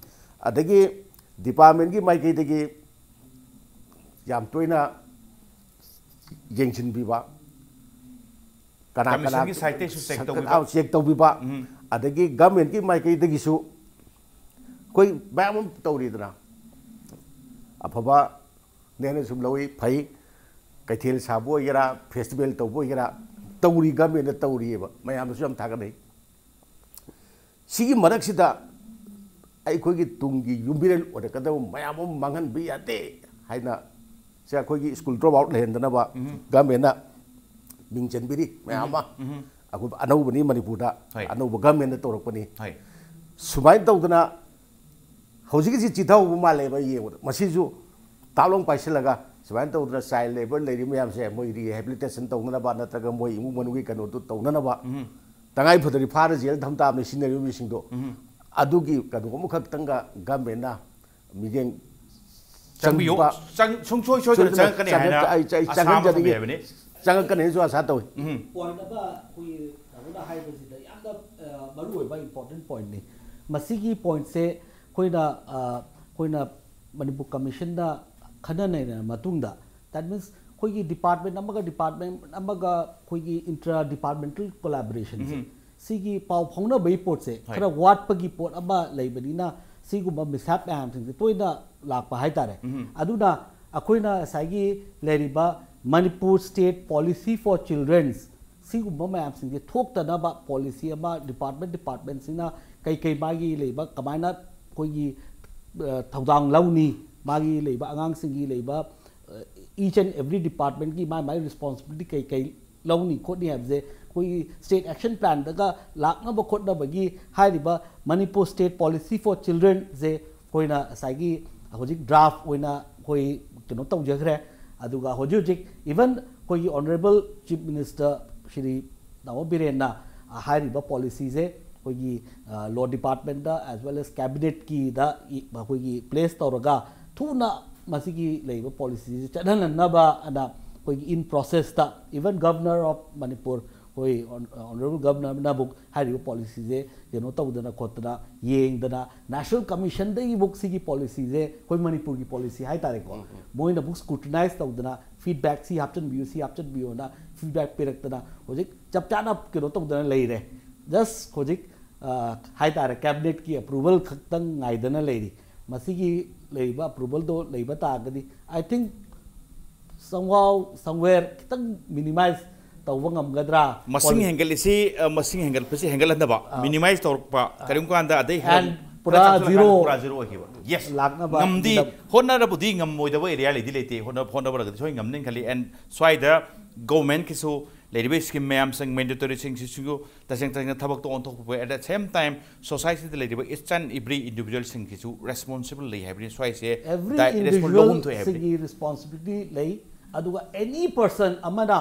ꯑꯗꯒꯤ ꯗꯤꯄꯥꯔꯠꯃꯦꯟꯒꯤ ꯃꯥꯏꯀꯩꯗꯒꯤ ꯌꯥꯝ ꯇꯣꯏꯅ ꯌꯦꯡꯁꯤꯟꯕꯤꯕ, ꯀꯅꯥ ꯀꯅꯥ Commissionꯒꯤ sideꯇꯩꯁꯨ check ꯁꯛ- ꯇꯧꯕꯤꯕ꯫ ꯑꯥ, check ꯇꯧꯕꯤꯕ, ꯑꯗꯒꯤ governmentꯀꯤ ꯃꯥꯏꯀꯩꯗꯒꯤꯁꯨ ꯑꯩꯈꯣꯏ ꯃꯌꯥꯝ ꯑꯃ ꯇꯧꯔꯤꯗꯅ, ꯑꯐꯕ ꯅꯦꯅ ꯁꯨꯝ ꯂꯧꯏ, ꯐꯩ꯫ ꯀꯩꯊꯦꯜ ꯁꯥꯕ ꯑꯣꯏꯒꯦꯔꯥ, festival ꯇꯧꯕ ꯑꯣꯏꯒꯦꯔꯥ, ꯇꯧꯔꯤ, governmentꯅ ꯇꯧꯔꯤꯑꯕ, ꯃꯌꯥꯝꯗꯁꯨ ꯌꯥꯝ ꯊꯥꯒꯠꯅꯩ꯫ ꯁꯤꯒꯤ ꯃꯔꯛꯁꯤꯗ ꯑꯩꯈꯣꯏꯒꯤ ꯇꯨꯡꯒꯤ ꯌꯨꯝꯕꯤꯔꯦꯜ ꯑꯣꯏꯔꯛꯀꯗꯕ ꯃꯌꯥꯝ ꯑꯃ ꯃꯥꯡꯍꯟꯕ ꯌꯥꯗꯦ ꯍꯥꯏꯅ, ꯁꯦ, ꯑꯩꯈꯣꯏꯒꯤ school drop out ꯂꯩꯍꯟꯗꯅꯕ governmentꯅ ꯃꯤꯡ ꯆꯟꯕꯤꯔꯤ ꯃꯌꯥꯝ ꯑꯃ꯫ ꯑꯩꯈꯣꯏ ꯑꯅꯧꯕꯅꯤ ꯃꯅꯤꯄꯨꯔꯗ, ꯍꯣꯏ꯫ ꯑꯅꯧꯕ governmentꯅ ꯇꯧꯔꯛꯄꯅꯤ꯫ ꯍꯣꯏ꯫ ꯁꯨꯃꯥꯏꯅ ꯇꯧꯗꯅ ꯍꯧꯖꯤꯛꯀꯤꯁꯤ ꯆꯤꯊꯍꯧꯕ ꯃꯥꯜꯂꯦꯕ, ꯑꯩ ꯌꯦꯡꯕꯗ꯫ ꯃꯁꯤꯁꯨ ꯇꯥꯞꯂꯣꯡ ꯄꯥꯏꯁꯤꯜꯂꯒ ꯁꯨꯃꯥꯏꯅ ꯇꯧꯗꯅ child labour ꯂꯩꯔꯤ ꯃꯌꯥꯝꯁꯦ ꯃꯣꯏ rehabilitation ꯇꯧꯅꯅꯕ ꯅꯠꯇ꯭ꯔꯒ ꯃꯣꯏ ꯏꯃꯨꯡ ꯃꯅꯨꯡꯒꯤ ꯀꯩꯅꯣꯗꯨ ꯇꯧꯅꯅꯕ, ꯇꯉꯥꯏ ꯐꯗ꯭ꯔꯗꯤ ꯐꯥꯔ ꯖꯦꯜ ꯊꯝ ꯇꯥꯕꯅꯤ ꯁꯤꯖꯤꯟꯅꯔꯤꯕ ꯃꯤꯁꯤꯡꯗꯣ꯫ ꯑꯗꯨꯒꯤ ꯀꯩꯅꯣ ꯑꯃꯈꯛꯇꯪꯒ governmentꯅ ꯃꯤꯠꯌꯦꯡ ꯆꯪꯕꯤꯌꯨ꯫ ꯆꯪꯕ ꯆꯪ-, ꯁꯨꯡꯁꯣꯏ ꯁꯣꯏꯗꯅ ꯆꯪꯗꯅ ꯆꯪꯉꯛꯀꯅꯤ ꯆꯪꯉꯛ-, ꯍꯥꯏꯅ ꯑꯩ, ꯑꯩ ꯑꯁꯥ ꯑꯃ ꯆꯪꯍꯟꯖꯅꯤꯡꯉꯤ꯫ ꯊꯝꯕꯤꯔꯕꯅꯤ꯫ ꯆꯪꯉꯛꯀꯅꯤꯁꯨ ꯑꯁꯥ ꯇꯧꯏ꯫ Point ꯑꯃ ꯑꯩꯈꯣꯏꯒꯤ ꯇꯥꯃꯣꯅ ꯍꯥꯏꯕꯁꯤꯗ ꯌꯥꯝꯅ ꯑ, ꯃꯔꯨ ꯑꯣꯏꯕ important pointꯅꯤ꯫ ꯃꯁꯤꯒꯤ pointꯁꯦ ꯑꯩꯈꯣꯏꯅ ꯑ, ꯑꯩꯈꯣꯏꯅ ꯃꯅꯤꯄꯨꯔ commissionꯗ ꯈꯟꯅ ꯅꯩꯅꯔ ꯃꯇꯨꯡꯗ, that means ꯑꯩꯈꯣꯏꯒꯤ department ꯑꯃꯒ department ꯑꯃꯒ ꯑꯩꯈꯣꯏꯒꯤ intra departmental collaborationꯁꯦ, ꯁꯤꯒꯤ ꯄꯥꯎ ꯐꯥꯎꯅꯕꯒꯤ ꯄꯣꯠꯁꯦ ꯍꯣꯏ꯫ ꯈꯔ ꯋꯥꯠꯄꯒꯤ ꯄꯣꯠ ꯑꯃ ꯂꯩꯕꯅꯤꯅ, ꯁꯤꯒꯨꯝꯕ mishap ꯃꯌꯥꯝꯁꯤꯡꯁꯦ ꯇꯣꯏꯅ ꯂꯥꯛꯄ ꯍꯥꯏꯇꯥꯔꯦ꯫ ꯑꯗꯨꯅ ꯑꯩꯈꯣꯏꯅ ꯉꯁꯥꯏꯒꯤ ꯂꯩꯔꯤꯕ Manipur State Policy for Children's, ꯁꯤꯒꯨꯝꯕ ꯃꯌꯥꯝꯁꯤꯡꯁꯦ ꯊꯣꯛꯇꯅꯕ policy ꯑꯃ department departmentꯁꯤꯡꯅ ꯀꯩ ꯀꯩ ꯃꯥꯒꯤ ꯂꯩꯕ, ꯀꯃꯥꯏꯅ ꯑꯩꯈꯣꯏꯒꯤ ꯑ, ꯊꯧꯗꯥꯡ ꯂꯧꯅꯤ, ꯃꯥꯒꯤ ꯂꯩꯕ ꯑꯉꯥꯡꯁꯤꯡꯒꯤ ꯂꯩꯕ, ꯑ, each and every departmentꯀꯤ ꯃꯥꯒꯤ ꯃꯥꯒꯤ responsibility ꯀꯩ ꯀꯩ ꯂꯧꯅꯤ ꯈꯣꯠꯅꯤ ꯍꯥꯏꯕꯁꯦ ꯑꯩꯈꯣꯏꯒꯤ state action planꯗꯒ ꯂꯥꯛꯅꯕ ꯈꯣꯠꯅꯕꯒꯤ ꯍꯥꯏꯔꯤꯕ Manipur State Policy for Childrenꯁꯦ ꯑꯩꯈꯣꯏꯅ ꯉꯁꯥꯏꯒꯤ ꯍꯧꯖꯤꯛ draft ꯑꯣꯏꯅ ꯑꯩꯈꯣꯏ ꯀꯩꯅꯣ ꯇꯧꯖꯈ꯭ꯔꯦ꯫ ꯑꯗꯨꯒ ꯍꯧꯖꯤꯛ ꯍꯧꯖꯤꯛ even ꯑꯩꯈꯣꯏꯒꯤ Honourable Chief Minister ꯁ꯭ꯔꯤ ꯇꯥꯃꯣ ꯕꯤꯔꯦꯟꯅ ꯍꯥꯏꯔꯤꯕ policyꯁꯦ ꯑꯩꯈꯣꯏꯒꯤ law departmentꯇ as well as cabinetꯀꯤꯗ ꯑꯩꯈꯣꯏꯒꯤ place ꯇꯧꯔꯒ ꯊꯨꯅ ꯃꯁꯤꯒꯤ ꯂꯩꯔꯤꯕ policyꯁꯦ ꯆꯠꯍꯟꯅꯅꯕ ꯑꯅ ꯑꯩꯈꯣꯏꯒꯤ in processꯇ even Governor of Manipur ꯑꯩꯈꯣꯏ ꯑꯣꯅꯔꯦꯕꯜ ꯒꯕꯅꯔꯅꯕꯨꯛ ꯍꯥꯏꯔꯤꯕ ꯄꯣꯂꯤꯁꯤꯁꯦ ꯀꯩꯅꯣ ꯇꯧꯗꯅ ꯈꯣꯠꯇꯅ ꯌꯦꯡꯗꯅ, ꯅꯦꯁꯅꯦꯜ ꯀꯃꯤꯁꯟꯗꯒꯤꯕꯨꯛ ꯁꯤꯒꯤ ꯄꯣꯂꯤꯁꯤꯁꯦ, ꯑꯩꯈꯣꯏ ꯃꯅꯤꯄꯨꯔꯒꯤ ꯄꯣꯂꯤꯁꯤ ꯍꯥꯏꯇꯥꯔꯦꯀꯣ, ꯃꯣꯏꯅꯕꯨꯛ ꯁ꯭ꯀ꯭ꯔꯨꯇꯤꯅꯥꯏꯁ ꯇꯧꯗꯅ, ꯐꯤꯗꯕꯦꯛ ꯁꯤ ꯍꯥꯞꯆꯤꯟꯕꯤꯌꯨ, ꯁꯤ ꯍꯥꯞꯆꯤꯟꯕꯤꯌꯨꯅ ꯐꯤꯗꯕꯦꯛ ꯄꯤꯔꯛꯇꯅ ꯍꯧꯖꯤꯛ ꯆꯞ ꯆꯥꯅ ꯀꯩꯅꯣ ꯇꯧꯗꯅ ꯂꯩꯔꯦ꯫ ꯖꯁ ꯍꯧꯖꯤꯛ, ꯑ, ꯍꯥꯏꯇꯥꯔꯦ, ꯀꯦꯕꯤꯅꯦꯠꯀꯤ ꯑꯦꯄ꯭ꯔꯨꯕꯜ ꯈꯛꯇꯪ ꯉꯥꯏꯗꯅ ꯂꯩꯔꯤ꯫ ꯃꯁꯤꯒꯤ ꯂꯩꯔꯤꯕ ꯑꯦꯄ꯭ꯔꯨꯕꯜꯗꯣ ꯂꯩꯕ ꯇꯥꯔꯒꯗꯤ, I think, somehow, somewhere ꯈꯤꯇꯪ ꯃꯤꯅꯤꯃꯥꯏꯁ ꯇꯧꯕ ꯉꯝꯒꯗ꯭ꯔꯥ? ꯃꯁꯤꯡ ꯄꯣꯂꯤ- ꯍꯦꯟꯒꯠꯂꯤꯁꯤ, ꯑ, ꯃꯁꯤꯡ ꯍꯦꯟꯒꯠꯄꯁꯤ ꯍꯦꯟꯒꯠꯍꯟꯗꯕ, ꯑꯥ꯫ ꯃꯤꯅꯤꯃꯥꯏꯁ ꯇꯧꯔꯛꯄ, ꯀꯔꯤꯒꯨꯝꯕ ꯀꯥꯟꯗ ꯑꯗꯩ And ꯍꯦꯟ- ꯄꯨꯔꯥ ꯈꯔ ꯆꯪꯁꯤꯜꯂꯀꯥꯟꯗ zero ꯄꯨꯔꯥ ꯖꯤꯔꯣ ꯑꯣꯏꯈꯤꯕ꯫ ꯌꯦꯁ꯫ ꯂꯥꯛꯅꯕ ꯉꯝꯗꯤ ꯃꯇꯝ- ꯍꯣꯠꯅꯔꯕꯨꯗꯤ ꯉꯝꯃꯣꯏꯗꯕ ꯑꯦꯔꯤꯌꯥ ꯂꯩꯗꯤ ꯂꯩꯇꯦ꯫ ꯍꯣꯠꯅ-, ꯍꯣꯠꯅꯕꯔꯒꯗꯤ ꯁꯣꯏ ꯉꯝꯅꯤ ꯈꯜꯂꯤ꯫ And ꯁ꯭ꯋꯥꯏꯗ ꯒꯣꯔꯃꯦꯟꯀꯤꯁꯨ ꯂꯩꯔꯤꯕ ꯁ꯭ꯀꯤꯝ ꯃꯌꯥꯝꯁꯤꯡ, ꯃꯦꯟꯗꯦꯇꯣꯔꯤꯁꯤꯡꯁꯤꯁꯨ ꯇꯁꯦꯡ ꯇꯁꯦꯡꯅ ꯊꯕꯛꯇ ꯑꯣꯟꯊꯣꯛꯄ꯫ At the same time, society ꯗ ꯂꯩꯔꯤꯕ each and every individual ꯁꯤꯡꯒꯤꯁꯨ ꯔꯦꯁꯄꯣꯟꯁꯤꯕꯜ ꯂꯩ ꯍꯥꯏꯕꯅꯤ꯫ ꯁ꯭ꯋꯥꯏꯁꯦ ꯑꯦꯚ꯭ꯔꯤ ꯗꯥꯏ-, ꯔꯦꯁꯄꯣꯟ ꯂꯧꯐꯝ ꯊꯣꯛꯑꯦ ꯍꯥꯏꯕꯅꯤ꯫ ꯏꯟꯗꯤꯚꯤꯖꯨꯋꯦꯜꯁꯤꯡꯒꯤ ꯔꯦꯁꯄꯣꯟꯁꯤꯕꯤꯂꯤꯇꯤ ꯂꯩ꯫ ꯑꯗꯨꯒ ꯑꯦꯅꯤ ꯄꯔꯁꯟ ꯑꯃꯅ,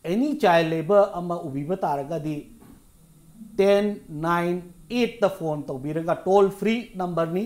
ꯑꯦꯅꯤ ꯆꯥꯏꯜ ꯂꯩꯕ ꯑꯃ ꯎꯕꯤꯕ ꯇꯥꯔꯒꯗꯤ, ten nine eight ꯇ ꯐꯣꯟ ꯇꯧꯕꯤꯔꯒ, ꯇꯣꯜ ꯐ꯭ꯔꯤ ꯅꯝꯕꯔꯅꯤ,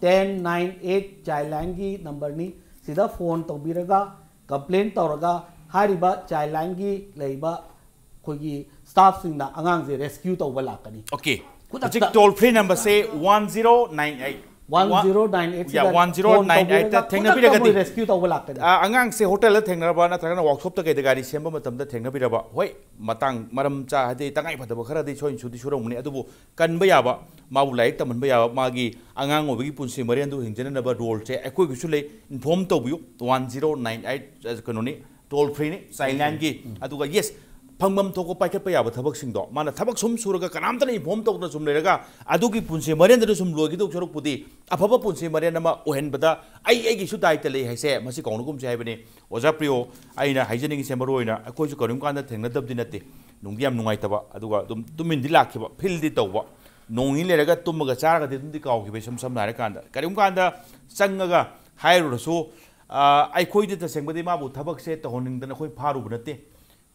ten nine eight ꯆꯥꯏꯜ ꯂꯥꯏꯟꯒꯤ ꯅꯝꯕꯔꯅꯤ꯫ ꯁꯤꯗ ꯐꯣꯟ ꯇꯧꯕꯤꯔꯒ, ꯀꯝꯄ꯭ꯂꯦꯟ ꯇꯧꯔꯒ, ꯍꯥꯏꯔꯤꯕ ꯆꯥꯏꯜ ꯂꯥꯏꯟꯒꯤ ꯂꯩꯕ ꯑꯩꯈꯣꯏꯒꯤ ꯁ꯭ꯇꯥꯐꯁꯤꯡꯅ ꯑꯉꯥꯡꯁꯦ ꯔꯦꯁꯀ꯭ꯌꯨ ꯇꯧꯕ ꯂꯥꯛꯀꯅꯤ꯫ ꯑꯣꯀꯦ꯫ ꯈꯨꯗꯛꯇ꯫ ꯍꯧꯖꯤꯛ ꯇꯣꯜ ꯐ꯭ꯔꯤ ꯅꯝꯕꯔꯁꯦ one zero nine eight꯫ One zero nine eight Yeah, ꯁꯤꯗ one zero nine eight phone ꯇꯧꯕꯤꯔꯒ ꯇ ꯊꯦꯡꯅꯕꯤꯔꯒꯗꯤ, ꯈꯨꯗꯛꯇ ꯃꯣꯏ ꯔꯦꯁꯀ꯭ꯌꯨ ꯇꯧꯕ ꯂꯥꯛꯀꯅꯤ꯫ ꯑ, ꯑꯉꯥꯡꯁꯦ ꯍꯣꯇꯦꯜꯗ ꯊꯦꯡꯅꯔꯕ ꯅꯠꯇ꯭ꯔꯒꯅ ꯋꯥꯔꯛꯁꯣꯞꯇ ꯀꯩꯗ ꯒꯥꯔꯤ ꯁꯦꯝꯕ ꯃꯇꯝꯗ ꯊꯦꯡꯅꯕꯤꯔꯕ, ꯍꯣꯏ, ꯃꯇꯥꯡ ꯃꯔꯝ ꯆꯥ, ꯍꯥꯏꯗꯤ ꯇꯉꯥꯏ ꯐꯗꯕ ꯈꯔꯗꯤ ꯁꯣꯏ ꯁꯨꯗꯤ ꯁꯨꯔꯝꯒꯅꯤ, ꯑꯗꯨꯕꯨ ꯀꯟꯕ ꯌꯥꯕ, ꯃꯥꯕꯨ ꯂꯥꯏꯔꯤꯛ ꯇꯝꯍꯟꯕ ꯌꯥꯕ, ꯃꯥꯒꯤ ꯑꯉꯥꯡ ꯑꯣꯏꯕꯒꯤ ꯄꯨꯟꯁꯤ ꯃꯔꯦꯟꯗꯨ ꯍꯤꯡꯖꯅꯅꯕ ꯔꯣꯜꯁꯦ ꯑꯩꯈꯣꯏꯒꯤꯁꯨ ꯂꯩ꯫ ꯏꯟꯐꯣꯔꯝ ꯇꯧꯕꯤꯌꯨ꯫ One zero nine eight, ꯑ, ꯀꯩꯅꯣꯅꯤ, ꯇꯣꯜ ꯐ꯭ꯔꯤꯅꯤ, ꯆꯥꯏꯜ ꯂꯥꯏꯟꯒꯤ꯫ ꯑꯗꯨꯒ, ꯌꯦꯁ, ꯐꯪꯐꯝ ꯊꯣꯛꯄ ꯄꯥꯏꯈꯠꯄ ꯌꯥꯕ ꯊꯕꯛꯁꯤꯡꯗꯣ, ꯃꯥꯅ ꯊꯕꯛ ꯁꯨꯝ ꯁꯨꯔꯒ ꯀꯅꯥꯝꯇꯅ ꯏꯟꯐꯣꯔꯝ ꯇꯧꯗꯅ ꯁꯨꯝ ꯂꯩꯔꯒ ꯑꯗꯨꯒꯤ ꯄꯨꯟꯁꯤ ꯃꯔꯦꯟꯗꯨꯗ ꯁꯨꯝ ꯂꯣꯏꯒꯗꯧ ꯁꯔꯨꯛꯄꯨꯗꯤ, ꯑꯐꯕ ꯄꯨꯟꯁꯤ ꯃꯔꯦꯟ ꯑꯃ ꯑꯣꯏꯍꯟꯕꯗ ꯑꯩ ꯑꯩꯒꯤꯁꯨ ꯗꯥꯏꯇ ꯂꯩ ꯍꯥꯏꯁꯦ ꯃꯁꯤ ꯀꯥꯎꯅꯒꯨꯝꯁꯦ ꯍꯥꯏꯕꯅꯤ꯫ ꯑꯣꯖꯥ ꯄ꯭ꯔꯤꯌꯣ, ꯑꯩꯅ ꯍꯥꯏꯖꯅꯤꯡꯉꯤꯁꯦ ꯃꯔꯨ ꯑꯣꯏꯅ ꯑꯩꯈꯣꯏꯁꯨ ꯀꯔꯤꯒꯨꯝꯕ ꯀꯥꯟꯗ ꯊꯦꯡꯅꯗꯕꯗꯤ ꯅꯠꯇꯦ, ꯅꯨꯡꯗꯤ ꯌꯥꯝ ꯅꯨꯡꯉꯥꯏꯇꯕ, ꯑꯗꯨꯒ ꯑꯗꯨꯝ ꯇꯨꯃꯤꯟꯗꯤ ꯂꯥꯛꯈꯤꯕ, ꯐꯤꯜꯗꯤ ꯇꯧꯕ, ꯅꯣꯡ ꯅꯤꯅꯤ ꯂꯩꯔꯒ ꯇꯨꯝꯃꯒ ꯆꯥꯔꯒꯗꯤ ꯑꯗꯨꯝꯗꯤ ꯀꯥꯎꯈꯤꯕ, ꯏꯁꯝ ꯁꯝꯅ ꯍꯥꯏꯔꯀꯥꯟꯗ꯫ ꯀꯔꯤꯒꯨꯝꯕ ꯀꯥꯟꯗ ꯆꯪꯉꯒ ꯍꯥꯏꯔꯨꯔꯁꯨ, ꯑ, ꯑꯩꯈꯣꯏꯗꯤ ꯇꯁꯦꯡꯕꯗꯤ ꯃꯥꯕꯨ ꯊꯕꯛꯁꯦ ꯇꯧꯍꯟꯅꯤꯡꯗꯅ ꯑꯩꯈꯣꯏ ꯐꯥꯔꯨꯕ ꯅꯠꯇꯦ꯫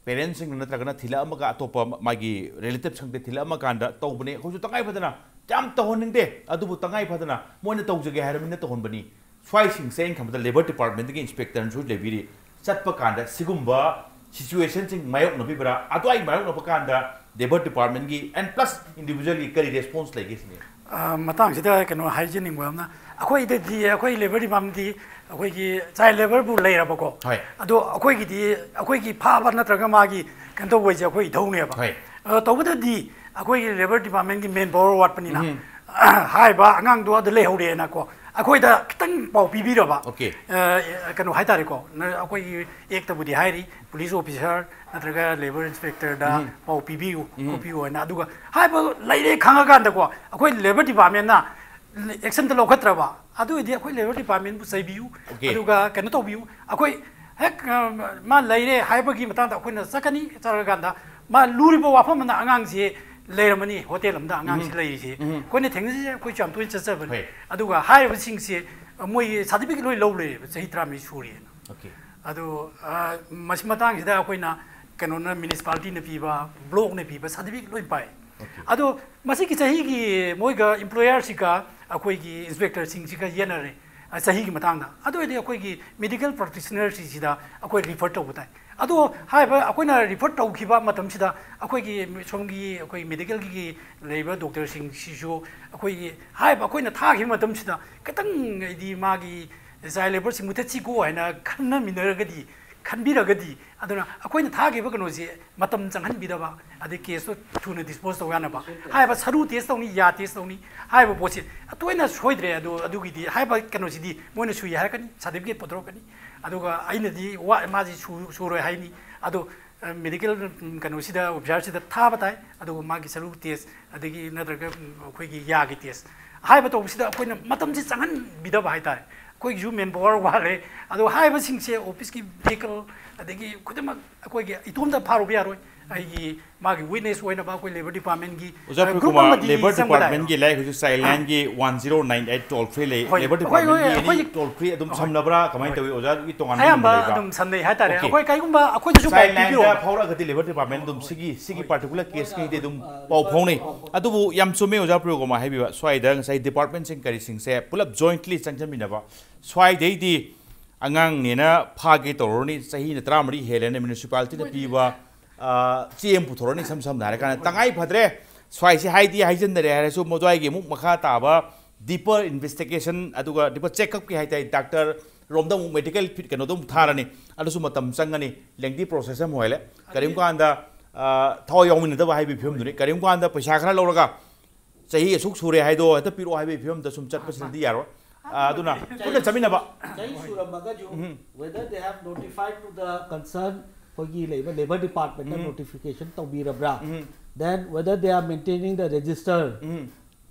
ꯄꯦꯔꯦꯟꯁꯁꯤꯡꯅ ꯅꯠꯇ꯭ꯔꯒꯅ ꯊꯤꯜꯂꯛꯑꯝꯃꯒ, ꯑꯇꯣꯞꯄ ꯃꯥꯒꯤ ꯔꯤꯂꯦꯇꯤꯚꯁꯤꯡꯗ ꯊꯤꯜꯂꯛꯑꯝꯃꯀꯥꯟꯗ ꯇꯧꯕꯅꯦ꯫ ꯑꯩꯈꯣꯏꯁꯨ ꯇꯉꯥꯏ ꯐꯗꯅ ꯌꯥꯝ ꯇꯧꯍꯟꯅꯤꯡꯗꯦ, ꯑꯗꯨꯕꯨ ꯇꯉꯥꯏ ꯐꯗꯅ ꯃꯣꯏꯅ ꯇꯧꯖꯒꯦ ꯍꯥꯏꯔꯕꯅꯤꯅ ꯇꯧꯍꯟꯕꯅꯤ꯫ ꯁ꯭ꯋꯥꯏꯁꯤꯡꯁꯦ ꯑꯩꯅ ꯈꯟꯕꯗ ꯂꯦꯕꯔ ꯗꯤꯄꯥꯔꯠꯃꯦꯟꯠꯇꯒꯤ ꯏꯟꯁꯄꯦꯛꯇꯔꯅꯁꯨ ꯂꯩꯕꯤꯔꯤ꯫ ꯆꯠꯄ ꯀꯥꯟꯗ ꯁꯤꯒꯨꯝꯕ ꯁꯤꯆꯨꯋꯦꯁꯟꯁꯤꯡ ꯃꯥꯌꯣꯛꯅꯕꯤꯕ꯭ꯔꯥ? ꯑꯗꯨꯋꯥꯏ ꯃꯥꯌꯣꯛꯅꯕ ꯀꯥꯟꯗ ꯂꯦꯕꯔ ꯗꯤꯄꯥꯔꯠꯃꯦꯟꯒꯤ and plus individualꯒꯤ ꯀꯔꯤ ꯔꯦꯁꯄꯣꯟꯁ ꯂꯩꯒꯦ ꯁꯤꯅꯤ? ꯑ, ꯃꯇꯥꯡꯁꯤꯗ ꯀꯩꯅꯣ ꯍꯥꯏꯖꯅꯤꯡꯕ ꯑꯃꯅ, ꯑꯩꯈꯣꯏꯗꯗꯤ, ꯑꯩꯈꯣꯏ ꯂꯦꯕꯔ ꯗꯤꯄꯥꯔꯠꯃꯦꯟꯗꯤ ꯑꯩꯈꯣꯏꯒꯤ ꯆꯥꯏꯜ ꯂꯦꯕꯔꯕꯨ ꯂꯩꯔꯕꯀꯣ, ꯍꯣꯏ꯫ ꯑꯗꯣ ꯑꯩꯈꯣꯏꯒꯤꯗꯤ ꯑꯩꯈꯣꯏꯒꯤ ꯐꯥꯕ ꯅꯠꯇ꯭ꯔꯒ ꯃꯥꯒꯤ ꯀꯩꯅꯣ ꯇꯧꯕ ꯍꯥꯏꯁꯦ ꯑꯩꯈꯣꯏ ꯏꯊꯧꯅꯦꯕ꯫ ꯍꯣꯏ꯫ ꯑ, ꯇꯧꯕꯗꯗꯤ ꯑꯩꯈꯣꯏꯒꯤ ꯂꯦꯕꯔ ꯗꯤꯄꯥꯔꯠꯃꯦꯟꯒꯤ ꯃꯦꯟ ꯄꯥꯋꯔ ꯋꯥꯠꯄꯅꯤꯅ, ꯎꯝ꯫ ꯍꯥꯏꯔꯤꯕ ꯑꯉꯥꯡꯗꯣ ꯑꯗ ꯂꯩꯍꯧꯔꯦꯅꯀꯣ, ꯑꯩꯈꯣꯏꯗ ꯈꯤꯇꯪ ꯄꯥꯎ ꯄꯤꯕꯤꯔꯕ, Okay꯫ ꯑ, ꯀꯩꯅꯣ ꯍꯥꯏꯇꯥꯔꯦꯀꯣ, ꯅ-, ꯑꯩꯈꯣꯏꯒꯤ ꯑꯦꯛꯇꯕꯨꯗꯤ ꯍꯥꯏꯔꯤ, ꯄꯨꯂꯤꯁ ꯑꯣꯐꯤꯁꯥꯔ ꯅꯠꯇ꯭ꯔꯒ ꯂꯦꯕꯔ ꯏꯟꯁꯄꯦꯛꯇꯔꯗ ꯎꯝ꯫ ꯄꯥꯎ ꯄꯤꯕꯤꯌꯨ, ꯎꯝ꯫ ꯈꯣꯠꯄꯤꯌꯨ ꯍꯥꯏꯅ꯫ ꯑꯗꯨꯒ ꯍꯥꯏꯕ ꯂꯩꯔꯦ ꯈꯪꯉꯀꯥꯟꯗꯀꯣ, ꯑꯩꯈꯣꯏ ꯂꯦꯕꯔ ꯗꯤꯄꯥꯔꯠꯃꯦꯟꯅ ꯑꯦꯛꯁꯟꯗ ꯂꯧꯈꯠꯇ꯭ꯔꯕ, ꯑꯗꯨ ꯑꯣꯏꯔꯗꯤ ꯑꯩꯈꯣꯏ ꯂꯦꯕꯔ ꯗꯤꯄꯥꯔꯠꯃꯦꯟꯕꯨ ꯆꯩꯕꯤꯌꯨ, Okay꯫ ꯑꯗꯨꯒ ꯀꯩꯅꯣ ꯇꯧꯕꯤꯌꯨ꯫ ꯑꯩꯈꯣꯏ ꯍꯦꯛ, ꯑ, ꯃꯥ ꯂꯩꯔꯦ ꯍꯥꯏꯕꯒꯤ ꯃꯇꯥꯡꯗ ꯑꯩꯈꯣꯏꯅ ꯆꯠꯀꯅꯤ, ꯆꯠꯂꯀꯥꯟꯗ ꯃꯥ ꯂꯨꯔꯤꯕ ꯋꯥꯐꯝ ꯑꯃꯅ ꯑꯉꯥꯡꯁꯤ ꯂꯩꯔꯝꯃꯅꯤ, ꯍꯣꯇꯦꯜ ꯑꯃꯗ ꯑꯉꯥꯡꯁꯤ ꯎꯝ꯫ ꯂꯩꯔꯤꯁꯦ꯫ ꯎꯝ꯫ ꯑꯩꯈꯣꯏꯅ ꯊꯦꯡꯅꯖꯩ, ꯑꯩꯈꯣꯏꯁꯨ ꯌꯥꯝ ꯇꯣꯏꯅ ꯆꯠꯆꯕꯅꯤ꯫ ꯍꯣꯏ꯫ ꯑꯗꯨꯒ ꯍꯥꯏꯔꯤꯕꯁꯤꯡꯁꯦ ꯃꯣꯏꯒꯤ ꯁꯥꯔꯇꯤꯐꯤꯀꯦꯠ ꯂꯣꯏ ꯂꯧ ꯂꯩꯔꯦꯕ, ꯆꯍꯤ ꯇꯔꯥꯃꯔꯤ ꯁꯨꯔꯦꯅ꯫ Okay꯫ ꯑꯗꯣ, ꯑ, ꯃꯁꯤ ꯃꯇꯥꯡꯁꯤꯗ ꯑꯩꯈꯣꯏꯅ ꯀꯩꯅꯣꯅ, ꯃ꯭ꯌꯨꯅꯤꯁꯤꯄꯥꯂꯤꯇꯤꯅ ꯄꯤꯕ, ꯕ꯭ꯂꯣꯛꯅ ꯄꯤꯕ ꯁꯥꯔꯇꯤꯐꯤꯀꯦꯠ ꯂꯣꯏ ꯄꯥꯏ꯫ Okay꯫ ꯑꯗꯣ ꯃꯁꯤꯒꯤ ꯆꯍꯤꯒꯤ ꯃꯣꯏꯒ, ꯏꯝꯄ꯭ꯂꯣꯌꯔꯁꯤꯒ ꯑꯩꯈꯣꯏꯒꯤ ꯏꯟꯁꯄꯦꯛꯇꯔꯁꯤꯡꯁꯤꯒ ꯌꯦꯠꯅꯔꯦ꯫ ꯑ, ꯆꯍꯤꯒꯤ ꯃꯇꯥꯡꯗ꯫ ꯑꯗꯨ ꯑꯣꯏꯔꯗꯤ ꯑꯩꯈꯣꯏꯒꯤ ꯃꯦꯗꯤꯀꯦꯜ ꯄ꯭ꯔꯦꯛꯇꯤꯁꯅꯔꯁꯤꯡꯁꯤꯗ ꯑꯩꯈꯣꯏ ꯔꯤꯐꯔ ꯇꯧꯕ ꯇꯥꯏ꯫ ꯑꯗꯣ ꯍꯥꯏꯔꯤꯕ ꯑꯩꯈꯣꯏꯅ ꯔꯤꯐꯔ ꯇꯧꯈꯤꯕ ꯃꯇꯝꯁꯤꯗ ꯑꯩꯈꯣꯏꯒꯤ ꯁꯣꯝꯒꯤ ꯑꯩꯈꯣꯏ ꯃꯦꯗꯤꯀꯦꯜꯒꯤ ꯂꯩꯔꯤꯕ ꯗꯣꯛꯇꯔꯁꯤꯡꯁꯤꯁꯨ ꯑꯩꯈꯣꯏꯒꯤ ꯍꯥꯏꯔꯤꯕ ꯑꯩꯈꯣꯏꯅ ꯊꯥꯈꯤꯕ ꯃꯇꯝꯁꯤꯗ ꯈꯤꯇꯪ, ꯍꯥꯏꯗꯤ, ꯃꯥꯒꯤ ꯆꯥꯏꯜ ꯂꯦꯕꯔꯁꯤ ꯃꯨꯊꯠꯁꯤꯀꯣ ꯍꯥꯏꯅ ꯈꯟꯅꯃꯤꯟꯅꯔꯒꯗꯤ, ꯈꯟꯕꯤꯔꯒꯗꯤ, ꯑꯗꯨꯅ ꯑꯩꯈꯣꯏꯅ ꯊꯥꯈꯤꯕ ꯀꯩꯅꯣꯁꯤ ꯃꯇꯝ ꯆꯪꯍꯟꯕꯤꯗꯕ, ꯑꯗꯩ ꯀꯦꯁꯇꯣ ꯊꯨꯅ ꯗꯤꯁꯄꯣꯖ ꯇꯧ ꯌꯥꯅꯕ, ꯍꯥꯏꯔꯤꯕ ꯁꯔꯨ ꯇꯦꯁ ꯇꯧꯅꯤ, ꯌꯥ ꯇꯦꯁ ꯇꯧꯅꯤ ꯍꯥꯏꯕ ꯄꯣꯠꯁꯤ ꯇꯣꯏꯅ ꯁꯣꯏꯗ꯭ꯔꯦ꯫ ꯑꯗꯨ, ꯑꯗꯨꯒꯤꯗꯤ ꯍꯥꯏꯔꯤꯕ ꯀꯩꯅꯣꯁꯤꯗꯤ ꯃꯣꯏꯅ ꯁꯨꯏ ꯍꯥꯏꯔꯛꯀꯅꯤ, ꯁꯥꯔꯇꯤꯐꯤꯀꯦꯠ ꯄꯨꯊꯣꯔꯛꯀꯅꯤ꯫ ꯑꯗꯨꯒ ꯑꯩꯅꯗꯤ ꯋꯥ-, ꯃꯥꯁꯤ ꯁꯨ-, ꯁꯨꯔꯣꯏ ꯍꯥꯏꯅꯤ꯫ ꯑꯗꯣ, ꯑ, ꯃꯦꯗꯤꯀꯦꯜ, ꯎꯝ, ꯀꯩꯅꯣꯁꯤꯗ, ꯑꯣꯐꯤꯁꯥꯔꯁꯤꯗ ꯊꯥꯕ ꯇꯥꯏ꯫ ꯑꯗꯨꯒ ꯃꯥꯒꯤ ꯁꯔꯨ ꯇꯦꯁ, ꯑꯗꯒꯤ ꯅꯠꯇ꯭ꯔꯒ, ꯎꯝ, ꯑꯩꯈꯣꯏꯒꯤ ꯌꯥꯒꯤ ꯇꯦꯁ ꯍꯥꯏꯕ ꯇꯧꯕꯁꯤꯗ ꯑꯩꯈꯣꯏꯅ ꯃꯇꯝꯁꯤ ꯆꯪꯍꯟꯕꯤꯗꯕ ꯍꯥꯏꯇꯥꯔꯦ꯫ ꯑꯩꯈꯣꯏꯒꯤꯁꯨ ꯃꯦꯟ ꯄꯥꯋꯔ ꯋꯥꯠꯂꯦ꯫ ꯑꯗꯣ ꯍꯥꯏꯔꯤꯕꯁꯤꯡꯁꯦ ꯑꯣꯐꯤꯁꯀꯤ ꯚꯦꯍꯤꯀꯜ, ꯑꯗꯒꯤ ꯈꯨꯗꯤꯡꯃꯛ ꯑꯩꯈꯣꯏꯒꯤ ꯏꯇꯣꯝꯇ ꯐꯥꯔꯨꯕ ꯌꯥꯔꯣꯏ꯫ ꯑꯩꯒꯤ ꯃꯥꯒꯤ ꯋꯤꯠꯅꯦꯁ ꯑꯣꯏꯅꯕ ꯑꯩꯈꯣꯏ ꯂꯦꯕꯔ ꯗꯤꯄꯥꯔꯠꯃꯦꯟꯒꯤ, ꯑꯣꯖꯥ ꯑ, ꯒ꯭ꯔꯨꯞ ꯄ꯭ꯔꯤꯌꯣꯀꯨꯃꯥꯔ, ꯑꯃꯗꯤ ꯂꯦꯕꯔ ꯆꯪꯕ ꯇꯥꯏ꯫ ꯗꯤꯄꯥꯔꯠꯃꯦꯟꯒꯤ ꯂꯥꯏꯔꯤꯛ ꯍꯧꯖꯤꯛ ꯆꯥꯏꯜ ꯂꯥꯏꯟꯒꯤ one zero nine eight toll free ꯂꯩ꯫ ꯍꯣꯏ, ꯂꯦꯕꯔ ꯑꯩꯈꯣꯏ, ꯗꯤꯄꯥꯔꯠꯃꯦꯟꯒꯤ ꯑꯩꯈꯣꯏ, ꯑꯦꯅꯤ ꯇꯣꯜ ꯐ꯭ꯔꯤ ꯑꯗꯨꯝ ꯍꯣꯏ꯫ ꯁꯝꯅꯕ꯭ꯔꯥ, ꯀꯃꯥꯏꯅ ꯇꯧꯏ? ꯑꯣꯖꯥꯒꯤ ꯇꯣꯉꯥꯟꯕ ꯑꯌꯥꯝꯕ ꯅꯝꯕꯔ ꯂꯩꯕ꯭ꯔꯥ? ꯑꯗꯨꯝ ꯁꯝꯅꯩ ꯍꯥꯏꯇꯥꯔꯦ꯫ Okay꯫ ꯑꯩꯈꯣꯏ ꯀꯩꯒꯨꯝꯕ ꯑꯩꯈꯣꯏꯗꯁꯨ ꯄꯥꯎ ꯆꯥꯏꯜ ꯂꯥꯏꯟꯗ ꯄꯤꯕꯤꯔꯛꯑꯣ꯫ ꯐꯥꯎꯔꯛꯑꯒꯗꯤ ꯂꯦꯕꯔ ꯗꯤꯄꯥꯔꯠꯃꯦꯟ ꯑꯗꯨꯝ ꯁꯤꯒꯤ, ꯁꯤꯒꯤ ꯄꯥꯔꯇꯤꯀꯨꯂꯔ ꯀꯦꯁꯀꯤꯗꯤ ꯑꯗꯨꯝ ꯄꯥꯎ ꯐꯥꯎꯅꯩ꯫ ꯑꯗꯨꯕꯨ ꯌꯥꯝ ꯆꯨꯝꯃꯦ ꯑꯣꯖꯥ ꯄ꯭ꯔꯤꯌꯣꯀꯨꯃꯥꯔ ꯍꯥꯏꯕꯤꯕ, ꯁ꯭ꯋꯥꯏꯗ ꯉꯁꯥꯏ ꯗꯤꯄꯥꯔꯠꯃꯦꯟꯁꯤꯡ ꯀꯔꯤꯁꯤꯡꯁꯦ ꯄꯨꯂꯞ ꯖꯣꯏꯟꯠꯂꯤ ꯆꯪꯁꯤꯟꯃꯤꯟꯅꯕ, ꯁ꯭ꯋꯥꯏꯗꯩꯗꯤ ꯑꯉꯥꯡꯅꯦꯅ ꯐꯥꯒꯦ ꯇꯧꯔꯨꯔꯅꯤ, ꯆꯍꯤꯅ ꯇꯔꯥꯃꯔꯤ ꯍꯦꯜꯂꯦꯅ ꯃ꯭ꯌꯨꯅꯤꯁꯤꯄꯥꯂꯤꯇꯤꯅ ꯄꯤꯕ, ꯑ, ꯆꯦ ꯑꯃ ꯄꯨꯊꯣꯔꯛꯑꯅꯤ, ꯏꯁꯝ ꯁꯝꯅ ꯍꯥꯏꯔꯀꯥꯟꯗ꯫ ꯇꯉꯥꯏ ꯐꯗ꯭ꯔꯦ, ꯁ꯭ꯋꯥꯏꯁꯦ ꯍꯥꯏꯗꯤ ꯍꯥꯏꯖꯤꯟꯅꯔꯦ ꯍꯥꯏꯔꯁꯨ, ꯃꯗꯨꯋꯥꯏꯒꯤ ꯑꯃꯨꯛ ꯃꯈꯥ ꯇꯥꯕ ꯗꯤꯄꯔ ꯏꯟꯚꯦꯁꯇꯤꯒꯦꯁꯟ, ꯑꯗꯨꯒ ꯗꯤꯄꯔ ꯆꯦꯛꯀꯞꯀꯤ ꯍꯥꯏ ꯇꯥꯔꯦ, ꯗꯥꯛꯇꯔ ꯔꯣꯝꯗ ꯑꯃꯨꯛ ꯃꯦꯗꯤꯀꯦꯜ ꯐꯤꯠ ꯀꯩꯅꯣꯗꯣ ꯑꯃꯨꯛ ꯊꯥꯔꯅꯤ, ꯑꯗꯨꯁꯨ ꯃꯇꯝ ꯆꯪꯒꯅꯤ, ꯂꯦꯡꯗꯤ ꯄ꯭ꯔꯣꯁꯦꯁ ꯑꯃ ꯑꯣꯏꯍꯜꯂꯦ꯫ ꯀꯔꯤꯒꯨꯝꯕ ꯀꯥꯟꯗ, ꯑ, ꯊꯋꯥꯏ ꯌꯥꯎꯃꯤꯟꯅꯗꯕ ꯍꯥꯏꯕꯒꯤ ꯐꯤꯕꯝꯗꯨꯅꯤ꯫ ꯀꯔꯤꯒꯨꯝꯕ ꯀꯥꯟꯗ ꯄꯩꯁꯥ ꯈꯔ ꯂꯧꯔꯒ ꯆꯍꯤ ꯑꯁꯨꯛ ꯁꯨꯔꯦ ꯍꯥꯏꯗꯣ ꯍꯦꯛꯇ ꯄꯤꯔꯛꯑꯣ ꯍꯥꯏꯕꯒꯤ ꯐꯤꯕꯝꯗ ꯁꯨꯝ ꯆꯠꯄꯁꯤꯅꯗꯤ ꯌꯥꯔꯣꯏ꯫ ꯑ, ꯑꯗꯨꯅ ꯄꯨꯟꯅ ꯆꯠꯃꯤꯟꯅꯕ꯫ ꯆꯍꯤ ꯁꯨꯔꯝꯃꯒꯁꯨ, ꯎꯝ꯫ Whether they have notified to the concern, ꯑꯩꯈꯣꯏꯒꯤ ꯂꯩꯕ ꯂꯦꯕꯔ ꯗꯤꯄꯥꯔꯠꯃꯦꯟꯇ ꯎꯝ꯫ ꯅꯣꯇꯤꯐꯤꯀꯦꯁꯟ ꯇꯧꯕꯤꯔꯕ꯭ꯔꯥ? ꯎꯝ꯫ Then whether they are maintaining the register, ꯎꯝ꯫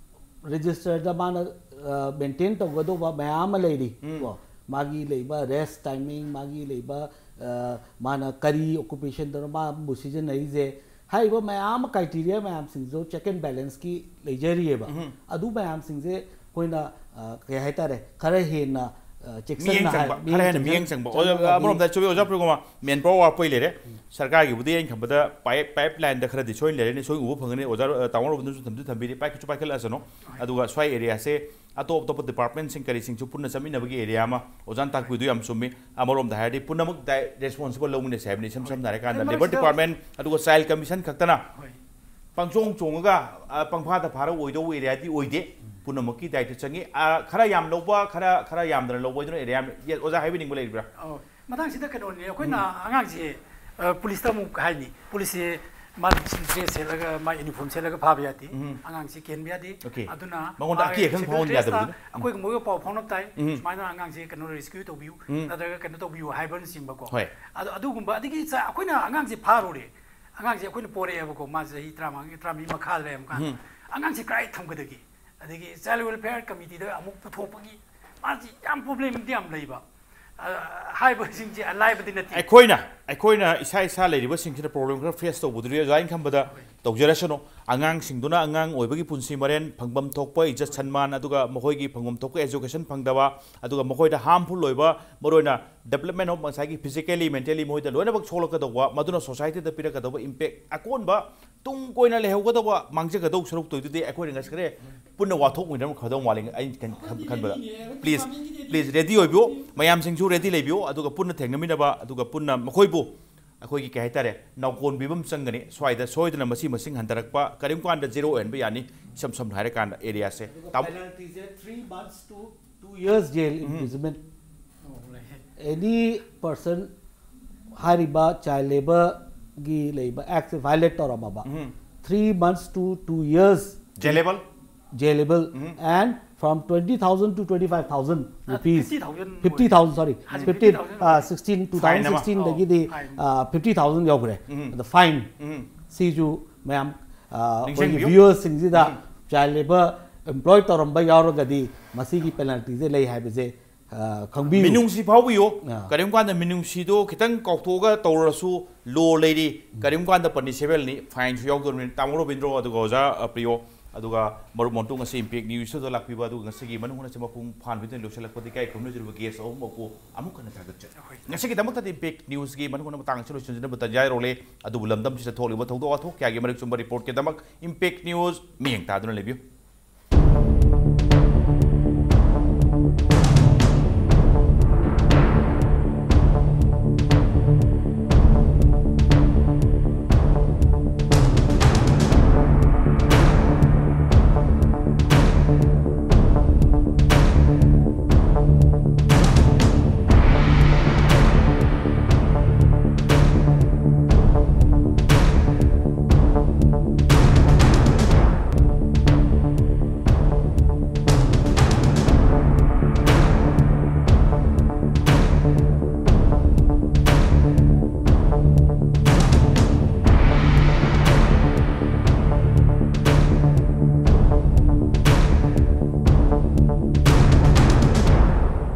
ꯔꯦꯖꯤꯁꯇꯔꯗ ꯃꯥꯅ, ꯑ, ꯃꯦꯟꯇꯦꯟ ꯇꯧꯒꯗꯧꯕ ꯃꯌꯥꯝ ꯑꯃ ꯂꯩꯔꯤ꯫ ꯎꯝ꯫ ꯀꯣ, ꯃꯥꯒꯤ ꯂꯩꯕ ꯔꯦꯁ ꯇꯥꯏꯃꯤꯡ, ꯃꯥꯒꯤ ꯂꯩꯕ, ꯑ, ꯃꯥꯅ ꯀꯔꯤ ꯑꯣꯀꯨꯄꯦꯁꯟꯗꯅꯣ ꯃꯥꯕꯨ ꯁꯤꯖꯤꯟꯅꯔꯤꯁꯦ, ꯍꯥꯏꯔꯤꯕ ꯃꯌꯥꯝ ꯑꯃ, ꯀ꯭ꯔꯥꯏꯇꯦꯔꯤꯌꯥ ꯃꯌꯥꯝꯁꯤꯡꯁꯨ ꯆꯦꯛ ꯑꯦꯟ ꯕꯦꯂꯦꯟꯁꯀꯤ ꯂꯩꯖꯔꯤꯑꯕ꯫ ꯎꯝ꯫ ꯑꯗꯨ ꯃꯌꯥꯝꯁꯤꯡꯁꯦ ꯑꯩꯈꯣꯏꯅ, ꯑ, ꯀꯩ ꯍꯥꯏꯇꯥꯔꯦ, ꯈꯔ ꯍꯦꯟꯅ, ꯑ, ꯆꯦꯛꯁꯤꯟꯅ ꯃꯤꯠꯌꯦꯡ ꯆꯪꯕ, ꯍꯥꯏ-, ꯈꯔ ꯍꯦꯟꯅ ꯃꯤꯠꯌꯦꯡ ꯆꯪꯕ꯫ ꯑꯣꯖꯥ, ꯆꯪꯕꯒꯤ ꯑꯃꯔꯣꯝꯗ ꯆꯨꯝꯃꯤ, ꯑꯣꯖꯥ ꯄ꯭ꯔꯦꯝꯀꯨꯃꯥꯔ, ꯃꯦꯟ ꯄꯥꯋꯔ ꯋꯥꯠꯄꯩ ꯂꯩꯔꯦ꯫ ꯎꯝ꯫ ꯁꯔꯀꯥꯔꯒꯤꯕꯨꯗꯤ ꯑꯩꯅ ꯈꯟꯕꯗ ꯄꯥꯏꯞ, ꯄꯥꯏꯞ ꯂꯥꯏꯟꯗ ꯈꯔꯗꯤ ꯁꯣꯏꯅ ꯂꯩꯔꯦꯅꯦ, ꯁꯣꯏ ꯎꯕ ꯐꯪꯒꯅꯤ꯫ ꯑꯣꯖꯥ, ꯑ, ꯇꯥꯃꯣ ꯔꯣꯕꯤꯟꯗ꯭ꯔꯁꯨ ꯊꯝꯁꯨ ꯊꯝꯕꯤꯔꯤ, ꯄꯥꯏꯈꯠꯁꯨ ꯄꯥꯏꯈꯠꯂꯛꯑꯁꯅꯨ꯫ ꯑꯗꯨꯒ ꯁ꯭ꯋꯥꯏ ꯑꯦꯔꯤꯌꯥꯁꯦ ꯑꯇꯣꯞ ꯑꯇꯣꯞꯄ ꯗꯤꯄꯥꯔꯠꯃꯦꯟꯁꯤꯡ ꯀꯔꯤꯁꯤꯡꯁꯨ ꯄꯨꯟꯅ ꯆꯠꯃꯤꯟꯅꯕꯒꯤ ꯑꯦꯔꯤꯌꯥ ꯑꯃ, ꯑꯣꯖꯥꯅ ꯇꯥꯛꯄꯤꯗꯨ ꯌꯥꯝ ꯆꯨꯝꯃꯤ꯫ ꯑꯃꯔꯣꯝꯗ ꯍꯥꯏꯔꯗꯤ ꯄꯨꯝꯅꯃꯛ ꯗꯥꯏ-, ꯔꯦꯁꯄꯣꯟꯁꯤꯕꯜ ꯂꯧꯃꯤꯟꯅꯁꯦ ꯍꯥꯏꯕꯅꯤ꯫ ꯏꯁꯝ ꯁꯝꯅ ꯍꯥꯏꯔꯀꯥꯟꯗ ꯑꯗꯨ ꯂꯦꯕꯔ ꯃꯔꯛꯁꯤꯗ ꯗꯤꯄꯥꯔꯠꯃꯦꯟ ꯑꯗꯨꯒ ꯆꯥꯏꯜ ꯀꯃꯤꯁꯟ ꯈꯛꯇꯅ ꯍꯣꯏ꯫ ꯄꯪꯆꯣꯡ ꯆꯣꯡꯉꯒ, ꯑ, ꯄꯪꯐꯥꯗ ꯐꯥꯔ ꯑꯣꯏꯗꯧꯕ ꯑꯦꯔꯤꯌꯥꯗꯤ ꯑꯣꯏꯗꯦ꯫ ꯎꯝ꯫ ꯄꯨꯝꯅꯃꯛꯀꯤ ꯗꯥꯏꯇ ꯆꯪꯉꯤ꯫ ꯑ, ꯈꯔ ꯌꯥꯝ ꯂꯧꯕ, ꯈꯔ, ꯈꯔ ꯌꯥꯝꯗꯅ ꯂꯧꯕ ꯍꯥꯏꯗꯨꯅ ꯑꯦꯔꯤꯌꯥ ꯑꯃ꯫ ꯌꯦ-, ꯑꯣꯖꯥ ꯍꯥꯏꯕꯤꯅꯤꯡꯕ ꯂꯩꯕ꯭ꯔꯥ? ꯑꯧ, ꯃꯇꯥꯡꯁꯤꯗ ꯀꯩꯅꯣꯅꯤ, ꯑꯩꯈꯣꯏꯅ ꯎꯝ꯫ ꯑꯉꯥꯡꯁꯦ, ꯑ, ꯄꯨꯂꯤꯁꯇ ꯑꯃꯨꯛ ꯍꯥꯏꯅꯤ, ꯄꯨꯂꯤꯁꯁꯦ ꯃꯥ ꯗ꯭ꯔꯦꯁ ꯁꯦꯠꯂꯒ, ꯃꯥ ꯌꯨꯅꯤꯐꯣꯔꯝ ꯁꯦꯠꯂꯒ ꯐꯥꯕ ꯌꯥꯗꯦ꯫ ꯎꯝ꯫ ꯑꯉꯥꯡꯁꯤ ꯀꯤꯍꯟꯕ ꯌꯥꯗꯦ꯫ ꯑꯣꯀꯦ꯫ ꯑꯗꯨꯅ ꯃꯉꯣꯟꯗ ꯃꯥꯒꯤ ꯑꯀꯤ ꯑꯈꯪ ꯁꯤꯚꯤꯜ ꯐꯥꯎꯍꯟꯕ ꯗ꯭ꯔꯦꯁꯇ ꯌꯥꯗꯕꯗꯨꯅ꯫ ꯎꯝ꯫ ꯑꯩꯈꯣꯏꯒꯨꯝꯕꯒ ꯄꯥꯎ ꯐꯥꯎꯅꯕ ꯇꯥꯏ꯫ ꯎꯝ꯫ ꯁꯨꯃꯥꯏꯅ ꯑꯉꯥꯡꯁꯦ ꯀꯩꯅꯣ ꯔꯦꯁꯀ꯭ꯌꯨ ꯇꯧꯕꯤꯌꯨ, ꯎꯝ꯫ ꯅꯠꯇ꯭ꯔꯒ ꯀꯩꯅꯣ ꯇꯧꯕꯤꯌꯨ ꯍꯥꯏꯕꯅꯆꯤꯡꯕꯀꯣ꯫ ꯍꯣꯏ꯫ ꯑꯗꯣ ꯑꯗꯨꯒꯨꯝꯕ, ꯑꯗꯒꯤ ꯆ-, ꯑꯩꯈꯣꯏꯅ ꯑꯉꯥꯡꯁꯦ ꯐꯥꯔꯨꯔꯦ, ꯑꯉꯥꯡꯁꯦ ꯑꯩꯈꯣꯏꯅ ꯄꯣꯔꯛꯑꯦꯕꯀꯣ, ꯃꯥ ꯆꯍꯤ ꯇꯔꯥꯃꯉꯥꯒꯤ, ꯇꯔꯥꯃꯔꯤ ꯃꯈꯥ ꯂꯩꯔꯝ ꯀꯥꯟꯗ, ꯎꯝ꯫ ꯑꯉꯥꯡꯁꯦ ꯀꯗꯥꯏ ꯊꯝꯒꯗꯒꯦ? ꯑꯗꯒꯤ ꯆꯥꯏꯜ ꯋꯦꯜꯐꯤꯌꯔ ꯀꯃꯤꯇꯤꯗ ꯑꯃꯨꯛ ꯄꯨꯊꯣꯛꯄꯒꯤ, ꯃꯥꯁꯤ ꯌꯥꯝ ꯄ꯭ꯔꯣꯕ꯭ꯂꯦꯝꯗꯤ ꯌꯥꯝ ꯂꯩꯕ꯫ ꯑ, ꯍꯥꯏꯕꯁꯤꯡꯁꯦ ꯑꯂꯥꯏꯕꯗꯤ ꯅꯠꯇꯦ꯫ ꯑꯩꯈꯣꯏꯅ, ꯑꯩꯈꯣꯏꯅ ꯏꯁꯥ ꯏꯁꯥ ꯂꯩꯔꯤꯕꯁꯤꯡꯁꯤꯅ ꯄ꯭ꯔꯣꯕ꯭ꯂꯦꯝ ꯈꯔ ꯐꯦꯁ ꯇꯧꯕꯗꯨꯗꯤ ꯑꯣꯖꯥ, ꯑꯩꯅ ꯈꯟꯕꯗ ꯍꯣꯏ꯫ ꯇꯧꯖꯔꯁꯅꯨ꯫ ꯑꯉꯥꯡꯁꯤꯡꯗꯨꯅ ꯑꯉꯥꯡ ꯑꯣꯏꯕꯒꯤ ꯄꯨꯟꯁꯤ ꯃꯔꯦꯟ, ꯐꯪꯐꯝ ꯊꯣꯛꯄ ꯏꯖꯠ ꯁꯟꯃꯥꯟ, ꯑꯗꯨꯒ ꯃꯈꯣꯏꯒꯤ ꯐꯪꯐꯝ ꯊꯣꯛꯄ education ꯐꯪꯗꯕ, ꯑꯗꯨꯒ ꯃꯈꯣꯏꯗ harmful ꯑꯣꯏꯕ, ꯃꯔꯨꯑꯣꯏꯅ development of ꯉꯁꯥꯏꯒꯤ physically, mentally ꯃꯈꯣꯏꯗ ꯂꯣꯏꯅꯃꯛ ꯁꯣꯛꯂꯛꯀꯗꯧꯕ, ꯃꯗꯨꯅ societyꯗ ꯄꯤꯔꯛꯀꯗꯧꯕ impact, ꯑꯀꯣꯟꯕ ꯇꯨꯡ ꯀꯣꯏꯅ ꯂꯩꯍꯧꯒꯗꯧꯕ, ꯃꯥꯡꯖꯒꯗꯧꯕ ꯁꯔꯨꯛꯇꯣꯏꯗꯨꯗꯤ ꯑꯩꯈꯣꯏꯅ ꯉꯁꯤ ꯈꯔ ꯄꯨꯟꯅ ꯋꯥꯊꯣꯛꯃꯤꯟꯅꯔꯝ ꯐꯗꯧ ꯃꯥꯜꯂꯤ꯫ ꯑꯩꯅ ꯈꯟ- ꯈꯟ- ꯈꯟꯕꯗ please, please ready ꯑꯣꯏꯕꯤꯌꯨ, ꯃꯌꯥꯝꯁꯤꯡꯁꯨ ready ꯂꯩꯕꯤꯌꯨ, ꯑꯗꯨꯒ ꯄꯨꯟꯅ ꯊꯦꯡꯅꯃꯤꯟꯅꯕ, ꯑꯗꯨꯒ ꯄꯨꯟꯅ ꯃꯈꯣꯏꯕꯨ ꯑꯩꯈꯣꯏꯒꯤ ꯀꯩ ꯍꯥꯏꯇꯥꯔꯦ, ꯅꯥꯎꯀꯣꯟꯕꯤꯕ ꯑꯃ ꯆꯪꯒꯅꯤ꯫ ꯁ꯭ꯋꯥꯏꯗ ꯁꯣꯏꯗꯅ ꯃꯁꯤ ꯃꯁꯤꯡ ꯍꯟꯊꯔꯛꯄ ꯀꯔꯤꯒꯨꯝꯕ ꯀꯥꯟꯗ zero ꯑꯣꯏꯍꯟꯕ ꯌꯥꯅꯤ, ꯏꯁꯝ ꯁꯝꯅ ꯍꯥꯏꯔꯀꯥꯟꯗ areaꯁꯦ꯫ ꯇꯥꯃꯣ, Penaltyꯁꯦ three months to two years jail imprisonment. Any person ꯍꯥꯏꯔꯤꯕ child labourꯒꯤ ꯂꯩꯕ actꯁꯦ violate ꯇꯧꯔꯝꯃꯕ, three months to two years Jailable? Jailable and from twenty thousand to twenty five thousand rupees. fifty thousand. Fifty thousand, sorry. ꯍꯧꯖꯤꯛ Fifteen, fifty thousand. uh, sixteen, two thousand sixteen Fine ꯑꯃ. ꯗꯒꯤꯗꯤ Fine. Uh, fifty thousand ꯌꯧꯈ꯭ꯔꯦ꯫ ꯎꯝ꯫ ꯑꯗ fine ꯎꯝ꯫ ꯁꯤꯁꯨ ꯃꯌꯥꯝ ꯑ, ꯑꯩꯈꯣꯏꯒꯤ ꯅꯤꯡꯁꯤꯡꯕꯤꯌꯨ꯫ viewersꯁꯤꯡꯁꯤꯗ ꯎꯝ꯫ Child labour employ ꯇꯧꯔꯝꯕ ꯌꯥꯎꯔꯒꯗꯤ ꯃꯁꯤꯒꯤ penaltyꯁꯦ ꯂꯩ ꯍꯥꯏꯕꯁꯦ ꯑ, ꯈꯪꯕꯤꯌꯨ꯫ ꯃꯤꯅꯨꯡꯁꯤ ꯐꯥꯎꯕꯤꯌꯨ꯫ ꯑꯥ꯫ ꯀꯔꯤꯒꯨꯝꯕ ꯀꯥꯟꯗ ꯃꯤꯅꯨꯡꯁꯤꯗꯣ ꯈꯤꯇꯪ ꯀꯥꯎꯊꯣꯛꯑꯒ ꯇꯧꯔꯁꯨ law ꯂꯩꯔꯤ, ꯀꯔꯤꯒꯨꯝꯕ ꯀꯥꯟꯗ punishable ꯅꯤ, fineꯁꯨ ꯌꯥꯎꯗꯧꯔꯤꯕꯅꯤ꯫ ꯇꯥꯃꯣ ꯔꯣꯕꯤꯟꯗ꯭ꯔꯣ, ꯑꯗꯨꯒ ꯑꯣꯖꯥ, ꯑ, ꯄ꯭ꯔꯤꯌꯣ, ꯑꯗꯨꯒ ꯃꯔꯨꯞ ꯃꯣꯟꯇꯨ, ꯉꯁꯤ Impact Newsꯇ ꯂꯥꯛꯄꯤꯕ, ꯑꯗꯨꯒ ꯉꯁꯤꯒꯤ ꯃꯅꯨꯡ ꯍꯨꯠꯅꯁꯤ ꯃꯄꯨꯡ ꯐꯥꯍꯟꯕꯤꯗꯨꯅ ꯂꯣꯏꯁꯤꯜꯂꯛꯄꯗ ꯏꯀꯥꯏ ꯈꯨꯝꯅꯖꯔꯤꯕ guest ꯑꯍꯨꯝꯃꯛꯄꯨ ꯑꯃꯨꯛ ꯍꯟꯅ ꯊꯥꯒꯠꯆꯔꯤ꯫ ꯉꯁꯤꯒꯤꯗꯃꯛꯇꯗꯤ Impact Newsꯀꯤ ꯃꯅꯨꯡ ꯍꯨꯠꯅ ꯃꯇꯥꯡ ꯑꯁꯤ ꯂꯣꯏꯁꯤꯟꯖꯅꯕ ꯇꯥꯟꯖꯥ ꯌꯧꯔꯛꯂꯦ꯫ ꯑꯗꯨꯕꯨ ꯂꯝꯗꯝꯁꯤꯗ ꯊꯣꯛꯂꯤꯕ ꯊꯧꯗꯣꯛ ꯋꯥꯊꯣꯛ ꯀꯌꯥꯒꯤ ꯃꯔꯤꯛ ꯆꯨꯝꯕ reportꯀꯤꯗꯃꯛ Impact News ꯃꯤꯠꯌꯦꯡ ꯇꯥꯗꯨꯅ ꯂꯩꯕꯤꯌꯨ꯫